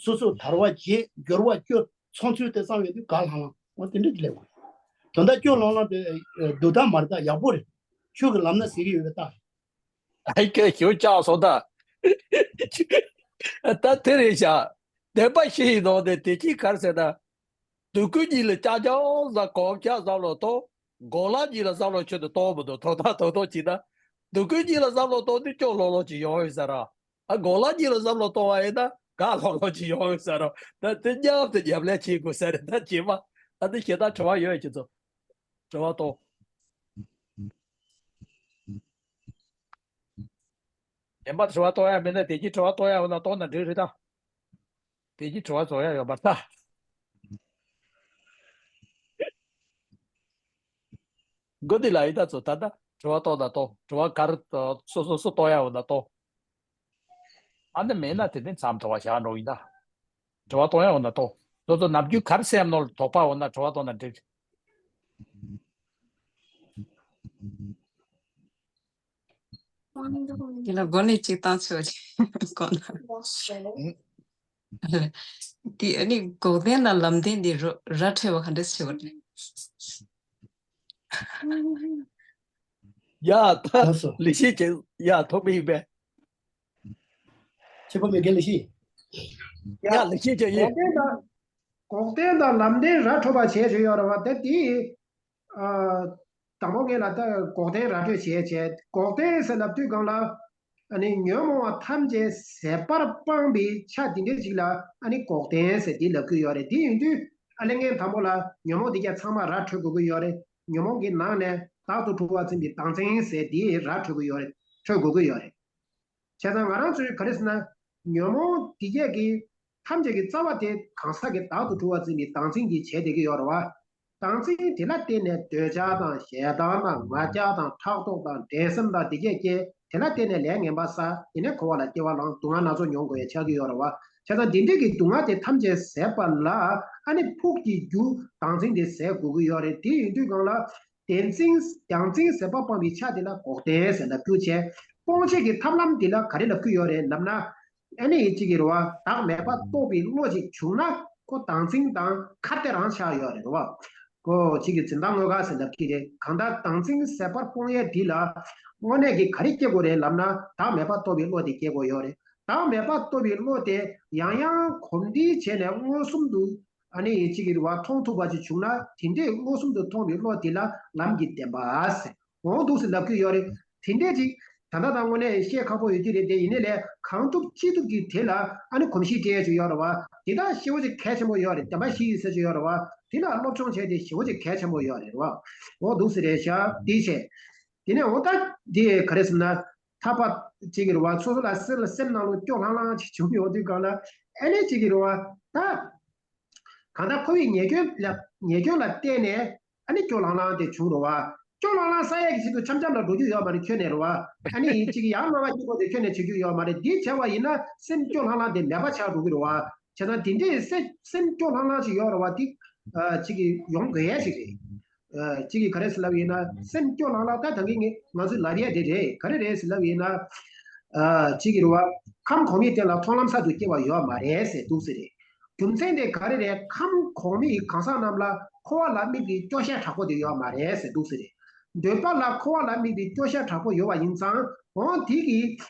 སོ་སོ་དལ་བ་བརྗེད་འབྱོར་བ་སྐྱོ། ཚོང་ཚོས་དེ་བསམ་ཡོད་དུས་དགའ་ལྷང་ལྷང་། འོ་དེ་འདྲ་ཅིག་སླེབས་དགོས། དོན་དག་སྐྱོ་ལྷང་ལྷང་དེ་སྡུག་ཐབས་མ་རེད། ད་ཡག་པོ་རེད། ཆོས་ཀྱི་ལམ་སྣ་ཟེར་གྱི་ཡོད་པའི་རྟགས་རེད། ཨ་ཀའི་ཞུ་ཅག་སོང་ད། ད་དེ་རེད་ཤག་བདེན་པ་བཞི་ཡི་ནང་ནས་དེ་གཅིག་ག་རེ་ཟེར་ན། སྡུག་ཀུན་གཉིས་ལ་ཀྱང་ཀྱང་ཟ་གོམས་ཀྱང་བསམ་བློ་གཏོང་། འགོག་ལམ་གཉིས་ལ་བསམ་བློ་ཁྱོན་དུ་གཏོང་མི་འདུག་དོ་ཐག་དོ་ཐོག་བྱས་ན། སྡུག་ཀུན་གཉིས་ལ་བསམ་བློ་གཏོང་དུས་སྐྱོ་ལྷང་ལྷང་ཅིག་ཡོང་ཡོད་ས་ར། ཨ་འགོག་ལམ་གཉིས་ལ་བསམ་བློ་གཏོང་བ་ཡིན་ན་དགའ་ལྷང་ལྷང་ཅིག་ཡོང་ཡོད་ས་ར། ད་དེ་མཉམ་དུ་ཉམས་ལེན་བྱེད་དགོས་ས་རེད། ད་བྱེད་མ། ཨ་ནི་ཞེ་དྲག་དྲི་བ་ཡོད་ཁྱེད་ཚོ། དྲི་བ་གཏོང་། བདེན་པ་དྲི་བ་གཏོང་ཡ་མེད་ན་དེ་གྱིས་དྲི་བ་གཏོང་ཡ་ཡོད་ན་གཏོང་ན་འགྲིག་རེད་ད། དེ་གྱིས་དྲི་བ་རྫོགས་ཡ་ཡོད་པ་ད། འགོ་འདི་ལ་ཡི་ད་ཚོ་ད་ལྟ་དྲི་བ་གཏོང་ད་གཏོང་། དྲི་བ་ག་རེ་སོ་སོ་སོ་གཏོང་ཡ་འོ་ན་གཏོང་། ཨ་ནི་མེད་ན་དེ་ནས་མཚམས་འདྲ་བ་བཞག་འགྲོ་ཡིན་ད། དྲི་བ་གཏོང་ཡ་འོ་ན་གཏོང་། སོ་སོ་ནམ་རྒྱུན་ག་རེ་སེམས་ནང་ལ་དོགས་པ་འོ་ན་དྲི་བ་གཏོང་ན་འགྲིག། འདི་ལ་མགོ་ནས་གཅིག་བཏང་ཆོག་ཅིག་གོ་ན། འདི་ཨ་ནི་འགོག་བདེན་དང་ལམ་བདེན་འདི་རོ་ར་འཕྲོད་པ་ག་འདྲ་ཆེ་བ་རེད། ཡ་ད་ལགས་སོ། ལི་ཤི་ཅེ་ཡ་ཐོག་མི་ཡིན་པས། ཁྱེད་པ་མེ་རྒན་ལི་ཤི། ཡ་ལི་ཤི་ཅེ་ཡིན། འགོག་བདེན་དང་འགོག་བདེན་དང་ལམ་བདེན་ར་འཕྲོད་པ་བྱས་བྱས་ཡོད་རེད་བ། ད་དེ་ཨ། དང་པོ་ངས་ལ་ད་འགོག་བདེན་ར་འཕྲོད་བྱས་བྱས། འགོག་བདེན་ཟེར་ལབ་དུས་སྒང་ལ། ཨ་ནི་ཉོན་མོངས་པ་ཐམས་ཅད་ཟད་པར་སྤངས་པའི་ཆ་དེ་འདྲ་ཅིག་ལ་ཨ་ནི་འགོག་བདེན་ཟེར་དེ་ལབ་ཀྱི་ཡོད་རེད། དེ་ཡིན་དུས་ཨ་ལས་ངས་དང་པོ་ལ་ཉོན་མོངས་དེ་ག་ཚང་མ་ར་འཕྲོད་དགོས་ཀྱི་ཡོད་རེད། ཉོན་མོངས་ཀྱི་ནང་ནས་བདག་ཏུ་གྲུབ་པར་འཛིན་པའི་བདག་འཛིན་ཟེར་དེ་ར་འཕྲོད་ཀྱི་ཡོད་རེད། འཕྲོད་དགོས་ཀྱི་ཡོད་རེད། བྱས་ཙང་ང་རང་ཚོས་ག་རེ་ཟེར་ན། ཉོན་མོངས་དེ་ག་གི་ཐམས་ཅད་ཀྱི་རྩ་བ་དེ་གང་ཟག་གི་བདག་ཏུ་གྲུབ་པར་འཛིན་པའི་བདག་འཛིན་གྱིས་བྱས་བསྡད་ཀྱི་ཡོད་རེད་བ། བདག་འཛིན་དེ་ལ་བརྟེན་ནས་འདོད་ཆགས་དང་ཞེ་སྡང་དང་ང་རྒྱལ་དང་ཕྲག་དོག་དང་འགྲན་སེམས་དང་དེ་ག་སྐྱེ། དེ་ལ་བརྟེན་ནས་ལས་ངན་པ་བསགས། དེ་ནས་འཁོར་བ་ལ་སྐྱེ་བ་བླངས། སྡུག་བསྔལ་སྣ་ཚོགས་མྱོང་དགོས་ཡ་ཆགས་ཀྱི་ཡོད་རེད་བ། བྱས་ཙང་དེ་འདྲས་ཀྱི་སྡུག་བསྔལ་དེ་ཐམས་ཅད་ཟད་པ་ལ་ཨ་ནི་ཕུགས་ཀྱི་རྒྱུ་བདག་འཛིན་དེ་ཟད་དགོས་ཀྱི་ཡོད་རེད། དེ་ཡིན་དུས་སྒང་ལ། བདེན་འཛིན་བདག་འཛིན་ཟད་པ་སྤངས་པའི་ཆ་དེ་ལ་འགོག་བདེན་ཟེར་ལབ་རྒྱུ་བྱས། སྤོང་བྱེད་ཀྱི་ཐབས་ལམ་དེ་ལ་ག་རེ་ལབ་ཀྱི་ཡོད་རེད་ལབ་ན། ཨ་ནི་གཅིག་གི་རེད་བ། བདག་མེད་པ་རྟོགས་པའི་བློ་ཅིག་བྱུང་ན་ཁོ་བདག་འཛིན་དང་ཁ་གཏད་རང་ཆགས་ཡོད་རེད་བ། ཁོ་གཅིག་གི་འཛིན་སྟངས་དངོས་ཁ་ཟེར་ལབ་ཀྱི་རེད། གང་ལྟར་བདག་འཛིན་ཟད་པར་སྤོང་ཡས་འདི་ལ་དངོས་གནས་ཀྱི་ག་རེ་སྐྱེ་དགོས་རེད་ལབ་ན། བདག་མེད་པ་རྟོགས་པའི་བློ་དེ་སྐྱེ་དགོས་ཡོད་རེད། བདག་མེད་པ་རྟོགས་པའི་བློ་དེ་ཡང་ཡང་གོམས་འདྲིས་བྱས་ནས་མངོན་སུམ་དུ། ཨ་ནི་གཅིག་གི་རེད་བ། མཐོང་ཐུབ་པ་ཅིག་བྱུང་ན། དེ་འདྲའི་མངོན་སུམ་དུ་མཐོང་བའི་བློ་དེ་ལ་ལམ་གྱི་བདེན་པ་ཟེར། འོང་འདུག་ཟེར་ལབ་ཀྱི་ཡོད་རེད། དེ་འདྲས་ཅིག་ད་ལྟ་དང་དངོས་གནས་བཤད་ཁག་པོ་ཡོད་ཀྱི་རེད་དེ། ཡིན་ནའི་ལས་གང་ཐུབ་ཅི་ཐུབ་ཀྱིས་དེ་ལ་ཨ་ནི་གོམས་གཤིས་སྤྲད་ཡ་ཅིག་ཡོད་རེད་བ། དེ་དག་སྐྱེ་བོ་ཅིག་གལ་ཆེན་པོ་ཡོད་རེད། བདེན་པ་བཞི་ཡོད་ས་ཅིག་ཡོད་རེད་བ། དེ་ལ་སློབ་སྦྱོང་བྱས་ཏེ་ཞེ་པོ་ཅིག་གལ་ཆེན་པོ་ཡོད་རེད་བ། འོང་འདུག་ཟེར་རེད་ཤག་དེ་བྱས། དེ་ནས་འོ་ད་དེ་ག་རེ་ཟེར་ན། ཐར་པ་ཅིག་གི་རེད་བ། སོ་སོ་ལ་སེམས་ལ་སེམས་ནང་ལ་སྐྱོ་ལྷང་ལྷང་ཅིག་བྱུང་ཡོང་དུས་སྒང་ལ། ཨ་ནི་ཅིག་གི་རེད་བ། ད་གང་ལྟར་འཁོར་བའི་ཉེས་སྐྱོན་ལ་ཉེས་སྐྱོན་ལ་བརྟེན་ནས་ཨ་ནི་སྐྱོ་ལྷང་ལྷང་དེ་བྱུང་རེད་བ། སྐྱོ་ལྷང་ལྷང་བསལ་ཡས་ཀྱི་ཆེད་དུ་འཆམ་འཆམ་ལ་འགྲོ་རྒྱུ་ཡོད་མ་རེད། ཁྱོན་ནས་རེད་བ། ཨ་ནི་ཅིག་ཡང་སྨྲ་བ་སྐྱིད་པོ་དེ་ཁྱོན་ནས་བྱེད་རྒྱུ་ཡོད་མ་རེད། འདི་བྱས་པ་ཡིན་ན་སེམས་སྐྱོ་ལྷང་ལྷང་དེ་མེད་པ་ཆགས་འགྲོ་གི་རེད་བ། བྱས་ཙང་དེ་འདྲའི་སེམས་སེམས་སྐྱོ་ལྷང་ལྷང་ཞིག་ཡོད་རེད་བ། འདི་ཨ་ཅིག་གི་ཡོང་དགོས་ཡས་ཞིག་རེད། ཨ་ཅིག་གིས་ག་རེ་ཟེར་ལབ་ཡིན་ན། སེམས་སྐྱོ་ལྷང་ལྷང་། ད་ད་གིན་ངས་ང་ཚོས་ལབ་ཡས་དེ་རེད། ག་རེ་རེད་ཟེར་ལབ་ཡིན་ན། ཨ་ཅིག་གིས་རེད་བ། ཁམས་གོང་མའི་སྟེང་ལ་མཐོང་ལམ་གསར་དུ་སྐྱེ་བ་ཡོད་མ་རེད་ཟེར་འདུག་ཟེར་རེད། རྒྱུ་མཚན་དེ་ག་རེ་རེད། ཁམས་གོང་མའི་གང་ཟག་རྣམས་ལ་འཁོར་བ་ལ་དམིགས་པའི་སྐྱོ་ཤས་དྲག་པོ་དེ་ཡོད་མ་རེད་ཟེར་འདུག་ཟེར་རེད། འདོད་པ་ལ་འཁོར་བ་ལ་དམིགས་པའི་སྐྱོ་ཤས་དྲག་པོ་ཡོད་པ་ཡིན་ཙང་། འོ་དེ་གི་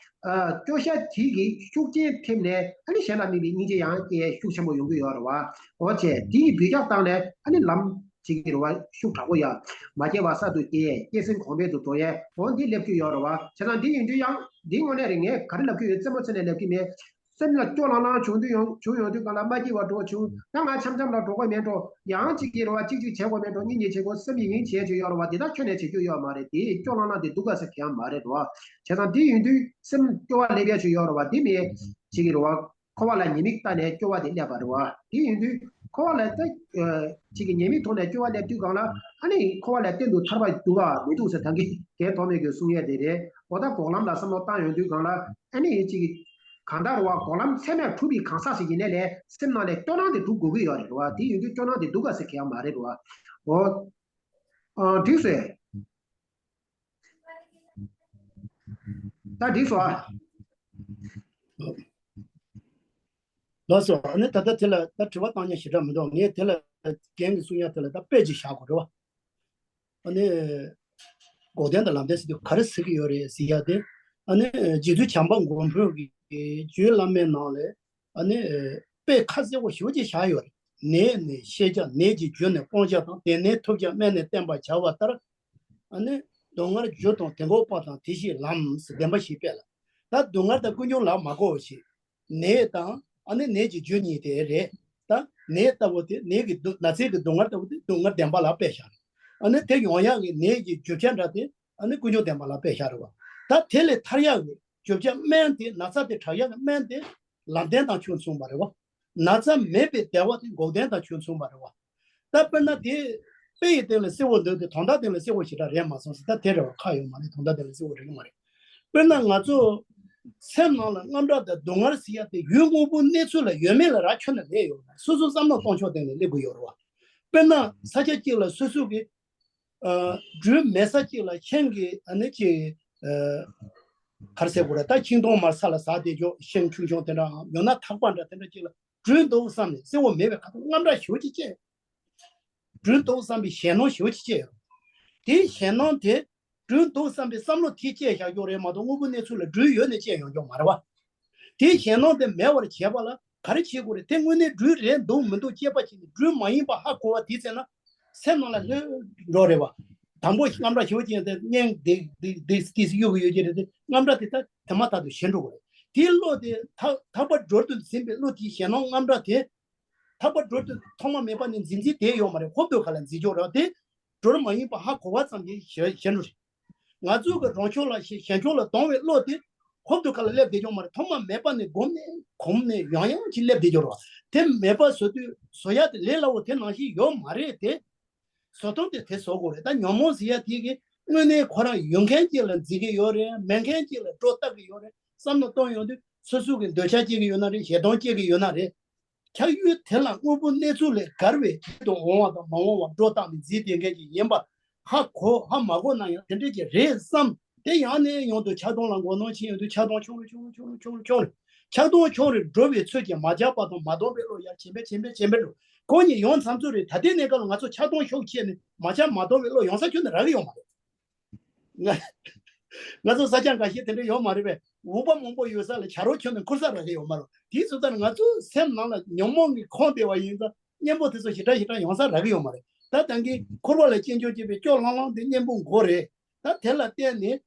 ཨ་སྐྱོ་ཤས་དེ་གི་ཤུགས་རྐྱེན་ཐེབས་ནས་ཨ་ནི་གཞན་ལ་དམིགས་པའི་སྙིང་རྗེ་ཡང་སྐྱེ་ཤུགས་ཆེན་པོ་ཡོང་གི་ཡོད་རེད་བ། འོ་བྱས་དེ་ཡི་འབུད་རྒྱག་བཏང་ནས་ཨ་ནི་ལམ་ཅིག་གི་རེད་བ། ཤུགས་དྲག་པོ་ཡ་མ་སྐྱེས་པ་གསར་དུ་སྐྱེ། སྐྱེས་ཟིན་གོང་འཕེལ་དུ་འགྲོ་ཡས། འོ་འདི་སླེབས་ཀྱི་ཡོད་རེད་བ། བྱས་ཙང་འདི་ཡིན་དུས་ཡང་འདི་དངོས་གནས་རེད། ངས་ག་རེ་ལབ་ཀྱི་ཡོད། རྩེད་མོ་རྩེ་ནས་ལབ་ཀྱི་མེད། སེམས་ལ་སྐྱོ་ལྷང་ལྷང་བྱུང་དུས་ཡོང་བྱུང་ཡོང་དུས་སྒང་ལ་མ་སྐྱིད་པ་འདྲ་བྱུང་། ད་ང་འཆམ་འཆམ་ལ་འགྲོ་དགོས་མེད་འགྲོ། ཡང་གཅིག་གིས་རེད་བ། གཅིག་གཅིག་བྱེད་དགོས་མེད་འགྲོ། གཉིས་གཉིས་བྱེད་དགོས། སེམས་ཡིན་ཡིན་བྱས་བྱས་ཡོད་རེད་བ། འདི་དག་ཁྱོན་ནས་བྱེད་རྒྱུ་ཡོད་མ་རེད། དེ་སྐྱོ་ལྷང་ལྷང་དེ་སྡུག་ག་ཟེར་གྱི་ཡང་མ་རེད་རེད་བ། བྱས་ཙང་འདི་ཡིན་དུས་སེམས་སྐྱོ་བ་སླེབས་ཡ་ཅིག་ཡོད་རེད་བ། འདི་མེད་ཅིག་གིས་རེད་བ། འཁོར་བ་ལ་ཉེས་དམིགས་བལྟས་ནས་སྐྱོ་བ་དེ་སླེབས་པ་རེད་བ། དེ་ཡིན་དུས་འཁོར་བ་ལ་ད་ཅིག་གི་ཉེས་དམིགས་ཐོག་ནས་སྐྱོ་བ་སླེབས་དུས་སྒང་ལ། ཨ་ནི་འཁོར་བ་ལ་གཏན་དུ་ཐར་པ་འདུག་ག་མི་འདུག་ཟེར་ད་གིན་རྒན་ཐོགས་མེད་ཀྱིས་གསུང་ཡས་དེ་རེད། འོ་ད་འགོག་ལམ་ལ་བསམ་བློ་བཏང་ཡོང་དུས་སྒང་ལ། ཨ་ནི་ཅིག་གི་གང་ལྟར་བ་འགོག་ལམ་ཚད་མས་གྲུབ་པའི་གང་ཟག་ཞིག་ཡིན་ནའི་ལས་སེམས་ནང་ལས་སྐྱོ་སྣང་དེ་འགྲོ་དགོས་ཀྱི་ཡོད་རེད་བ། དེ་ཡིན་དུས་སྐྱོ་སྣང་དེ་སྡུག་ག་ཟེར་གྱི་ཡང་མ་རེད་བ། འོ། ཨ་འགྲིག་སོང་ངས། ད་འགྲིག་སོང་ཨ། ལགས་སོ། ཨ་ནི་ད་ལྟ་དེ་ལ་ད་དྲི་བ་བཏང་མཁན་ཞེ་དྲག་མི་འདུག་ངས་དེ་ལ་རྒན་གྱིས་གསུང་ཡ་དེ་ལ་ད་དཔེ་ཅིག་བཞག་དགོས་རེད་བ། ཨ་ནི་འགོག་བདེན་དང་ལམ་བདེན་ཟེར་དུས་ག་རེ་ཟེར་གྱི་ཡོད་རེད་ཟེར་ཡ་དེ། ཨ་ནི་རྗེ་བཙུན་བྱམས་པ་མགོན་པོ་གི་རྒྱུད་བླ་མའི་ནང་ལས། ཨ་ནི་དཔེ་ཁ་གསལ་པོ་ཞེ་པོ་ཅིག་བཞག་ཡོད་རེད། ནད་ནི་ཤེས་བྱ། ནད་ཀྱི་རྒྱུ་ནི་སྤོང་བྱ་དང་། དེ་ནད་ཐུབ་ཀྱང་སྨན་ནི་བསྟེན་པར་བྱ་བ་ལྟར། ཨ་ནི་སྡུག་བསྔལ་རྒྱུ་དང་དེ་འགོག་པ་དང་། དེ་བཞིན་ལམ་ཟེར་བདེན་པ་བཞི་སྤེལ་ལ། ད་སྡུག་བསྔལ་དང་ཀུན་འབྱུང་ལ་མ་གོ་བ་ཞིག་ནད་དང་ཨ་ནི་ནད་ཀྱི་རྒྱུ་གཉིས་དེ་རེད། ད་ནད་ལྟ་བུ་དེ་ནད་ཀྱི་སྡུག་ན་ཚའི་གི་སྡུག་བསྔལ་ལྟ་བུ་དེ་སྡུག་བསྔལ་བདེན་པ་ལ་དཔེ་བཞག་རེད། ཨ་ནི་དེ་ཡོང་ཡག་གི་ནད་ཀྱི་རྒྱུ་ཆ་འདྲ་དེ་ཨ་ནི་ཀུན་འབྱུང་བདེན་པ་ལ་དཔེ་བཞག་རེད་བ། ད་དེ་ལས་ཐར་ཡག་གི་རྒྱུ་ཆ་སྨན་དེ་ན་ཚ་དེ་དྲག་ཡག་གི་སྨན་དེ་ལམ་བདེན་དང་ཁྱོད་མཚུངས་པ་རེད་བ། ན་ཚ་མེད་པའི་བདེ་བ་དེ་འགོག་བདེན་དང་ཁྱོད་མཚུངས་པ་རེད་བ། ད་དཔེར་ན་དེ་ དཔེ་ཡི་སྟེང་ལ་གསལ་བོ་འདོད་དེ་དོན་དག་སྟེང་ལ་གསལ་བོ་ཞེ་དྲག་རེད་མ་སོང་ཟེར། ད་དེ་རེད་བ། ཁག་ཡོད་མ་རེད། དོན་དག་སྟེང་ལ་གསལ་བོ་རེད་གི་མ་རེད། དཔེར་ན་ང་ཚོ་སེམས་ནང་ལ་དངངས་སྐྲག་དང་སྡུག་བསྔལ་ཟེར་ཡ་དེ་ཡུལ་དངོས་པོ་གནས་ཚུལ་ལ་ཡོད་མེད་ལ་རག་ཁྱོན་ནས་སླེབས་ཡོད་མ་རེད། སོ་སོ་བསམ་བློ་གཏོང་ཕྱོགས་སྟེང་ནས་སླེབས་དགོས་ཡོད་རེད་བ། དཔེར་ན་ས་ཆ་གཅིག་ལ་སོ་སོ་གི་ཨ་སྦྲུལ་མེད་ས་གཅིག་ལ་ཤིང་གི་ཨ་ནི་ཅིག་ཨ་ག་རེ་ཟེར་དགོས་རེད། ད་ཤིང་སྡོང་མར་ས་ལ་ཟགས་བསྡད་ཆོག་ཤིང་ཆུང་ཆུང་དེ་འདྲའམ་ཡང་ན་ཐག་པ་འདྲ་དེ་འདྲ་ཅིག་ལ་སྦྲུལ་འདུག་བསམ་ནས་གསལ་བོ་མེད་པའི་ཁ་ཐུག་དངངས་སྐྲག་ཞེ་པོ་ཅིག་སྐྱེས། སྦྲུལ་འདུག་བསམ་པའི་ཞེད་སྣང་ཞེ་པོ་ཅིག་སྐྱེས་ཡོད། དེའི་ཞེད་སྣང་དེ་སྦྲུལ་འདུག་བསམ་པའི་བསམ་བློ་དེས་སྐྱེས་བཞག་ཡོད་རེད་མ་གཏོགས་དངོས་པོ་གནས་ཚུལ་ལ་སྦྲུལ་ཡོད་ནས་སྐྱེས་ཡོང་རྒྱུ་མ་རེད་བ། དེའི་ཞེད་སྣང་དེ་མེད་པར་བྱས་པ་ལ་ག་རེ་བྱེད་དགོས་རེད། དེ་དངོས་གནས་སྦྲུལ་རེད་འདུག་མི་འདུག་དཔྱད་པ་བྱས་ནས་སྦྲུལ་མ་ཡིན་པ་ཧ་གོ་བ་དེ་ཚེ་ན་སེམས་ནང་ལ་ལྷོད་འགྲོ་རེད་བ། དང་པོ་དངངས་སྐྲག་ཞེ་པོ་ཅིག་ཡོང་དུས་སྙིང་དེ་དེ་དེ་དེ་གཡོ་གི་ཡོད་ཀྱི་རེད་དེ་དངངས་སྐྲག་དེ་ད་དེ་མ་ཐག་ཏུ་ཞི་འགྲོ་གི་རེད། དེའི་བློ་དེ་ཐག་ཐག་པ་སྦྲུལ་དུ་འཛིན་པའི་བློ་དེའི་ཞེད་སྣང་དངངས་སྐྲག་དེ། ཐག་པ་སྦྲུལ་དུ་ཐོག་མ་མེད་པ་ནས་འཛིན་འཛིན་དེ་ཡོད་མ་རེད། ཧོབ་ཏེ་ཁ་ལ་འཛིན་ཆོག་རེད་དེ། སྦྲུལ་མ་ཡིན་པ་ཧ་གོ་བ་ཙམ་གྱིས་ཞེ་ཞེ་འགྲོ་རེད། ང་ཚོ་གི་རང་ཕྱོགས་ལ་ཞེ་ཞེ་ཕྱོགས་ལ་དོང་བའི་བློ་དེ་ཧོབ་ཏེ་ཁ་ལ་སླེབས་བསྡད་ཆོག་མ་རེད། ཐོག་མ་མེད་པ་ནས་གོམས་ནས་གོམས་ནས་ཡང་ཡང་ཅིག་སླེབས་བསྡད་ཆོག་རེད་བ། དེ་མེད་པ་བཟོ་དུས་བཟོ་ཡ་དེ་ལས་སླ་བོ་དེ་ནང་བཞིན་ཡོད་མ་རེད་དེ། བཟོ་སྟངས་དེ་དེ་བཟོ་དགོས་རེད། ད་ཉོན་མོངས་ཟེར་ཡ་དེ་གི་དངོས་གནས་ཁོ་རང་ཡོད་མཁན་ཅིག་ལ་འཛིན་གི་ཡོད་རེད། མེད་མཁན་ཅིག་ལ་སྒྲོ་བཏགས་གི་ཡོད་རེད། བསམ་བློ་གཏོང་ཡོང་དུས་སོ་སོ་གི་འདོད་ཆགས་སྐྱེ་གི་ཡོད་ན་རེད། ཞེ་སྡང་སྐྱེ་གི་ཡོད་ན་རེད། ཆགས་ཡུལ་དེ་ལ་དངོས་པོ་གནས་ཚུལ་ལས་བརྒལ་བའི་ཆེད་དུ་འོང་བ་དང་མ་འོང་བ་སྒྲོ་བཏགས་ནས་འཛིན་བསྡད་མཁན་ཅིག་ཡིན་པ་ཧ་གོ་ཧ་མ་གོ་ན་ཡང་དེ་འདྲས་ཀྱི་རེད་བསམ། དེ་ཡང་ནས་ཡང་དུ་ཆགས་སྡང་ལ་མགོ་གནོན་བྱེད་ཡོང་དུས་ཆགས་སྡང་ཆུང་རུ་ཆུང་རུ་ཆུང་རུ་ཆུང་རུ་ཆུང་རུ། ཆགས་སྡང་ཆུང་རུ་འགྲོ་བའི་ཚུལ་གྱིས་མ་ཆགས་པ་དང་མ་སྡང་བའི་བློ་ཡར་ཇེ་ཆེར་ཇེ་ཆེར་ཇེ་ཆེར་འགྲོ། ཁོ་གཉིས་ཡོང་མཚམས་ཚོད་རེད། ད་ལྟའི་གནས་སྐབས་ལ་ང་ཚོ་ཆགས་སྡང་ཤུགས་ཆེ་ནས་མ་ཆགས་མ་སྡང་བའི་བློ་ཡོང་ས་ཁྱོན་ནས་རག་གི་ཡོད་མ་རེད། ང་ང་ཚོ་ས་ཆ་འགའ་ཤས་དེ་འདྲ་ཡོད་མ་རེད་པས། འུག་པ་མང་པོ་ཡོད་ས་ལ་བྱ་རོག་ཁྱོན་ནས་འཁུར་ས་རག་གི་ཡོད་མ་རེད། དེའི་སོ་ཙང་ང་ཚོའི་སེམས་ནང་ལ་ཉོན་མོངས་ཀྱི་ཁོངས་བསྡད་པ་ཡིན་ཙང་གཉེན་པོ་དེ་ཚོ་ཞེ་དྲག་ཞེ་དྲག་ཡོང་ས་རག་གི་ཡོད་མ་རེད། ད་ད་གིན་འཁོར་བ་ལ་སྐྱེ་འགྱུར་བྱེད་པའི་སྐྱོ་ལྷང་ལྷང་དེ་གཉེན་པོ་མགོ་རེད། ད་དེ་ལ་བརྟེན་ནས་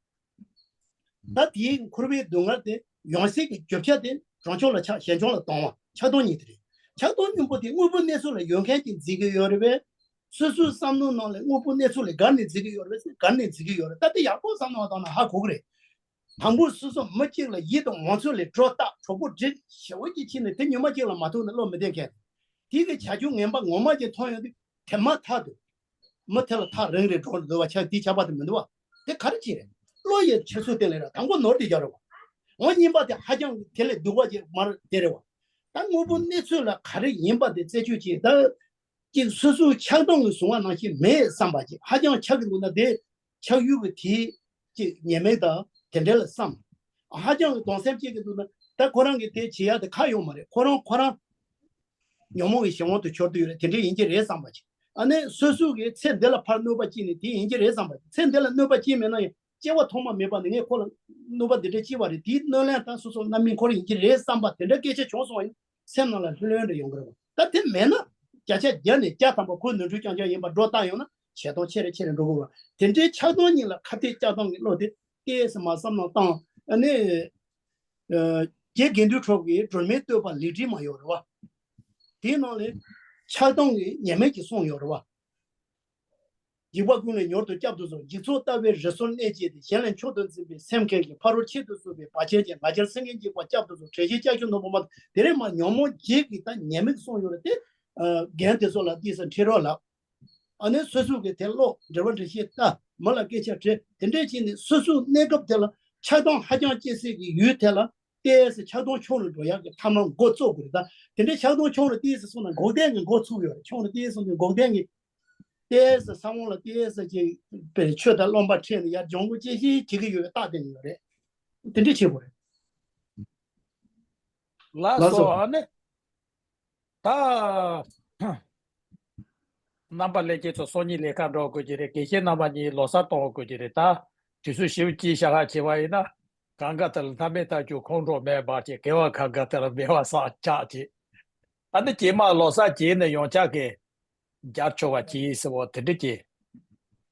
ད་དེའི་འཁོར་བའི་སྡུག་བསྔལ་དེ་ཡོང་སའི་གི་རྒྱུ་ཆ་དེ་རང་ཕྱོགས་ལ་ཆགས་གཞན་ཕྱོགས་ལ་གཏོང་བ་ཆགས་སྡང་གཉིས་དེ་རེད། ཆགས་སྡང་གཉིས་པོ་དེ་དངོས་པོ་གནས་ཚུལ་ལ་ཡོད་མཁན་གྱིས་འཛིན་གྱི་ཡོད་རེད་པས། སོ་སོའི་བསམ་བློའི་ནང་ལ་དངོས་པོ་གནས་ཚུལ་ལས་བརྒལ་ནས་འཛིན་གྱི་ཡོད་རེད་པས། བརྒལ་ནས་འཛིན་གྱི་ཡོད་རེད། ད་དེ་ཡག་པོ་བསམ་བློ་བཏང་ན་ཧ་གོ་གི་རེད། དང་པོ་སོ་སོ་མི་གཅིག་ལ་ཡིད་དང་ངོ་ཚོད་ལས་སྒྲོ་བཏགས་གྲོགས་པོ་སྒྲིག་ཞེ་པོ་ཅིག་ཕྱིན་ནས་དེ་ཉི་མ་གཅིག་ལ་མ་ཐུག་ན་བློ་མི་བདེ་མཁན། དེ་གི་བྱ་རྒྱུ་ངན་པ་ངོ་མ་ཅིག་མཐོང་ཡོང་དུས་དེ་མ་ཐག་ཏུ་མི་དེ་ལ་ཐག་རིང་རེ་འགྲོ་འདུག་བ། ཆ་དེ་ཆགས་པ་དེ་མི་འདུག་བ། དེ་ག་རེ་བྱེད་རེད། བློ་ཡི་འཆར་ཚུལ་དེ་ལས་ར་དང་པོ་ནོར་དེ་རྒྱག་རེད་བ། འོ་གཉིས་པ་དེ་ཧ་ཅང་དེ་ལས་སྡུག་པ་ཅིག་མར་དེ་རེད་བ། ད་དངོས་པོ་གནས་ཚུལ་ལ་ག་རེ་ཡིན་པ་དེ་རྩད་གཅོད་བྱེད་ད། ཅིག་སོ་སོའི་ཆགས་སྡང་གིས་བཟུང་བ་ནང་བཞིན་མེད་བསམ་པ་ཅིག་ཧ་ཅང་ཆགས་ཀྱི་འདུག་ན་དེ་ཆགས་ཡུལ་གྱི་དེའི་ཅིག་ཉེས་དམིགས་དང་དེ་འདྲ་ལ་བསམ། ཧ་ཅང་གི་གདུང་སེམས་སྐྱེ་གི་འདུག་ན་ད་ཁོ་རང་གིས་དེ་བྱེད་ཡ་དེ་ཁག་ཡོད་མ་རེད། ཁོ་རང་ཁོ་རང་ཉོན་མོངས་ཀྱི་གཞན་དབང་དུ་གྱུར་དུ་ཡོད་རེད། དེ་འདྲ་ཡིན་གྱི་རེད་བསམ་པ་ཅིག་ཨ་ནི་སོ་སོ་གིས་ཚེ་འདི་ལ་ཕར་གནོད་པ་སྐྱེལ་ནས་དེ་ཡིན་གྱི་རེད་བསམ་པ་ཅིག་ཚེ་འདི་ལ་གནོད་པ་སྐྱེལ་མེད་ན་ཡང་སྐྱེ་བ་ཐོག་མ་མེད་པ་ནས་ངས་ཁོ་ལ་གནོད་པ་འདི་འདྲ་སྐྱེལ་བ་རེད། དེའི་གནོད་ལན་ད་སོ་སོ་རྣམ་སྨིན་འཁོར་ཡིན་གྱི་རེད་བསམ་པ་དེ་འདྲ་སྐད་ཆ་བྱུང་སོང་བ་ཡིན། སེམས་ནང་ལ་ལྷོད་ལྷོད་འདྲ་ཡོང་གི་རེད་བ། ད་དེ་མེད་ན་བརྒྱ་ཆ་བརྒྱ་ནས་བརྒྱ་ཐམ་པ་ཁོའི་ནོར་འཁྲུལ་རྐྱང་རྐྱང་ཡིན་པ་སྒྲོ་བཏགས་ཡོང་ན་ཞེ་སྡང་ཆེ་རུ་ཆེ་རུ་འགྲོ་གི་རེད་བ། དེ་འདྲའི་ཆགས་སྡང་གཉིས་ལ་ཁ་གཏད་བཅག་སྟངས་ཀྱི་བློ་དེ་ཏོག་ཙམ་མར་བསམ་བློ་བཏང་ཨ་ནི། ཨ་རྗེ་དགེ་འདུན་གྲུབ་ཀྱིས་སྒྲོན་མེའི་བསྟོད་པ་ལེགས་བྲིས་མ་ཡོད་རེད་བ། དེའི་ནང་ལས་ཆགས་སྡང་གི་ཉེས་དམིགས་ཀྱི་གསུངས་ཡོད་རེད་བ། འཇིགས་པ་ཀུན་ལས་མྱུར་དུ་བསྐྱབ་ཏུ་གསོལ། འཇིག་ཚོགས་ལྟ་བའི་རི་སུལ་གནས་བཅས་ཏེ། གཞན་ལ་མཆོག་ཏུ་འཛིན་པའི་སེམས་མཁན་གྱི། ཕ་རོལ་ཆེད་དུ་གསོལ་བའི་བར་ཆད་ཀྱིས། ང་རྒྱལ་སེང་གེའི་འཇིགས་པ་བསྐྱབ་ཏུ་གསོལ། དྲན་ཤེས་ལྕགས་ཀྱུ་ནོར་བུ་མ་ཐོབ། དེ་རིང་མ་ཉོན་མོངས་བརྒྱད་ཀྱི་ད་ཉེས་དམིགས་གསུངས་ཡོད་རེད་དེ། ཨ་རྒན་དེ་ཚོ་ལ་ཏོག་ཙམ་ཁྲིད་རོགས་ལབ། ཨ་ནི་སོ་སོ་གི་དེ་ཀློག་འགྲེལ་པ་འགྲེལ་བཤད་ལྟ། མི་ལ་སྐད་ཆ་དྲིས། དེ་འདྲས་བྱས་ནས་སོ་སོའི་གནས་སྐབས་དེ་ལ་ཆགས་སྡང་ཧ་ཅང་སྐྱེ་སའི་གི་ཡུལ་དེ་ལ་ཏོག་ཙམ་ཆགས་སྡང་ཆུང་རུ་འགྲོ་ཡག་གི་ཐབས་ལམ་འགོ་བཙུགས་དགོས་རེད། ད་དེ་འདྲའི་ཆགས་སྡང་ཆུང་རུ་ཏོག་ཙམ་སོང་ན་འགོག་བདེན་གྱི་འགོ་ཚུགས་ཡོད་རེད། ཆུང་རུ་ཏོག་ཙམ་སོང་ནས་འགོག་བདེན་གྱི་ཏོག་ཙམ་ས་བོན་ལ་ཏོག་ཙམ་ཅིག་པའི་ཆོས་དང་རློམ་པ་འཕྲད་ནས་ཡར་སྦྱོང་དགོས་ཅེས་ཤིག་བྱེད་ཀྱི་ཡོད་པའི་རྟགས་དེ་ཡོད་རེད། དེ་འདྲས་བྱེད་དགོས་རེད། ལགས་ལགས་སོ། སོ། ཨ་ནི། ད། རྣམ་པ་ལྷན་རྒྱས་ཚོ་སང་ཉིན་ལས་ཀ་འགྲོ་དགོས་ཀྱི་རེད། དགེ་བཤེས་རྣམ་པ་གཉིས་ལོ་གསར་གཏོང་དགོས་ཀྱི་རེད། ད་དུས་ཚོད་ཞེ་པོ་ཅིག་ཞག་ཁ་བྱེད་པ་ཡིན་ན། གང་ག་དེ་ལ་མཐའ་མེད་ཐག་ཆོད་ཁོང་ཁྲོ་མེད་པར་བྱེད། དགེ་བ་གང་ག་དེ་ལ་མེད་པ་བསགས་ཆགས་བྱེད། ཨ་ནི་རྗེས་མ་ལོ་གསར་རྗེས་ནས་ཡང་ཆགས་ཀྱི་རྒྱབ་ཆོག་པ་གྱིས་ཟེར་བ་དེ་འདྲ་གྱིས་